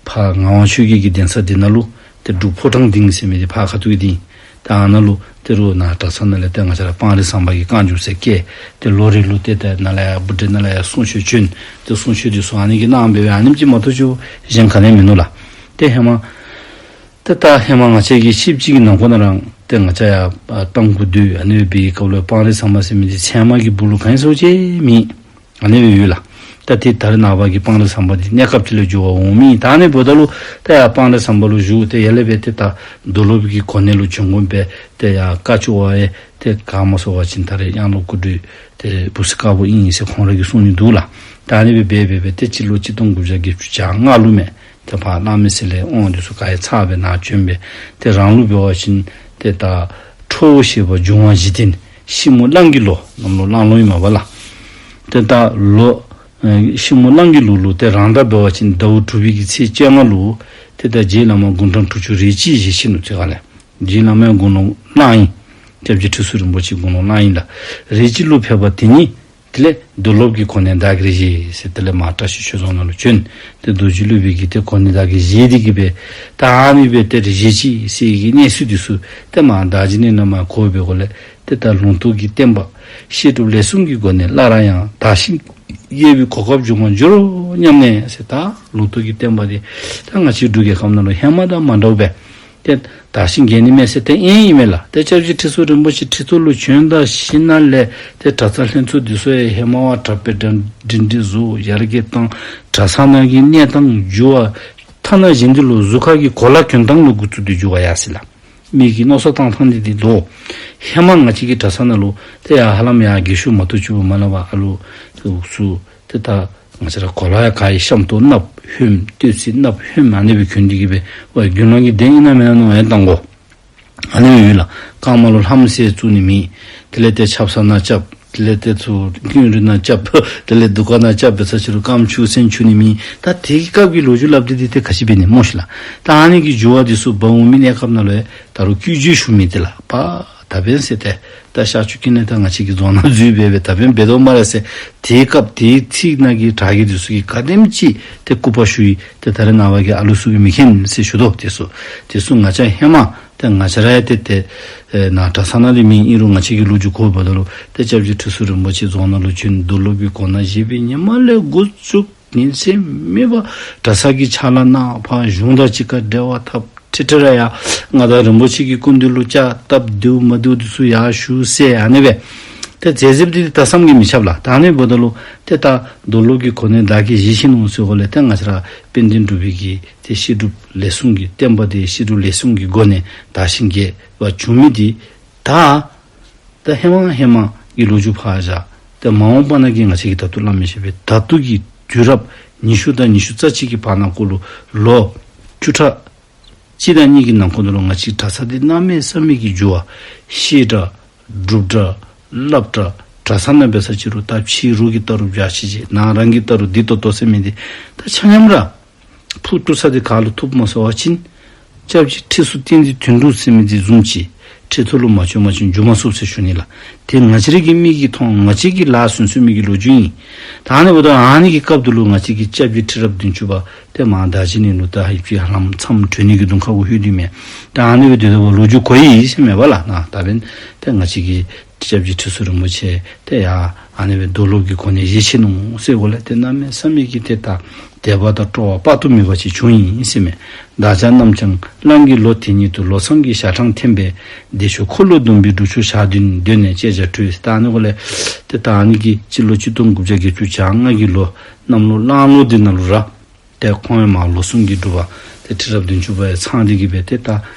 ཕར་ངག་དབང་ཆོས་རྒྱལ་གྱི་གདན་ས་འདི་ནང་ལུ་ཏེ་འབྲུག་ཕོ་བྲང་སྡིངས་ཟེར་མི་འདི་ཕར་ཁ་ཐུག་གི་སྡིངས། ད་ཨ་ནཱ་ལུ་ཏེ་རུང་ནཱ་གྲྭ་ཚང་ནང་ལས་ཏེ་ང་བཅས་ར་སྤང་རི་ཟམ་པ་གི་རྐང་རྒྱུད་ཟེར་བཀལ། ཏེ་ལོ་རེ་ལུ་ཏེ་ཏེ་ནཱ་ལས་ཡར་སྦུག་གྲལ་ནང་ལས་ཡར་གསུང་ཆོག་བྱོན། ཏེ་གསུང་ཆོག་འདི་ཚུ་ཨ་ནི་གིས་གནང་སྦེ་སྦེ་ཨ་ནེམ་ཅིག་མ་གཏོགས་ཅིག་གཞན་ག་ནི་མིན་ནུག་ལགས། ཏེ་ཧེ་མ་ཏེ་ད་ཧེ་མ་ང་བཅས་ཀྱི་ཆིབས་ཅིག་གི་ནང་འཁོད་ནང་ར་ཏེ་ང་བཅས་ཡར་ཨ་རྟ་མགོ་སྟོད་ཨ་ནི་སྦེ་སྐབས་ལུ་སྤང་རི་ཟམ་པ་ཟེར་མི་འདི་ཚལ་མ་གི་སྦུག་ལུ་ག་ནི་སོ་ཅིག་མེད། ཨ་ནི་སྦེ་ཡོད་ལགས། ད་ཏེ་ད་རེས་ནངས་པ་གི་སྤང་རི་ཟམ་པ་འདི་གནས་སྐབས་ཅིག་ལུ་འགྱུར་བ་འོང་མི་ད་ཨ་ནི་འབདཝ་ད་ལུ་ཏེ་ཡར་སྤང་རི་ཟམ་པ་ལུ་བཞུགས། ཏེ་ཡར་ལས་སྦེ་ཏེ་ད་རྡོར་སློབ་ཀྱི་གོ་གནས་ལུ་བྱོན་དགོ་པས། ཏེ་ཡར་བཀའ་བཅོལ་བ་ཡང་ཏེ་ག་མ་སོང་པ་ཅིན་ད་རེས་དབྱངས་སློབ་སྐུ་བགྲེས་ཏེ་བུ་སྲིང་དཀར་པོ་ཨིན་ཟེར་ཁོང་ར་གིས་གསུང་ནི་འདུག་ལགས། ད་ཨ་ནི་སྦེ་འབད་འབད་འབད་ཏེ་སྤྱི་ལོ་གཅིག་སྟོང་དགུ་བརྒྱ་བརྒྱད་ཅུ་གྱ་ལྔ་ལུ་མས། ཏེ་ཕར་གནམ་མེད་ས་མེད་ལས་དབང་འདི་ཚུ་ག་ཡང་ཚར་སྦེ་ནཱ་བྱོན་སྦེ་ཏེ་རང་ལུགས་འབད་བ་ཅིན་ཏེ་ད་ཁྲོ་བོ་ཞེས་པ་འབྱུང་བ་བཞི་སྟེ་ནི་ཤིང་མོ་གླང་གི་ལོ། གནམ་ལོ་གླང་ལོ་ཨིན་མས་པ་ལགས། ཏེ་ད་ལོ་ཨེ་ཤིང་མོ་གླང་གི་ལོ་ལུ་ཏེ་རང་ཟླ་འབད་བ་ཅིན་ཟླཝ་དྲུག་པའི་གི་ཚེས་བཅོ་ལྔ་ལུ་ཏེ་ད་རྗེ་བླ་མ་དགུང་གྲངས་དྲུག་ཅུ་རེ་གཅིག་བཞེས་ཞིནམ་ལས་ཏེ་ག་ལས་རྗེ་བླ་མ་དགུང་ལོ་གླང་ཨིན། སྐྱབས་རྗེ་ཁྲི་ཟུར་རིན་པོ་ཆེ་དགུང་ལོ་གླང་ཨིན་ལགས། རེ་གཅིག་ལུ་ཕེབས་པ་དེ་ནི་དེ་ལས་རྡོར་སློབ་ཀྱི་གོ་གནས་བདག་གིར་བཞེས་ཟེར་དེ་ལས་མར་བཀྲ་ཤིས་ཆོས་རྫོང་ནང་ལུ་བྱོན། ཏེ་རྡོ་རྗེ་སློབ་དཔོན་གྱི་ཏེ་གོ་གནས་བདག་གིར་བཞེས་ཏེ་གིས་སྦེ་ད་ཨ་ནི་སྦེ་ཏེ་རེ་གཅིག་ཟེར་བའི་གི་གནས་ཚུལ་འདི་ཚུ་ཏེ་མར་བདག་བྱིན་ནང་མར་གོ་བའི་སྒོ་ལས་ཏེ་ད་ལུང་རྟོགས་ཀྱི་བསྟན་པ་བཤད་སྒྲུབ་ལས་གསུམ་གྱི་སྒོ་ནས་སླར་ཡང་དར་ཞིང་རྒྱས་པའི་གོ་སྐབས་འབྱུང་བར་འགྱུར་རོ་སྙམ་ནས་ཟེར། ད་ལུང་རྟོགས་ཀྱི་བསྟན་པ་འདི་ད་ང་བཅས་འབྲུག་རྒྱལ་ཁབ་ནང་ལུ་ཧེ་མ་དང་མ་འདྲཝ་སྦེ་ཏེ་དར་ཞིང་རྒྱས་ནི་མས་ཟེར་ཏེ་ཨིན་ཨིན་མས་ལགས། ཏེ་སྐྱབས་རྗེ་ཁྲི་ཟུར་རིན་པོ་ཆེ་ཁྲི་ཐོག་ལུ་བྱོན་ད་ཞིནམ་ལས་ཏེ་གྲྭ་ཚང་ལྷན་ཚོགས་འདི་ཚུ་ཡང་ཧེ་མ་བ་དྲག་སྦེ་སྒྲིང་སྒྲིང་སྒྲིང་བཟོ་ཡར་རྒྱས་བཏང་། གྲྭ་ཚང་ནང་གི་གནས་སྟངས་འགྱུར་བ་ཐ་ན་གཞན་འདི་ལུ་གཟུགས་ཁ་གི་གོ་ལ་གྱོན་སྟངས་ལུ་འགོ་བཙུགས་ཏེ་འགྱུར་བ་ཡར་སོ་ཡི་ལགས། མི་གི་མནོ་བསམ་བཏང་ཐངས་འདི་འདི་ལུ་ཧེ་མ་ང་བཅས་ཀྱི་གྲྭ་ཚང་ནང་ལུ་ཏེ་ཡར་ཧ་ལམ་ཡར་རྒས་ཤོས་མ་གཏོགས་ཅིག་མ་ལུས་པར་ཨ་ལུ་ཚུ་ཏེ་ད་ང་བཅས་ར་གོ་ལ་ཡང་ག་ཡི་ཤམ་ཐབས་ནགཔོ་ཧོནམ་སྟོད་ཚིགས་ནགཔོ་ཧོནམ་ཨ་ནི་སྦེ་གྱོན་ཏེ་གིས་སྦེ་ཝའི་དགེ་སློང་གི་གདན་ཨིན་ན་མེན་ན་མནོ་ཡང་བཏང་དགོ། ཨ་ནི་ཡོད་ལགས། རྐངམ་ལུ་ལྷམ་ཟེར་བཙུགས་ནི་མེད། དེ་ལས་ཏེ་ཆབ་གསང་ནང་རྐྱབ། དེ་ལས་ཏེ་ཚུར་ཀུན་རི་ནང་རྐྱབ། དེ་ལས་འདུ་ཁང་ནང་རྐྱབ་འབད་ས་ཅིག་རུང་རྐངམ་འཁྱུ་སེན་འཁྱུ་ནི་མེད། ད་དེ་གི་སྐབས་ཀྱི་ལོ་རྒྱུས་སླབ་སྟེ་འདི་ཏེ་ག་ཅི་འབད་ནི་སྨོ་ཤིག་ལགས། ད་ཨ་ནི་གི་འགྱུར་བ་འདི་ཚུ་འབག་འོང་མི་གནས་སྐབས་ནང་ལུ་ཡང་ད་རུང་སྐྱོན་བརྗོད་ཞུ་མི་འདི་ལགས། པ་ད་འབདན་ཟེར་ཏེ་ད་ཤར་ཕྱོགས་ཀྱི་གནས་སྟངས་ང་བཅས་ཀྱི་རྫོང་ནང་འཛུལ་སྦེ་སྦེ་ད་འབདན་འབད་དོ་སྨ་རེ་ཟེར། དེའི་སྐབས་དེའི་ཚིག་ནང་གི་དྲག་གི་འདི་ཚུ་གིས་ག་དེམ་ཅིག་ཏེ་སྐུར་པ་ཞུ་ཡི། ཏེ་ད་རེས་ནངས་པ་གི་ཨ་ལུ་ཚུ་གིས་མི་མཁྱེན་ཟེར་ཞུ་དོ། དེ་ཚུ་དེ་ཚུ་ང་བཅས་ཧེ་མ་ཏེ་ང་བཅས་ར་ཡང་ཏེ་ཏེ་ཨེ་ནཱ་གྲྭ་ཚང་ནང་ལས་མི་ཨིན་རུང་ང་བཅས་ཀྱི་ལོ་རྒྱུས་གོ་བ་ད་ལུ་ཏེ་སྐྱབས་རྗེ་ཁྲི་ཟུར་རིན་པོ་ཆེ་རྫོང་ནང་ལུ་བྱོན། རྡོར་སློབ་ཀྱི་གོ་གནས་བཞེས་པའི་ཉིནམ་ལས་འགོ་བཙུགས་ཉིན་མཚན་མེད་པར་གྲྭ་ཚང་གི་ཕྱག་ལཱ་གནང་། ཕར་གཞུང་དང་གཅིག་ཁར་འབྲེལ་བ་འཐབ། ཁྲི་ཁྲི་ར་ཡང་ང་དང་རིན་པོ་ཆེ་གི་སྐུ་མདུན་ལུ་བཅར་བཏབ་འདུག་མ་འདུག་འདི་ཚུ་ཡར་ཞུ་ཟེར་ཨ་ནི་སྦེ། ཏེ་མཛད་རྫིཔ་འདི་ད་བསམ་གྱིས་མི་ཁྱབ་ལགས། ད་ཨ་ནི་འབདཝ་ད་ལུ་ཏེ་ད་རྡོར་སློབ་ཀྱི་གོ་གནས་བདག་གིས་བཞེས་ཆི་ནུག་ཟེར་འགོ་ལས་ཏེ་ང་བཅས་ར་དཔལ་ལྡན་འབྲུག་པའི་གི་ཏེ་བཤད་སྒྲུབ་ལས་གསུམ་གྱི་བསྟན་པ་འདི་བཤད་སྒྲུབ་ལས་གསུམ་གྱི་སྒོ་ནས་དར་ཞིང་རྒྱས་པ་བྱུང་མི་འདི་ད་ད་ཧེ་མ་ཧེ་མ་གི་ལོ་རྒྱུས་ཕར་བཞག། ཏེ་མ་འོངས་པ་ནང་གི་ང་བཅས་ཀྱིས་ད་ལྟོ་སླབ་མི་ཤེས་པས། ད་ལྟོ་གི་དུས་རབས་ཉི་ཤུ་དང་ཉི་ཤུ་རྩ་གཅིག་གི་བར་ན་གུ་ལུ་ལོ་བཅུ་ཕྲག་གཅིག་དང་གཉིས་ཀྱི་ནང་འཁོད་དུ་ལུ་ང་བཅས་གྲྭ་ཚང་འདི་གནམ་མེད་ས་མེད་ཀྱི་འགྱུར་བ། བཤད་གྲྭ་སྒྲུབ་གྲྭ་སླབ་གྲྭ་གྲྭ་ཚང་ནང་འབད་ས་ཅིག་རུང་ད་ཕྱི་རུ་གི་ལྟ་རུ་བྱ་ཤེས་ཅི། ནང་རང་གི་ལྟ་རུ་འདི་ཏོག་ཏོ་ཟེར་མི་འདི་ད་ཆ་མཉམ་ར་ཕུ་བཏུབ་ས་འདི་ག་ལུ་ཐུགཔ་སྨོ་ཟེར་བ་ཅིན་སྐྱབས་ཀྱི་ཁྲི་ཚུ་བརྟན་ཏེ་དོན་གྲུབ་ཟེར་མི་འདི་བཟུམ་ཅིག་ཁྲི་ཐོག་ལུ་མ་བྱོན་མ་བྱོན་འགྱོ་མ་ཚུགས་ཟེར་ཞུ་ནི་ལགས། དེ་ང་བཅས་ར་གི་མིག་གིས་མཐོང་ང་བཅས་ཀྱིས་ལཱ་བཟུང་བཟུང་མི་གི་ལོ་རྒྱུས་ཨིན། ད་ཨ་ནི་འབདཝ་ད་ཨ་ནི་གི་སྐབས་དུ་ལུ་ང་བཅས་ཀྱི་སྐྱབས་ཀྱི་ཁྲི་རབས་བདུན་ཅུ་པ་ཏེ་མར་རྡོ་རྗེ་གླིང་ལུ་ད་ཧེ་ཕྱི་ཧ་ལམ་མཚམས་གྲོལ་ནི་གི་གདོང་ཁ་གུ་ལྷོད་དེ་མས། ད་ཨ་ནི་སྦེ་སྡོདཔ་ད་ལོ་རྒྱུས་གོ་ཡི་ཟེར་མས་པ་ལགས། ན་ད་འབདན་ཏེ་ང་བཅས་ཀྱི་སྐྱབས་ཀྱི་ཁྲི་ཟུར་རིན་པོ་ཆེ་ཏེ་ཡར་ཨ་ནི་སྦེ་རྡོར་སློབ་ཀྱི་གོ་གནས་བཞེས་ཆི་ནུག་ཟེར་འགོ་ལས་ཏེ་གནམ་མེད་ས་མེད་ཀྱི་ཏེ་ད་དད་པ་དང་སྤྲོ་བ་དཔག་ཏུ་མེད་པ་ཅིག་བྱུང་ཡི་ཟེར་མས། བདག་ཅག་རྣམས་ཀྱང་གླང་གི་ལོ་དེ་ཉིད་དུ་ལོ་ཚངས་ཀྱི་ཞག་གྲངས་འཐེན་པས། བདེ་མཆོག་འཁོར་ལོ་སྡོམ་པའི་སྒྲུབ་མཆོད་ཞག་བདུན་འདོན་ནས་བཅད་བྱ་གྲོལ། ད་ཨ་ནི་འགོ་ལས་ཏེ་ད་ཨ་ནི་གི་སྤྱི་ལོ་གཅིག་སྟོང་དགུ་བརྒྱ་བརྒྱད་ཅུ་གྱ་ལྔ་གི་ལོ་གནམ་ལོ་གླང་ལོ་འདི་ནང་ལུ་ར་ཏེ་ཁོང་ཡང་མར་ལོ་གསུམ་གྱི་སྒྲུབ་པ་ཏེ་ཁྲི་རབས་བདུན་ཅུ་པ་ཡང་ཚང་སྟེ་གི་སྦེ་ཏེ་ད་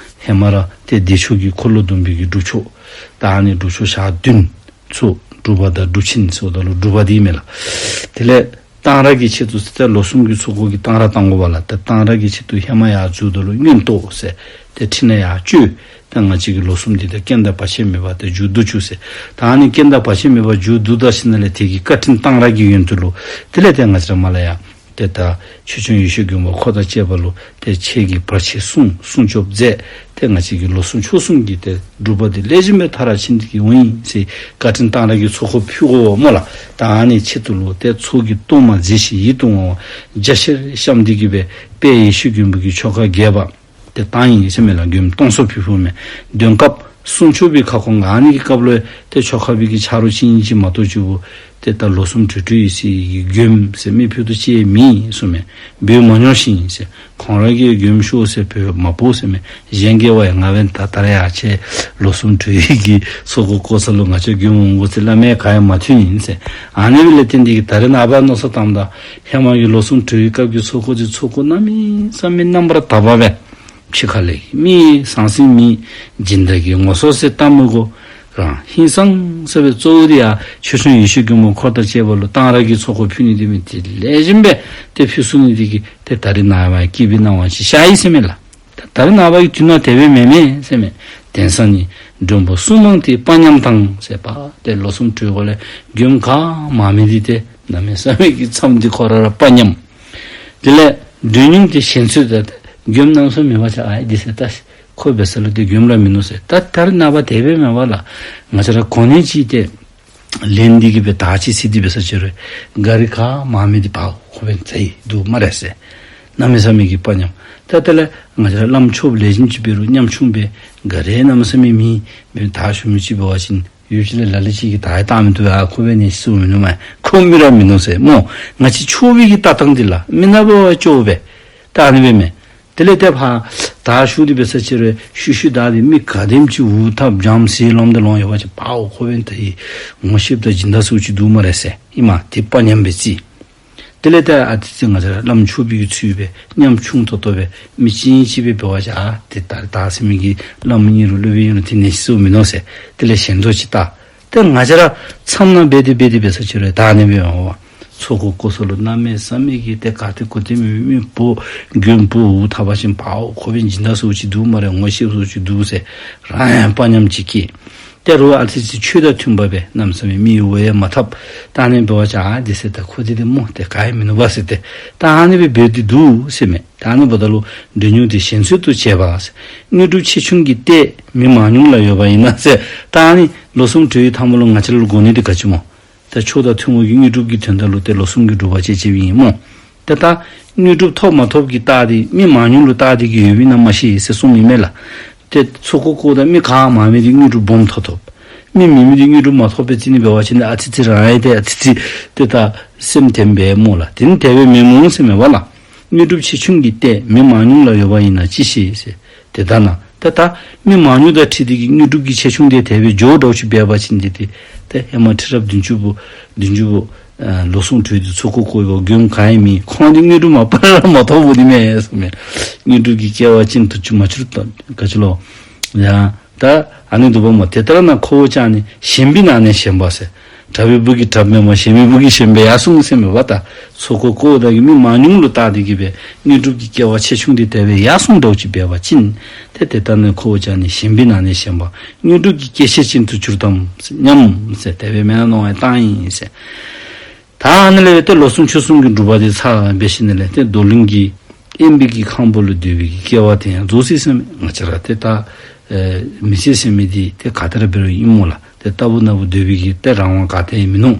ཧེ་མ་ར་ཏེ་བདེ་མཆོག་གི་འཁོར་ལོ་སྡོམ་པའི་གི་སྒྲུབ་མཆོད། ད་ཨ་ནི་སྒྲུབ་མཆོད་ཞག་བདུན་ཚུ་སྒྲུབ་པ་དང་སྒྲུབ་ཆེན་ཟེརཝ་ད་ལུ་སྒྲུབ་པ་འདི་མས་ལགས། དེ་ལས་གཏང་རག་གི་ཆེད་དུ་ཟེར་ཏེ་ལོ་གསུམ་གྱི་ཚོགས་འཁོར་གྱི་གཏང་རག་གཏང་དགོ་པ་ལགས། ཏེ་གཏང་རག་གི་ཆེད་དུ་ཧེ་མ་ཡར་འཛུལཝ་ད་ལུ་མངོན་རྟོགས་ཟེར་ཏེ་ཁྲི་ནང་ཡར་བཅར། ཏེ་ང་བཅས་ཀྱི་ལོ་གསུམ་འདི་ཏེ་རྐྱེན་དང་བར་ཆད་མེད་པར་ཏེ་མཇུག་བསྡུ་བཅུག་ཟེར། ད་ཨ་ནི་རྐྱེན་དང་བར་ཆད་མེད་པར་མཇུག་བསྡུ་ད་ཞིནམ་ལས་དེ་གི་བཀའ་དྲིན་གཏང་རག་གི་ཡོན་དུ་ལུ་དེ་ལས་ཏེ་ང་བཅས་ར་མར་ལས་ཡར་ཏེ་ད་ཆོས་སྐྱོང་ཡེ་ཤེས་མགོན་པོ་འཁོར་དང་བཅས་པ་ལུ་ཏེ་ཆོས་ཀྱི་བར་ཆད་སྲུང་སྲུང་སྐྱོབ་མཛད། ཏེ་ང་བཅས་ཀྱི་ལོ་གསུམ་ཕྱོགས་གསུམ་གྱི་ཏེ་སྒྲུབ་པ་འདི་ལེགས་ཤོམ་སྦེ་མཐར་ཕྱིན་ཏེ་གི་འོང་ཡི་ཟེར་བཀའ་དྲིན་གཏང་རག་གི་ཚོགས་འཁོར་ཕུལ་དགོ་པས་སྨོ་ལགས། ད་ཨ་ནི་ཆེད་དུ་ལུ་ཏེ་ཚོགས་ཀྱི་གཏོར་མ་མཛེས་ཤིང་ཡིད་དུ་འོང་བ་རྒྱ་ཆེར་བཤམས་ཏེ་གི་སྦེ་དཔལ་ཡེ་ཤེས་མགོན་པོ་གི་ཆོ་ག་རྒྱས་པ་ཏེ་བཏང་ཡི་ཟེར་མས་ལགས། མགྱོནམ་སྟོང་ཚོ་ཕུལ་ཕུལཝ་མས། འདོན་སྐབས་སྲུང་སྐྱོབ་པའི་ཁ་སྐོང་ཨ་ནི་གི་སྐབས་ལུ་ཏེ་ཆོ་ག་པའི་གི་ཆ་རོགས་ཅིག་གཉིས་ཅིག་མ་གཏོགས་ཅིག་པོ་ཏེ་ད་ལོ་གསུམ་གྲོལ་གྲོལ་ཡི་ཟེར་གི་མགྱོནམ་ཟེར་མི་ཕུད་རྡོག་ཅིག་མེད་གསུངམ་མས། འབོ་མ་མྱོང་ཞིང་ཟེར་ཁོང་ར་གིས་མགྱོནམ་ཤོག་ཟེར་འབོ་མ་འབོ་ཟེར་མས། གཞན་གྱིས་འབད་ཡང་ང་འབདན་ད་ད་རེས་ཡར་ཆེ་ལོ་གསུམ་གྲོལ་ཡི་གི་ཚོགས་འཁོར་བསྐོར་ས་ལུ་ང་བཅས་མགྱོནམ་འོང་དགོ་ཟེར་སླབ་མི་ག་ཡང་མ་ཐོན་ཡི་ཟེར། ཨ་ནི་སྦེ་ལས་བརྟེན་ཏེ་གི་ད་རེས་ནངས་པ་མནོ་བསམ་བཏངམ་ད་ཧེ་མ་གི་ལོ་གསུམ་གྲོལ་བའི་སྐབས་ཀྱི་ཚོགས་འཁོར་འདི་ཚོགས་འཁོར་གནམ་མེད་ས་མེད་རྣམ་པར་དག་པ་སྦེ་ཕྱི་ཁ་ལས་མི་ཟང་ཟིང་མེད། སྦྱིན་བདག་གི་ངོ་སོ་ཟེར་བལྟ་མི་དགོ། རང་ཧིང་སངས་ས་སྦེ་གཙོ་བོ་འདི་ཡང་ཆོས་སྐྱོང་ཡེ་ཤེས་མགོན་པོ་འཁོར་དང་བཅས་པ་ལུ་གཏང་རག་གི་ཚོགས་འཁོར་ཕུལ་ནི་འདི་མས། ཏེ་ལེགས་ཤོམ་སྦེ་ཏེ་ཕུལ་ཚུགས་ནི་འདི་གིས་ཏེ་ད་རེས་ནངས་པ་སྐྱིད་པའི་སྣང་བ་ཅིག་ཤར་ཡི་ཟེར་མས་ལགས། ད་ད་རེས་ནངས་པ་གི་དུས་ནང་དེ་སྦེ་མེན་མས་ཟེར་མས། དེང་སང་ནི་མགྱོནམ་པོ་སྲུང་མང་སྟེ་དཔའ་ཉམས་དང་ཟེར་པ་ཏེ་ལོ་གསུམ་གྲོལ་འགོ་ལས་མགྱོནམ་ག་མང་མི་འདི་ཏེ་གནམ་མེད་ས་མེད་ཀྱི་མཚམས་འདི་ཁོ་ར་ར་དཔའ་ཉམས། དེ་ལས་འདོད་ཉུང་སྟེ་ཞེན་ཚོད་དང་མགྱོནམ་གནམ་མེད་ས་མེད་མེད་པ་ཅིག་ཨའི་འདི་ཟེར་ད་ཁོ་འབད་ས་ལུ་ཏེ་མགྱོནམ་ར་མིན་ནུག་ཟེར། ད་ད་རེས་ནངས་པ་དེ་སྦེ་མེན་པས་ལགས། ང་བཅས་ར་གོ་གནས་ཅིག་ཏེ་ལེན་ཏེ་གི་སྦེ་ད་ཅིག་ཟེར་ཏེ་འབད་ས་ཅིག་རུང་ག་རི་ག་མང་མི་འདི་ཕར་ཁོ་འབདན་ཚར་ཡི་འདུག་སྨ་རེ་ཟེར། གནམ་མེད་ས་མེད་ཀྱི་དཔའ་ཉམས། ད་དེ་ལས་ང་བཅས་ར་བླམ་ཆོསཔ་ལེགས་ཤོམ་ཅིག་འབད་རུང་ཉམ་ཆུང་སྦེ་ག་རི་གནམ་མེད་ས་མེད་མེད་མི་ད་ཞུ་མི་ཅིག་འབད་བ་ཅིན་ཡུལ་ཅིག་ལས་ལ་ལུ་ཅིག་གིས་ད་ཡང་བལྟ་མི་བཏུབ། ཨ་ཁོ་འབད་ནི་སུ་མིན་ནུག་མས། ཁོ་མི་ར་མིན་ནུག་ཟེར་སྨོ། ང་བཅས་ཆོས་པའི་གི་ལྟ་སྟངས་འདི་ལགས་མི་ནག་པ་བ་ཅོག་སྦེ་ད་ཨ་ནི་སྦེ་མས། དེ་ལས་ཏེ་ཕར་ད་ཞུ་སྟེ་འབད་ས་ཅིག་རུང་ཤུལ་ཤུལ་བདའ་སྟེ་མི་ག་དེམ་ཅིག་འུ་ཐབ་འཇམ་ཟེར་ལོང་དེ་ལོང་ཡོད་པ་ཅིན་པའོ་ཁོ་འབདན་ད་ཨེ་ངོ་ཤེསཔ་དང་སྦྱིན་བདག་ཚུ་ཅིག་འདུག་སྨ་རེ་ཟེར་ཨིན་མས། དེ་དཔའ་ཉམས་སྦེ་རྩིས། དེ་ལས་ད་ཨ་ཙི་ཙི་ང་བཅས་ར་བླམ་ཆོསཔ་གི་ཚུལ་སྦེ་ཉམ་ཆུང་ཏོག་ཏོ་སྦེ་མི་གཅིག་གཉིས་ཅིག་སྦེ་འབད་བ་ཅིན་ཨ་ཏེ་ད་ད་ཟེར་མི་གི་བླམ་ཨིན་རུང་སློབ་དཔོན་ཨིན་རུང་དེ་ནི་སུ་མིན་ནུག་ཟེར། དེ་ལས་ཞེན་ཚོད་ཅིག་བལྟ། ཏེ་ང་བཅས་ར་མཚམས་ནང་འབད་དེ་འབད་དེ་འབད་ས་ཅིག་རུང་ད་ཨ་ནི་སྦེ་འོང་བ། ཚོགས་འཁོར་བསྐོར་ས་ལུ་གནམ་མེད་ས་མེད་ཀྱི་ཏེ་ག་ཏེ་གོ་ཏེ་མི་མི་འབོ་མགྱོནམ་འབོ་འུ་ཐབ་པ་ཅིན་པའོ་ཁོ་འབདན་སྦྱིན་བདག་ཚུ་ཅིག་འདུག་སྨ་རེ་ངོ་ཤེསཔ་ཚུ་ཅིག་འདུག་ཟེར་རང་ཡང་དཔའ་ཉམས་ཅིག་སྐྱེ། ཏེ་རུང་ཨ་ཙི་ཙི་ཆོས་དང་མཐུན་པ་སྦེ་གནམ་མེད་ས་མེད་མི་འུ་ཡང་མ་ཐབ། ད་ཨ་ནི་འབད་བ་ཅིན་ཨ་འདི་ཟེར་ད་ཁོ་འདི་འདི་སྨོ་ཏེ་ག་ཡང་མིན་ནུག་པ་ཟེར་ཏེ་ད་ཨ་ནི་སྦེ་འབད་དེ་འདུག་ཟེར་མས། ད་ཨ་ནི་འབདཝ་ད་ལུ་འདོད་ཉུང་སྟེ་ཞེན་ཚོད་དུ་བྱེད་པ་ཟེར། དངོས་གྲུབ་ཆེ་ཆུང་གི་ལྟས་མི་མང་ཉུང་ལ་ཡོད་པ་ཡིན་ན་ཟེར། ད་ཨ་ནི་ལོ་གསུམ་གྲོལ་བའི་མཐའ་མ་ལུ་ང་བཅས་ལུ་དགོ་ནི་འདི་ག་ཅི་སྨོ། ད་མཆོག་དང་ཐུན་མོང་གི་དངོས་གྲུབ་ཀྱི་དོན་དག་ལུ་ཏེ་ལོ་གསུམ་གྱི་སྒྲུབ་པ་བྱེད་བྱེདཔ་ཨིན་སྨོ། ཏེ་ད་དངོས་གྲུབ་ཐོབ་མ་ཐོབ་ཀྱི་རྟགས་འདི་མི་མང་ཉུང་ལུ་བལྟ་སྟེ་གི་ཡོདཔ་ཨིན་ན་མ་ཤེས་ཟེར་གསུངམ་ཨིན་མས་ལགས། ཏེ་ཚོགས་འཁོར་བསྐོརཝ་ད་མི་ག་མང་མི་འདི་དངོས་གྲུབ་སྦོམ་ཐོབ་ཐོབ། མི་མེད་མི་འདི་དངོས་གྲུབ་མ་ཐོབ་པའི་རྩིས་ནི་འབད་བ་ཅིན་ཨ་ཙི་ཙི་རང་ཡང་ཏེ་ཨ་ཙི་ཙི་ཏེ་ད་སེམས་དེམ་སྦེ་སྨོ་ལགས། དེ་ནི་དེ་སྦེ་མེན་སྨོ་ཟེར་མས་པ་ལགས། དངོས་གྲུབ་ཆེ་ཆུང་གི་ལྟས་མི་མང་ཉུང་ལ་ཡོད་པ་ཡིན་ན་ཅི་ཤེས་ཟེར། དེ་ལྟ་ན་ད་ད་མི་མང་ཉུང་དང་འཁྲིལ་ཏེ་གིས་དངོས་གྲུབ་ཀྱི་ཆེ་ཆུང་དེ་དེ་སྦེ་འགྱོཝ་འདྲཝ་ཅིག་འབད་བ་ཅིན་ཏེ་ཏེ་ད་ཧེ་མ་ཁྲི་རབས་བདུན་ཅུ་པོ་བདུན་ཅུ་པོ་ཨ་ལོ་གསུམ་གྲོལ་ཏེ་ཚོགས་འཁོར་བསྐོར་བའི་མགྱོནམ་ག་ཡང་མེད། ཁོང་འདི་དངོས་གྲུབ་མ་པ་ར་མ་ཐོབ་པོ་འདི་མས་ཟེར་མས། དངོས་གྲུབ་ཀྱི་སྐལ་བ་ཅན་དུ་གྱུར་མ་གྱུར་ཏམ་ག་ཅི་ལོ། ཡ་ད་ཨ་ནི་འདུག་པ་སྨོ། དེ་ལྟར་ན་ཁོ་བོ་ཅག་ནི་ཞན་པའི་ནང་ནས་ཞན་པ་ཟེར། དྲག་པོའི་བུ་གིས་དྲགཔ་མེན་པར་ཞན་པའི་བུ་གིས་ཞན་པས་ཡར་སོང་ཟེར་མས་པ། ད་ཚོགས་འཁོར་བསྐོརཝ་ད་གིས་མི་མང་ཉུང་ལུ་བལྟ་སྟེ་གིས་སྦེ་དངོས་གྲུབ་ཀྱི་སྐལ་བ་ཆེ་ཆུང་འདི་དེ་སྦེ་ཡར་སོང་འདྲཝ་ཅིག་འབད་བ་ཅིན་ཏེ་དེ་ལྟར་ན་ཁོ་བོ་ཅག་ནི་ཞན་པའི་ནང་ནས་ཞན་པ་དངོས་གྲུབ་ཀྱི་སྐལ་ཆེ་ཅན་དུ་གྱུར་ཏམ་སྙམ་ཟེར་དེ་སྦེ་སྨོན་ལམ་གནང་བར་བཏང་ཡི་ཟེར། ད་ཨ་ནི་ལས་འབད་ཏེ་ལོ་གསུམ་ཕྱོགས་གསུམ་གྱི་སྒྲུབ་པ་དེ་ཚར་བའི་ཤུལ་ལས་ཏེ་རྡོར་གླིང་གི་དབེན་པའི་གི་ཁང་བུ་ལུ་སྡོད་པའི་གི་སྐལ་བ་དེ་ཡང་རྫོགས་སོ་ཡི་ཟེར་མས། ང་བཅས་ར་ཏེ་ད་ཨེ་མི་ཚེ་ཟེར་མི་འདི་ཏེ་ག་ཏེ་ར་འབད་རུང་ཨིན་སྨོ་ལགས། ཏེ་རྟག་བུ་ན་བུ་སྡོད་པའི་གི་ཏེ་རང་དབང་ག་ཏེ་ཡང་མིན་ནུག།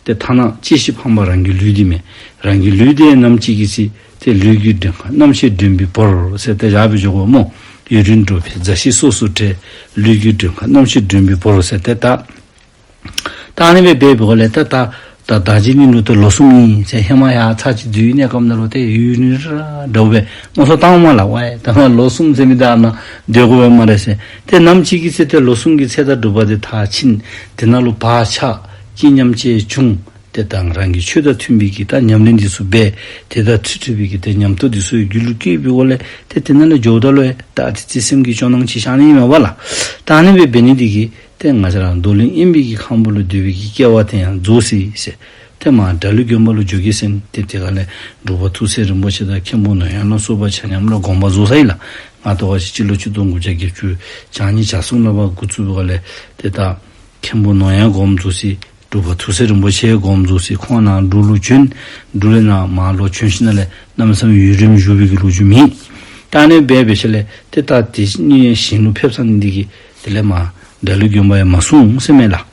ཏེ་ཐ་ན་གཅེས་ཤིང་ཕངས་པ་རང་གི་ལུས་འདི་མས། རང་གི་ལུས་འདི་ནམ་ཅིག་གི་ཚེ་ཏེ་ལུས་ཀྱི་མགྲོན་ཁང་རྣམ་ཤེས་མགྲོན་པོའི་བོར་ཟེར་ཏེ་བཞག་སྦེ་འགྱོ་དགོ་སྨོ། ཡུན་རིང་འགྲོགས་པའི་མཛའ་བཤེས་སོ་སོར་བྲལ། ལུས་ཀྱི་མགྲོན་ཁང་རྣམ་ཤེས་མགྲོན་པོའི་བོར་ཟེར་ཏེ་ད་ད་ཨ་ནི་སྦེ་འབད་བའི་སྒོ་ལས་ད་ད་ད་ད་ཅི་ནི་ལོ་ཏེ་ལོ་གསུམ་ཨིན་ཟེར། ཧེ་མ་ཡར་ཚར་གཅིག་སྡོད་པའི་གནས་སྐབས་ནང་ལུ་ཏེ་ཡུན་རིང་ར་འདྲཝ་སྦེ་མནོ་བསམ་བཏངམ་ལགས། ཝའི་ད་ང་ལོ་གསུམ་ཟེར་མི་ད་ཨ་ནཱ་སྡོད་དགོ་པས་སྨ་རེ་ཟེར། ཏེ་ནམ་ཅིག་གི་ཚེ་ཏེ་ལོ་གསུམ་གྱི་ཚེ་ད་སྒྲུབ་པ་དེ་མཐར་ཕྱིན། དེ་ནང་ལུ་བག་ཆགས་སྐྱིད་ཉམས་བཅས་བྱུང་། ཏེ་ད་རང་གི་ཆོས་དང་མཐུན་པའི་གི་ད་ཉམས་ལེན་འདི་ཚུ་འབད། དེ་དང་འཁྲིལ་འཁྲིལ་བའི་གི་ཏེ་ཉམས་རྟོགས་འདི་ཚུ་རྒྱུད་ལུ་སྐྱེས་པའི་སྒོ་ལས་ཏེ་དེ་ནང་ལས་འགྱོཝ་ད་ལུ་ད་ཨ་ཙི་ཙི་སེམས་ཀྱི་སྐྱོ་སྣང་ཅིག་ཤར་ནི་ཨིན་མས་པ་ལགས། ད་ཨ་ནི་སྦེ་འབད་ནི་འདི་གིས་ཏེ་ང་བཅས་ར་རྡོར་གླིང་དབེན་པའི་གི་ཁང་བུ་ལུ་སྡོད་པའི་གི་སྐལ་བ་དེ་ཡང་རྫོགས་སོ་ཡི་ཟེར། ཏེ་མར་དགྲ་ལུས་དགོན་པ་ལུ་འགྱོ་གེ་ཟེར་ཏེ་དེ་ཁ་ལས་འབྲུག་པ་ཐུགས་སྲས་རིན་པོ་ཆེ་དང་མཁན་པོ་ནོར་དབྱངས་ལ་སོགས་པ་ཆ་མཉམ་ར་དགོངས་པ་རྫོགས་སོ་ཡི་ལགས། ང་བལྟ་བ་ཅིན་སྤྱི་ལོ་ཆིག་སྟོང་དགུ་བརྒྱ་བརྒྱད་ཅུ་གྱ་གཉིས་གྱ་གསུམ་ལུ་འབད་འགོ་བཙུགས་པའི་སྒང་ལས་ཏེ་ད་མཁན་པོ་ནོར་དབྱངས་དགོངསམ་རྫོགས་སོ་ཡི། འབྲུག་པ་ཐུགས་སྲས་རིན་པོ་ཆེ་དགོངསམ་རྫོགས་སོ་ཡི། ཁོང་ནཱ་འབྲུག་ལུ་བྱོན། འབྲུག་ལས་ནཱ་མར་ལོག་བྱོན་ཞིནམ་ལས་གནམ་མེད་ས་མེད་ཡུན་རིངམོ་བཞུགས་པའི་གི་ལོ་རྒྱུས་མེད། ད་ཨ་ནི་སྦེ་འབད་ཞིནམ་ལས་ཏེ་ད་དེ་ནི་གཞན་ལུ་ཕེབས་ཚར་ནི་འདི་གིས་དེ་ལས་མར་དགྲ་ལུས་དགོན་པ་ཡང་མ་སོང་ཟེར་མས་ལགས།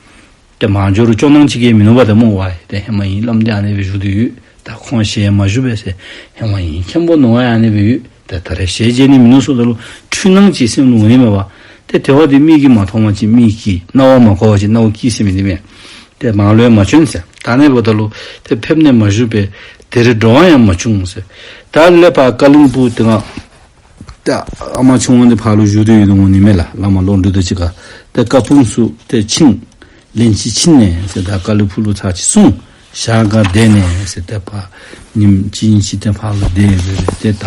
ཏེ་མར་འགྱོ་རུང་སྐྱོ་སྣང་ཅིག་གིས་མིན་ནུག་པ་ཏེ་སྨོ། ཝའི་ཏེ་ཧེ་མ་ཨིན་བླམ་འདི་ཨ་ནི་སྦེ་བཞུགས་ཏེ་ཡོད། ད་ཁོང་ཞལ་མ་བཞུགས་པས་ཟེར། ཧེ་མ་ཨིན་མཁན་པོ་ནོར་དབྱངས་ཨ་ནི་སྦེ་ཡོད། ཏེ་ད་རེས་ཞལ་མཇལ་ནི་མིན་ནུག་ཟེརཝ་ད་ལུ་འཁྲུལ་སྣང་ཅིག་སེམས་ལུ་འོང་ནི་མས་པ། ཏེ་དེ་བ་འདི་མིག་གིས་མ་མཐོང་བ་ཅིན་མིག་གིས་རྣ་བས་མ་གོ་བ་ཅིན་རྣ་བས་ཀྱིས་ཟེར་མི་འདི་མས། ཏེ་མར་ལུ་ཡང་མ་བྱོན་ཟེར། ད་ཨ་ནི་འབདཝ་ད་ལུ་ཏེ་ཕེབས་ནས་མ་བཞུགས་པས། དེར་འགྲོ་བ་ཡང་མ་བྱུང་ཟེར། ད་ལས་ཕར་ཀ་ལིམ་པུ་ཏེ་ང་ད་ཨ་མ་ཆུང་བ་འདི་ཕར་ལུ་བཞུགས་ཏེ་ཡོད་དོ་འོང་ནི་མས་ལགས། བླ་མ་ལོག་འགྲོ་དོ་ཅིག་ཁར། ཏེ་ཀ་སྤུངས་སུ་ཏེ་ཕྱིན། ལན་གཅིག་ཕྱིན་ནས་ཟེར་ད་ཀ་ལིམ་པུ་ལུ་ཚར་གཅིག་སོང་། ཞག་འགའ་བསྡད་ནས་ཟེར་ད་ཕར་ཉིནམ་གཅིག་གཉིས་ཅིག་ཏེ་ཕར་ལུ་བསྡད་སྦེ་སྦེ་ཏེ་ད་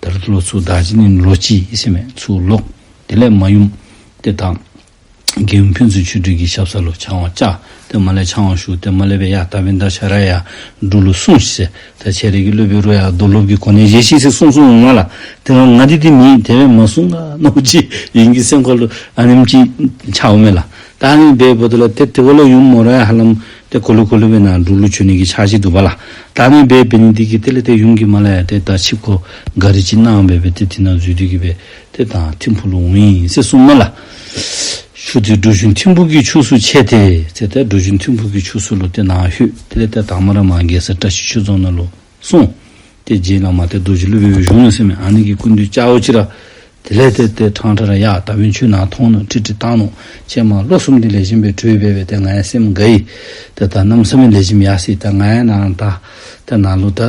ད་རུང་ལོག་ཚུར་ད་ཅི་ནི་ལོག་ཅི་ཟེར་མས། ཚུར་ལོག། དེ་ལས་མ་ཡུམ་ཏེ་ད་རྒྱལ་ཡུམ་ཕུན་ཚོགས་ཆོས་སྒྲོན་གྱི་ཞབས་ས་ལུ་ཕྱག་དབང་བཅར། ཏེ་མར་ལས་ཕྱག་དབང་ཞུ། ཏེ་མར་ལས་སྦེ་ཡ་ད་འབདན་ད་ཁྱོད་ར་ཡར་འབྲུག་ལུ་སོང་ཤིག་ཟེར། ད་ཁྱོད་རའི་གི་སློབ་དཔོན་ར་ཡར་རྡོར་སློབ་ཀྱི་གོ་གནས་བཞེས་ཤིག་ཟེར་གསུངས་གསུངསམ་མས་ལགས། ཏེ་ང་ང་འདི་འདི་མེད། དེ་སྦེ་མ་གསུང་ག་མནོཝ་ཅིག་ཡིད་ཀྱི་སེམས་ཁ་ལུ་ཨ་ནེམ་ཅིག་འཆརཝ་མས་ལགས། ད་ཨ་ནི་སྦེ་འབདཝ་ད་ལུ་ཏེ་དེ་བ་ལུ་ཡུམ་མོ་ར་ཡང་ཧ་ལམ་ཏེ་གོ་ལུ་གོ་ལུ་སྦེ་ནཱ་འབྲུག་ལུ་བྱོན་ནི་གི་འཆར་གཞི་འདུག་པ་ལགས། ད་ཨ་ནི་སྦེ་འབད་ནི་འདི་གིས་དེ་ལས་ཏེ་ཡུམ་གྱིས་མར་ལས་ཡར་ཏེ་ད་ཆིབས་འཁོར་ག་རི་ཅིག་གནང་སྦེ་སྦེ་ཏེ་དེ་ནང་འཛུལ་ཏེ་གིས་སྦེ་ཏེ་ད་ཐིམ་ཕུག་ལུ་འོང་ཡི་ཟེར་གསུངསམ་མས་ལགས། ཞུ་སྟེ་འབྲུག་གཞུང་ཐིམ་ཕུག་གི་ཕྱོགས་སུ་ཆས་ཏེ་ཟེར་ཏེ་འབྲུག་གཞུང་ཐིམ་ཕུག་གི་ཕྱོགས་སུ་ལུ་ཏེ་ནཱ་ལྷོད། དེ་ལས་ཏེ་དང་པ་ར་མར་རྒྱལ་ས་བཀྲ་ཤིས་ཆོས་རྫོང་ནང་ལུ་སོང་། ཏེ་རྗེ་བླ་མ་ཏེ་རྡོ་རྗེ་སློབ་དཔོན་སྦེ་བཞུགས་ནུག་ཟེར་མས། ཨ་ནི་གི་སྐུ་མདུན་བཅརཝ་ཅིག་ར་དེ་ལས་ཏེ་ཏེ་ཕྲང་ཕྲང་ར་ཡ་ད་འབདན་ཁྱོད་ནཱ་མཐོང་ནུག། ཁྲིད་ཁྲིད་བཏང་ནུག། ཁྱོད་མར་ལོ་གསུམ་འདི་ལེགས་ཤོམ་སྦེ་གྲོལ་སྦེ་སྦེ་ཏེ་ང་ཡང་སེམས་དགའ་ཡི། ཏེ་ད་གནམ་མེད་ས་མེད་ལེགས་ཤོམ་ཡར་སོ་ཡི། ད་ང་ཡང་ནཱ་ད་ཏེ་ནཱ་ལུ་ད་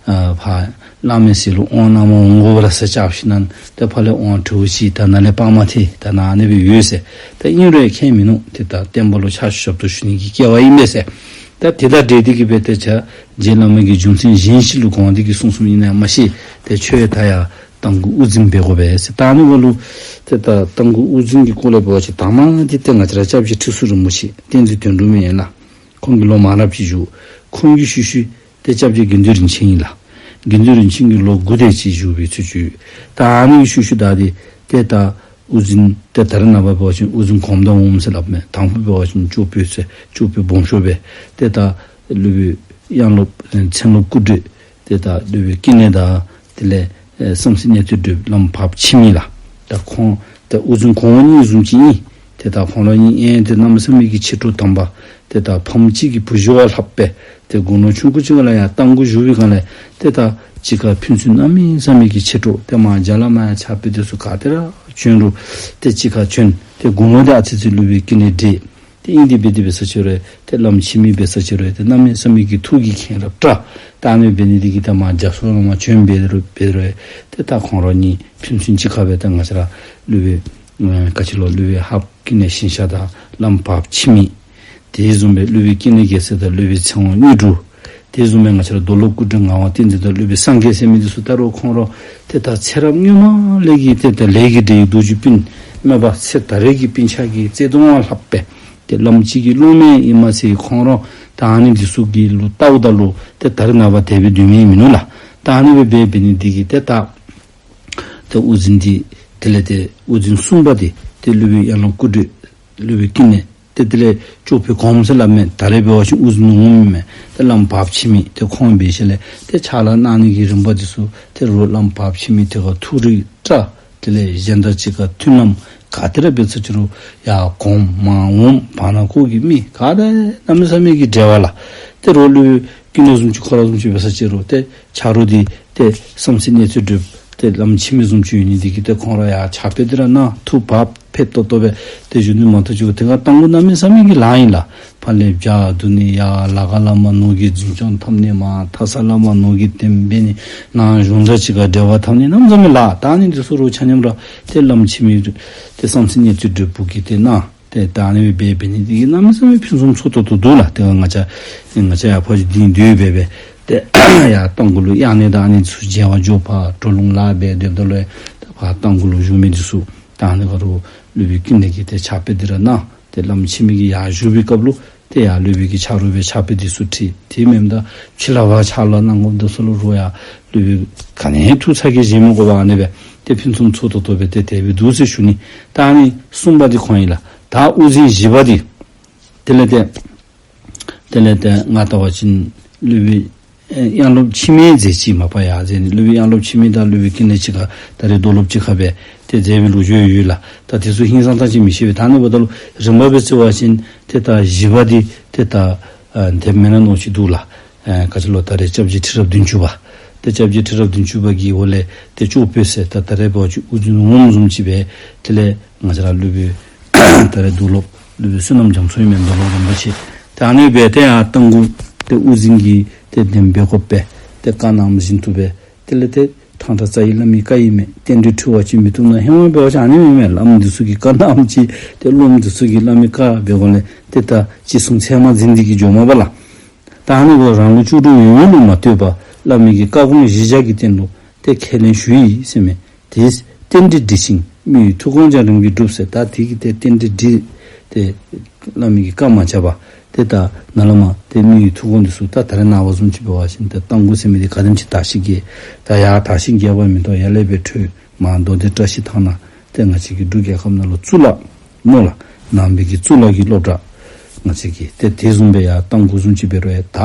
ཨ་ཕར་བླ་མའི་ཟས་ལུ་དབང་གནངམ་འོང་དགོ་པ་ར་ཟེར་བཅར་ཞིནམ་ལས་ཏེ་ཕར་ལས་དབང་དྲོ་ཅིག་ད་ནཱ་ལས་སྤར་མ་ཐལ། ད་ནཱ་ཨ་ནི་སྦེ་ཡོད་ཟེར། ད་ཨིན་རུང་ཁྱད་མིན་ནུག། ཏེ་ད་བསྟན་པ་ལུ་ཕྱག་ཞབས་ཏོག་ཞུ་ནི་གི་སྐལ་བ་ཨིན་པས་ཟེར། ད་དེ་དང་འབྲེལ་ཏེ་གིས་སྦེ་ཏེ་ཆ་རྗེ་བླ་མ་གིས་རྒྱུ་མཚན་གཞན་ཞིག་ལུ་དགོངས་ཏེ་གིས་གསུངས་གསུངསམ་ཨིན་ན་མ་ཤེས། ཏེ་ཁྱོད་ད་ཡར་རྟ་མགོ་དབུ་འཛིན་འབད་དགོ་པས་ཟེར། ད་ཨ་ནི་འབདཝ་ལུ་ཏེ་ད་རྟ་མགོ་དབུ་འཛིན་གྱི་སྐོར་ལས་འབད་བ་ཅིན་དང་པ་འདི་ཏེ་ང་བཅས་ར་སྐྱབས་རྗེ་ཁྲི་ཟུར་རིན་པོ་ཆེ་བསྟན་འཛིན་དོན་གྲུབ་མས་ལགས། ཁོང་གིས་ལོ་མང་རབས་ཅིག་བཞུགས། ཁོང་གི་ཤུལ་ཤུལ་ཏེ་སྐྱབས་རྗེ་དགེ་འདུན་རིན་ཆེན་ཨིན་ལགས། དགེ་འདུན་རིན་ཆེན་གྱིས་ལོ་དགུ་དེ་ཅིག་བཞུགས་པའི་ཚུལ་ཅིག་ཡོད། ད་ཨ་ནི་གི་ཤུལ་ཤུལ་ད་འདི་ཏེ་ད་དབུ་འཛིན་ཏེ་ད་རེས་ནངས་པ་འབད་བ་ཅིན་དབུ་འཛིན་གོངམ་དང་འོགམ་ཟེར་སླབ་མས། དང་ཕུ་འབད་བ་ཅིན་ཅོག་པོ་ཟེར་ཅོག་པོ་སྦོམ་ཤོས་སྦེ་ཏེ་ད་སློབ་དཔོན་དབྱངས་སློབ་མཚན་སློབ་སྐུ་བགྲེས་ཏེ་ད་སློབ་དཔོན་ཀུན་ནས་དང་དེ་ལས་ཨེ་བསམ་སྲིད་གནས་བརྟན་སྒྲོལ་བླམ་བབས་ཕྱི་མི་ལགས། ད་ཁོང་ད་དབུ་འཛིན་གོང་འོག་གཉིས་བཟུམ་ཅིག་ཨིན། ཏེ་ད་ཁོང་ར་གཉིས་ཨེ་ཏེ་གནམ་མེད་ས་མེད་ཀྱི་མཆེད་གྲོགས་དམ་པ། ཏེ་ད་ཕམ་གཅིག་གི་བུ་གཞི་བ་ལྷགཔ་སྦེ་ཏེ་དགུང་ལོ་ཆུང་ཀུ་ཅིག་ལུ་ཡང་རྟ་མགོ་བཞུགས་པའི་སྒང་ལས་ཏེ་ད་གཅིག་ཁར་ཕན་ཚུན་གནམ་མེད་ས་མེད་ཀྱི་མཆེད་གྲོགས། ཏེ་མར་རྒྱ་ལ་མར་ཡང་ཕྱག་དཔེ་དེ་ཚུ་ག་ཏེ་ར་བྱོན་རུང་ཏེ་གཅིག་ཁར་བྱོན། ཏེ་དགུང་ལོ་དེ་ཨ་ཙི་ཙི་ལུས་པའི་ཀུན་ནས་བགྲེས། ཏེ་ཨིན་དེ་འབད་དེ་འབད་ས་ཅིག་རུང་ཏེ་བླམ་འཆི་མེད་འབད་ས་ཅིག་རུང་ཏེ་གནམ་མེད་ས་མེད་ཀྱི་ཐུགས་ཀྱི་མཁྱེན་རབ་བཀྲ། ད་ཨ་ནི་འབད་ནི་འདི་གིས་ད་མར་རྒྱ་མཚོ་ལུ་མར་བྱོན་འབད་རུང་འབད་རུང་ཏེ་ད་ཁོང་ར་གཉིས་ཕན་ཚུན་གཅིག་ཁར་སྦེ་ད་ང་བཅས་ར་སློབ་དཔོན་ཨེ་ག་ཅི་ལོ་སློབ་དཔོན་ཧཱཔ་ཀུན་ལེགས་ཞིང་གཤེགས་དང་བླམ་བར་པ་འཆི་མེད། དེ་བཟུམ་སྦེ་སློབ་དཔོན་ཀུན་ལེགས་རྒྱལ་མཚན་དང་སློབ་དཔོན་ཚེ་དབང་དངོས་གྲུབ། དེ་བཟུམ་སྦེ་ང་བཅས་ར་རྡོར་སློབ་སྐུ་བགྲེས་ངག་དབང་བསྟན་འཛིན་དང་སློབ་དཔོན་སངས་རྒྱས་ཟེར་མི་འདི་ཚུ་ད་རུང་ཁོང་ར་ཏེ་ད་ཚེ་རབས་སྔོན་མ་ལས་ཀྱི་ཏེ་ད་ལས་ཀྱི་འབྲས་ཡོད་རྡོ་རྗེ་སྤུན་མེན་པར་ཚེ་ད་རེས་ཀྱི་སྤུན་ཆ་གི་བརྩེ་གདུང་བ་ལྷག་པས། ཏེ་བླམ་གཅིག་གི་སློབ་མ་ཨིན་མས་ཟེར་ཁོང་ར་ད་ཨ་ནི་འདི་ཚུ་གི་ལུ་བལྟཝ་ད་ལུ་ཏེ་ད་རེས་ནངས་པ་དེ་སྦེ་སྡོད་མི་མིན་ནུག་ལགས། ད་ཨ་ནི་སྦེ་འབད་འབད་ནི་འདི་གིས་ཏེ་ད་ཏེ་དབུ་འཛིན་འདི་དེ་ལས་ཏེ་དབུ་འཛིན་གསུམ་པ་འདི་ཏེ་སློབ་དཔོན་ཡར་ལུང་སྐུ་བགྲེས་སློབ་དཔོན་ཀུན་ལེགས་ཏེ་དེ་ལས་ཅོག་པོ་གོངམ་ཟེར་སླབ་མས། ད་རེས་འབད་བ་ཅིན་དབུ་འཛིན་འོགམ་མས། ཏེ་བླམ་བར་པ་འཆི་མེད་ཏེ་ཁོང་འབད་ཞིནམ་ལས་ཏེ་ཕྱག་ལཱ་གནང་ནི་གི་རིམ་པ་འདི་ཚུ་ཏེ་རུང་བླམ་བར་པ་འཆི་མེད་དེ་ཁར་ཐུགས་རིག་བཀྲ། དེ་ལས་གཞན་དང་གཅིག་ཁར་མཐུན་ལམ་ག་དེ་ར་འབད་ས་ཅིག་རུང་ཡར་གོངམ་མར་འོགམ་བར་ན་ཁོ་གི་མི་ག་དང་གནམ་མེད་ས་མེད་ཀྱི་འབྲེལ་བ་ལགས། ཏེ་རུང་སློབ་དཔོན་ཀུན་ལེགས་བཟུམ་ཅིག་ཁོ་ར་བཟུམ་ཅིག་འབད་ས་ཅིག་རུང་ཏེ་ཆ་རོགས་འདི་ཏེ་བསམ་སྲིད་གནས་ཚུལ་སྒྲུབ་ཏེ་བླམ་འཆི་མེད་བཟུམ་ཅིག་ཡོད་ནི་འདི་གིས་ཏེ་ཁོང་ར་ཡར་ཕྱག་དཔེ་འདི་ར་གནང་ཐུགས་བག་ཕེབས་ཏོག་ཏོ་སྦེ་ཏེ་བཞུགས་ནི་མ་གཏོགས་ཅིག་ཏེ་ག་རྟ་མགོ་གནམ་མེད་ས་མེད་ཀྱི་ལཱ་ཨིན་ལགས། ཕར་ལས་བྱ་བསྡུ་ནི་ཡར་ལ་ཁ་ལས་མར་ནོར་གྱི་འཛིན་སྐྱོང་འཐབ་ནི་མར་ཐ་ས་ལས་མར་ནོར་གྱི་འདེམས་འབད་ནི་ནཱ་གཞུང་དང་གཅིག་ཁར་འབྲེལ་བ་འཐབ་ནི་གནམ་མེད་ས་མེད་ལཱ། ད་ཨ་ནི་འདི་ཚུ་ར་ཆ་མཉམ་ར་ཏེ་བླམ་འཆི་མེད་ཏེ་བསམ་སྲིད་གནས་ཚུལ་སྒྲུབ་པོ་གིས་ཏེ་གནང་། ཏེ་ད་ཨ་ནི་སྦེ་འབད་ནི་འདི་གིས་གནམ་མེད་ས་མེད་ཕུན་སུམ་ཚོགས་ཏོག་ཏོ་འདུག་ལགས། ཏེ་ང་བཅས་ང་བཅས་ཡར་ཕར་ཅིག་འདི་སྡོད་སྦེ་སྦེ་ཏེ་ཡར་རྟ་མགོ་ལུ་གཡང་གནས་དང་ཨ་ནི་ཚུ་མཇལ་བར་འགྱོ། ཕར་གྲོ་ལུང་ལཱ་འབད་སྡོདཔ་ད་ལུ་ཏེ་ཕར་རྟ་མགོ་ལུ་བཞུགས་མི་འདི་ཚུ་ད་ཨ་ནི་ཁར་རུང་སློབ་དཔོན་ཀུན་ལེགས་ཀྱིས་ཏེ་ཕྱག་དཔེ་འདི་ར་གནང་། ཏེ་བླམ་འཆི་མེད་ཀྱིས་ཡར་བཞུགས་པའི་སྐབས་ལུ་ཏེ་ཡར་སློབ་དཔོན་གྱིས་ཕྱག་རོགས་སྦེ་ཕྱག་དཔེ་འདི་ཚུ་ཁྲིད། དེ་མེནམ་ད་ཕྱི་ལས་ཕར་ཕྱག་ལཱ་གནང་དགོཔ་འདི་ཚུ་ལུ་རུང་ཡར་སློབ་དཔོན་ག་ནི་ཐུགས་ཚ་གྱང་བཞེས་མི་དགོ་པར་ཨ་ནི་སྦེ་ཏེ་ཕུན་སུམ་ཚོགས་ཏོག་ཏོ་སྦེ་ཏེ་དེ་སྦེ་འདུག་ཟེར་ཞུ་ནི། ད་ཨ་ནི་གསུམ་པ་འདི་ཁོང་ཨིན་ལགས། ད་དབུ་འཛིན་བཞི་པ་འདི་དེ་ལས་ཏེ་དེ་ལས་ཏེ་ང་བལྟ་བ་ཅིན་སློབ་དཔོན་ཨེ་དབྱངས་སློབ་འཆི་མེད་མཛད་ཅི་མ་པ་ཡར་མཛད་ནི། སློབ་དཔོན་དབྱངས་སློབ་འཆི་མེད་དང་སློབ་དཔོན་ཀུན་ལེགས་གཅིག་ཁར་ད་རེས་རྡོར་སློབ་གཅིག་ཁར་སྦེ་ཏེ་མཛད་པའི་ལོ་རྒྱུས་ཡོད་ལགས། ད་དེ་ཚུ་ཧིང་སང་ད་ཅིག་མི་ཤེས་པས། ད་ཨ་ནི་འབདཝ་ད་ལུ་རིམ་པ་སྦེ་བརྩི་བ་ཅིན་ཏེ་ད་བཞི་པ་འདི་ཏེ་ད་ཨ་དེ་མེན་ན་མནོ་ཅི་འདུག་ལགས། ཨེ་ག་ཅི་ལོ་ད་རེས་སྐྱབས་རྗེ་ཁྲི་རབས་བདུན་ཅུ་པ། ཏེ་སྐྱབས་རྗེ་ཁྲི་རབས་བདུན་ཅུ་པ་གི་འོག་ལས་ཏེ་ཅོག་པོ་ཟེར་ད་ད་རེས་འབད་བ་ཅིན་དབུ་འཛིན་འོགམ་བཟུམ་ཅིག་སྦེ་དེ་ལས་ང་བཅས་ར་སློབ་དཔོན་ད་རེས་རྡོར་སློབ་སློབ་དཔོན་བསོད་ནམས་རྒྱ་མཚོ་ཨིན་མས། རྡོར་སློབ་རིན་པོ་ཆེ། ཏེ་ཨ་ནི་སྦེ་ཏེ་ཡར་རྟ་མགོ་ཏེ་དབུ་འཛིན་གྱིས་ཏེ་གདན་འབེབས་དགོ་པས། ཏེ་བཀའ་གནང་བཞིན་དུ་སྦེ་དེ་ལས་ཏེ་ཕྲང་ཕྲང་རྩ་བའི་བླ་མའི་བཀའ་ཨིན་མས། རྟེན་འབྲེལ་འཁྲིལ་བ་ཅིན་མི་བཏུབ་ན། ཧེ་མ་འབད་བ་ཅིན་ཨ་ནི་ཨིན་མས། བླམ་འདི་ཚུ་གིས་བཀའ་གནངམ་ཅིག་ཏེ་སློབམ་འདི་ཚུ་གིས་བླ་མའི་བཀའ་འབད་དགོ་ལས་ཏེ་ད་ཅི་གསུང་ཚད་མ་འཛིན་འདི་གིས་འགྱོཝ་མས་པ་ལགས། ད་ཨ་ནི་འབདཝ་རང་ལུ་ལྕོགས་གྲུབ་ཡོད་ཡོད་ལུ་མ་ལྟོས་པར་བླ་མའི་གི་བཀའ་དགོངས་གཞིར་བཞག་གི་སྟེང་ལུ་ཏེ་ཁས་ལེན་ཞུ་ཡི་ཟེར་མས། དེས་རྟེན་འབྲེལ་འགྲིག་ཅིང་མི་ཡི་ཐུགས་དགོངས་ཀྱང་རིམ་གྱིས་འགྲུབ་ཟེར། ད་དེ་གིས་ཏེ་རྟེན་འབྲེལ་འགྲིག་ཏེ་བླ་མའི་གི་བཀའ་མ་བཅག་པར་ཏེ་ད་ནཱ་ལས་མར་ཏེ་མི་ཡི་ཐུགས་དགོངས་འདི་ཚུ་ད་ད་རེས་ནངས་པ་བཟུམ་ཅིག་འབད་བ་ཅིན་ཏེ་རྟ་མགོ་ཟེར་མི་འདི་ག་དེམ་ཅིག་དར་ཞིང་རྒྱས། ད་ཡར་དར་ཞིང་རྒྱས་པ་མེན་ཏོ་ཡར་ལས་སྦེ་འཕྲོས་མར་མདོ་སྡེ་བཀྲ་ཤིས་ཐང་ནང་ཏེ་ང་བཅས་ཀྱི་འབྲུག་རྒྱལ་ཁབ་ནང་ལུ་གཙུག་ལག་སྨོ་ལགས། ནང་པའི་གི་གཙུག་ལག་གི་སློབ་གྲྭ་ང་བཅས་ཀྱི་ཏེ་དེ་བཟུམ་སྦེ་ཡར་རྟ་མགོ་བཟུམ་ཅིག་འབད་རུང་ཡང་ད་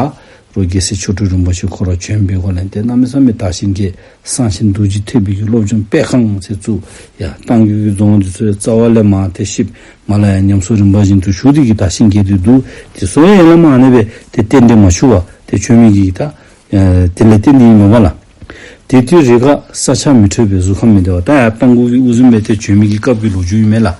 རུང་རྒྱལ་སྲས་མཆོག་སྤྲུལ་རིན་པོ་ཆེ་ཁོ་ར་བྱོན་པའི་སྒོ་ལས་ཏེ་གནམ་མེད་ས་མེད་དར་ཞིང་རྒྱས། གསང་ཆེན་རྡོ་རྗེ་ཐེག་པའི་གི་སློབ་སྦྱོང་སྤེལ་ཁང་ཟེར་བཙུགས། ཡར་རྟ་མགོ་གི་རྫོང་འདི་ཚུ་ཡང་རྩ་བ་ལས་མར་ཏེ་བཤིག་མར་ལས་ཡར་ཉམས་གསོ་རིམ་པ་བཞིན་དུ་ཞུ་སྟེ་གིས་དར་ཞིང་རྒྱས་ཏེ་འདུག། དེ་ཚུ་ཡང་ཡར་ལས་མར་ཨ་ནི་སྦེ་ཏེ་རྟེན་འབྲེལ་མ་ཞུ་བར་ཏེ་བྱོན་མི་གི་ད་ཨེ་དེ་ལས་བརྟེན་ཏེ་ཨིན་མས་པ་ལགས། དེ་དུས་རེས་འགའ་ས་ཆ་མི་འཕྲོད་པས་གཟུགས་ཁམས་མི་བདེ་བ། ད་ཡར་རྟ་མགོ་གི་དབུ་འཛིན་སྦེ་ཏེ་བྱོན་མི་གི་སྐབས་ཀྱི་ལོ་རྒྱུས་ཨིན་མས་ལགས།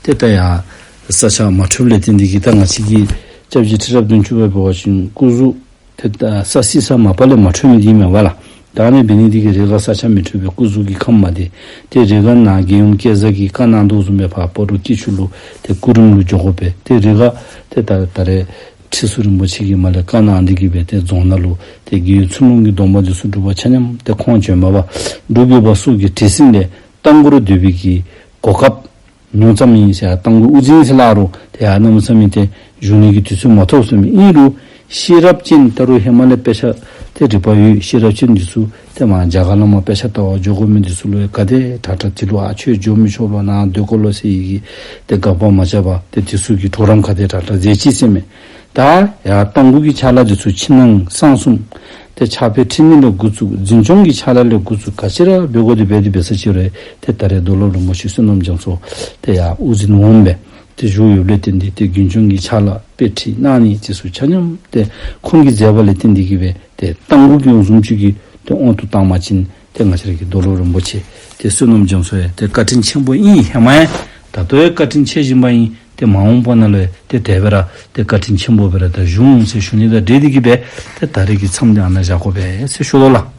ཏེ་ད་ཡར་ས་ཆ་མ་འཕྲོདཔ་ལས་བརྟེན་ཏེ་གིས་ད་ང་བཅས་ཀྱི་སྐྱབས་རྗེ་ཁྲི་རབས་བདུན་ཅུ་པ་འབད་བ་ཅིན་སྐུ་གཟུགས་ཏེ་ད་ས་བསིལ་ས་མ་པ་ལས་མ་འཕྲོད་མི་འདི་ཨིན་མས་པ་ལགས། ད་ཨ་ནི་འབད་ནི་འདི་གིས་རེས་འགའ་ས་ཆ་མི་འཕྲོད་པས་སྐུ་གཟུགས་ཀྱི་ཁམས་མ་བདེ། ཏེ་རེས་འགའ་ནཱ་རྒྱལ་ཡུམ་སྐལ་བཟང་གིས་བཀའ་གནང་དོ་བཟུམ་སྦེ་ཕར་སྤ་རོ་སྐྱིད་ཆུ་ལུ་ཏེ་སྐུ་རིམ་ལུ་འགྱོ་དགོ་པས། ཏེ་རེས་འགའ་ཏེ་ད་ད་རེས་ཁྲི་ཟུར་རིན་པོ་ཆེ་གིས་མར་ལས་བཀའ་གནང་འདི་གིས་སྦེ་ཏེ་རྫོང་ནང་ལུ་ཏེ་རྒྱལ་ཡུམ་ཚུལ་ལུང་གི་སྡོམ་པ་འདི་ཚུ་སྒྲུབ་པར་ཆ་མཉམ་ཏེ་ཁོང་བྱོན་པ་པ། འབྲུག་རྒྱལ་པོ་སོགས་ཀྱི་བྲེལ་ཟིང་ལས་རྟ་མགོ་རུ་སྡོད་པའི་གི་གོ་སྐབས་ཉུང་ཙམ་ཨིན་ཟེར། རྟ་མགོ་དབུ་འཛིན་ཟེར་སླབ་རུང་ཏེ་ཡར་གནམ་མེད་ས་མེད་ཏེ་བཞུགས་ནི་གི་དུས་ཚོད་མ་ཐོབ་ཟེར་མས། ཨིན་རུང་ཤེས་རབ་ཅན་ད་རུང་ཧེ་མ་ལས་དཔེ་ཆ་ཏེ་རིག་པ་ཡོད། ཤེས་རབ་ཅན་འདི་ཚུ་ཏེ་མར་རྒྱ་གར་ལས་མར་དཔེ་ཆ་ལྟ་བར་འགྱོ་དགོ་མི་འདི་ཚུ་ལུ་ཡང་ག་དེ་དྲག་དྲག་དེ་ལུ་ཨ་ཁྱོད་འགྱོ་མི་ཆོག་ལོ་ནཱ་སྡོད་དགོ་ལོ་ཟེར་ཡི་གི་ཏེ་དགག་པ་མ་རྐྱབ་པར་ཏེ་དེ་ཚུ་གི་གྲོགས་རམ་ག་དེ་དྲག་དྲག་མཛད་ཅི་ཟེར་མས། ད་ཡར་རྟ་མགོ་གི་ཕྱག་ལཱ་འདི་ཚུ་ཕྱི་ནང་གསང་གསུམ་ཏེ་ཕྱག་དཔེ་ཁྲིད་ནི་ལས་འགོ་བཙུགས་འཛིན་སྐྱོང་གི་ཕྱག་ལཱ་ལས་འགོ་བཙུགས་ག་ཅི་ར་འབད་དགོ་དེ་འབད་དེ་འབད་ས་ཅིག་རུང་ཏེ་ད་རེས་རྡོར་སློབ་རིན་པོ་ཆེ་བསོད་ནམས་རྒྱ་མཚོ་ཏེ་ཡར་དབུ་འཛིན་འོགམ་སྦེ་ཏེ་བཞུགས་ཡོདཔ་ལས་བརྟེན་ཏེ་ཏེ་རྒྱུན་སྐྱོང་གི་ཕྱག་ལཱ་དཔེ་ཁྲིད་གནང་ནི་འདི་ཚུ་ཆ་མཉམ་ཏེ་ཁོང་གིས་མཛད་པ་ལས་བརྟེན་ཏེ་གིས་སྦེ་ཏེ་རྟ་མགོ་གི་དབུ་འཛིན་ཅིག་གི་ཏེ་དབང་དུ་བཏང་བ་ཅིན་ཏེ་ང་བཅས་ར་གི་རྡོར་སློབ་རིན་པོ་ཆེ་ཏེ་བསོད་ནམས་རྒྱ་མཚོ་ཡང་ཏེ་བཀའ་དྲིན་ཆེན་པོ་ཨིན། ཧེ་མ་ཡང་ད་ལྟོ་ཡང་བཀའ་དྲིན་ཆེ་བཞིན་པ་ཨིན། ཏེ་མ་འོངས་པ་ནང་ལུ་ཏེ་དེ་སྦེ་ར་ཏེ་བཀའ་དྲིན་ཆེན་པོ་སྦེ་ར་ད་བཞུགས་འོང་ཟེར་ཞུ་ནི་དང་འབྲེལ་ཏེ་གིས་སྦེ་ཏེ་ད་རིས་ཀྱི་མཚམས་འདི་ཨ་ནཱ་བཞག་དགོ་པས་ཟེར་ཞུ་དོ་ལགས།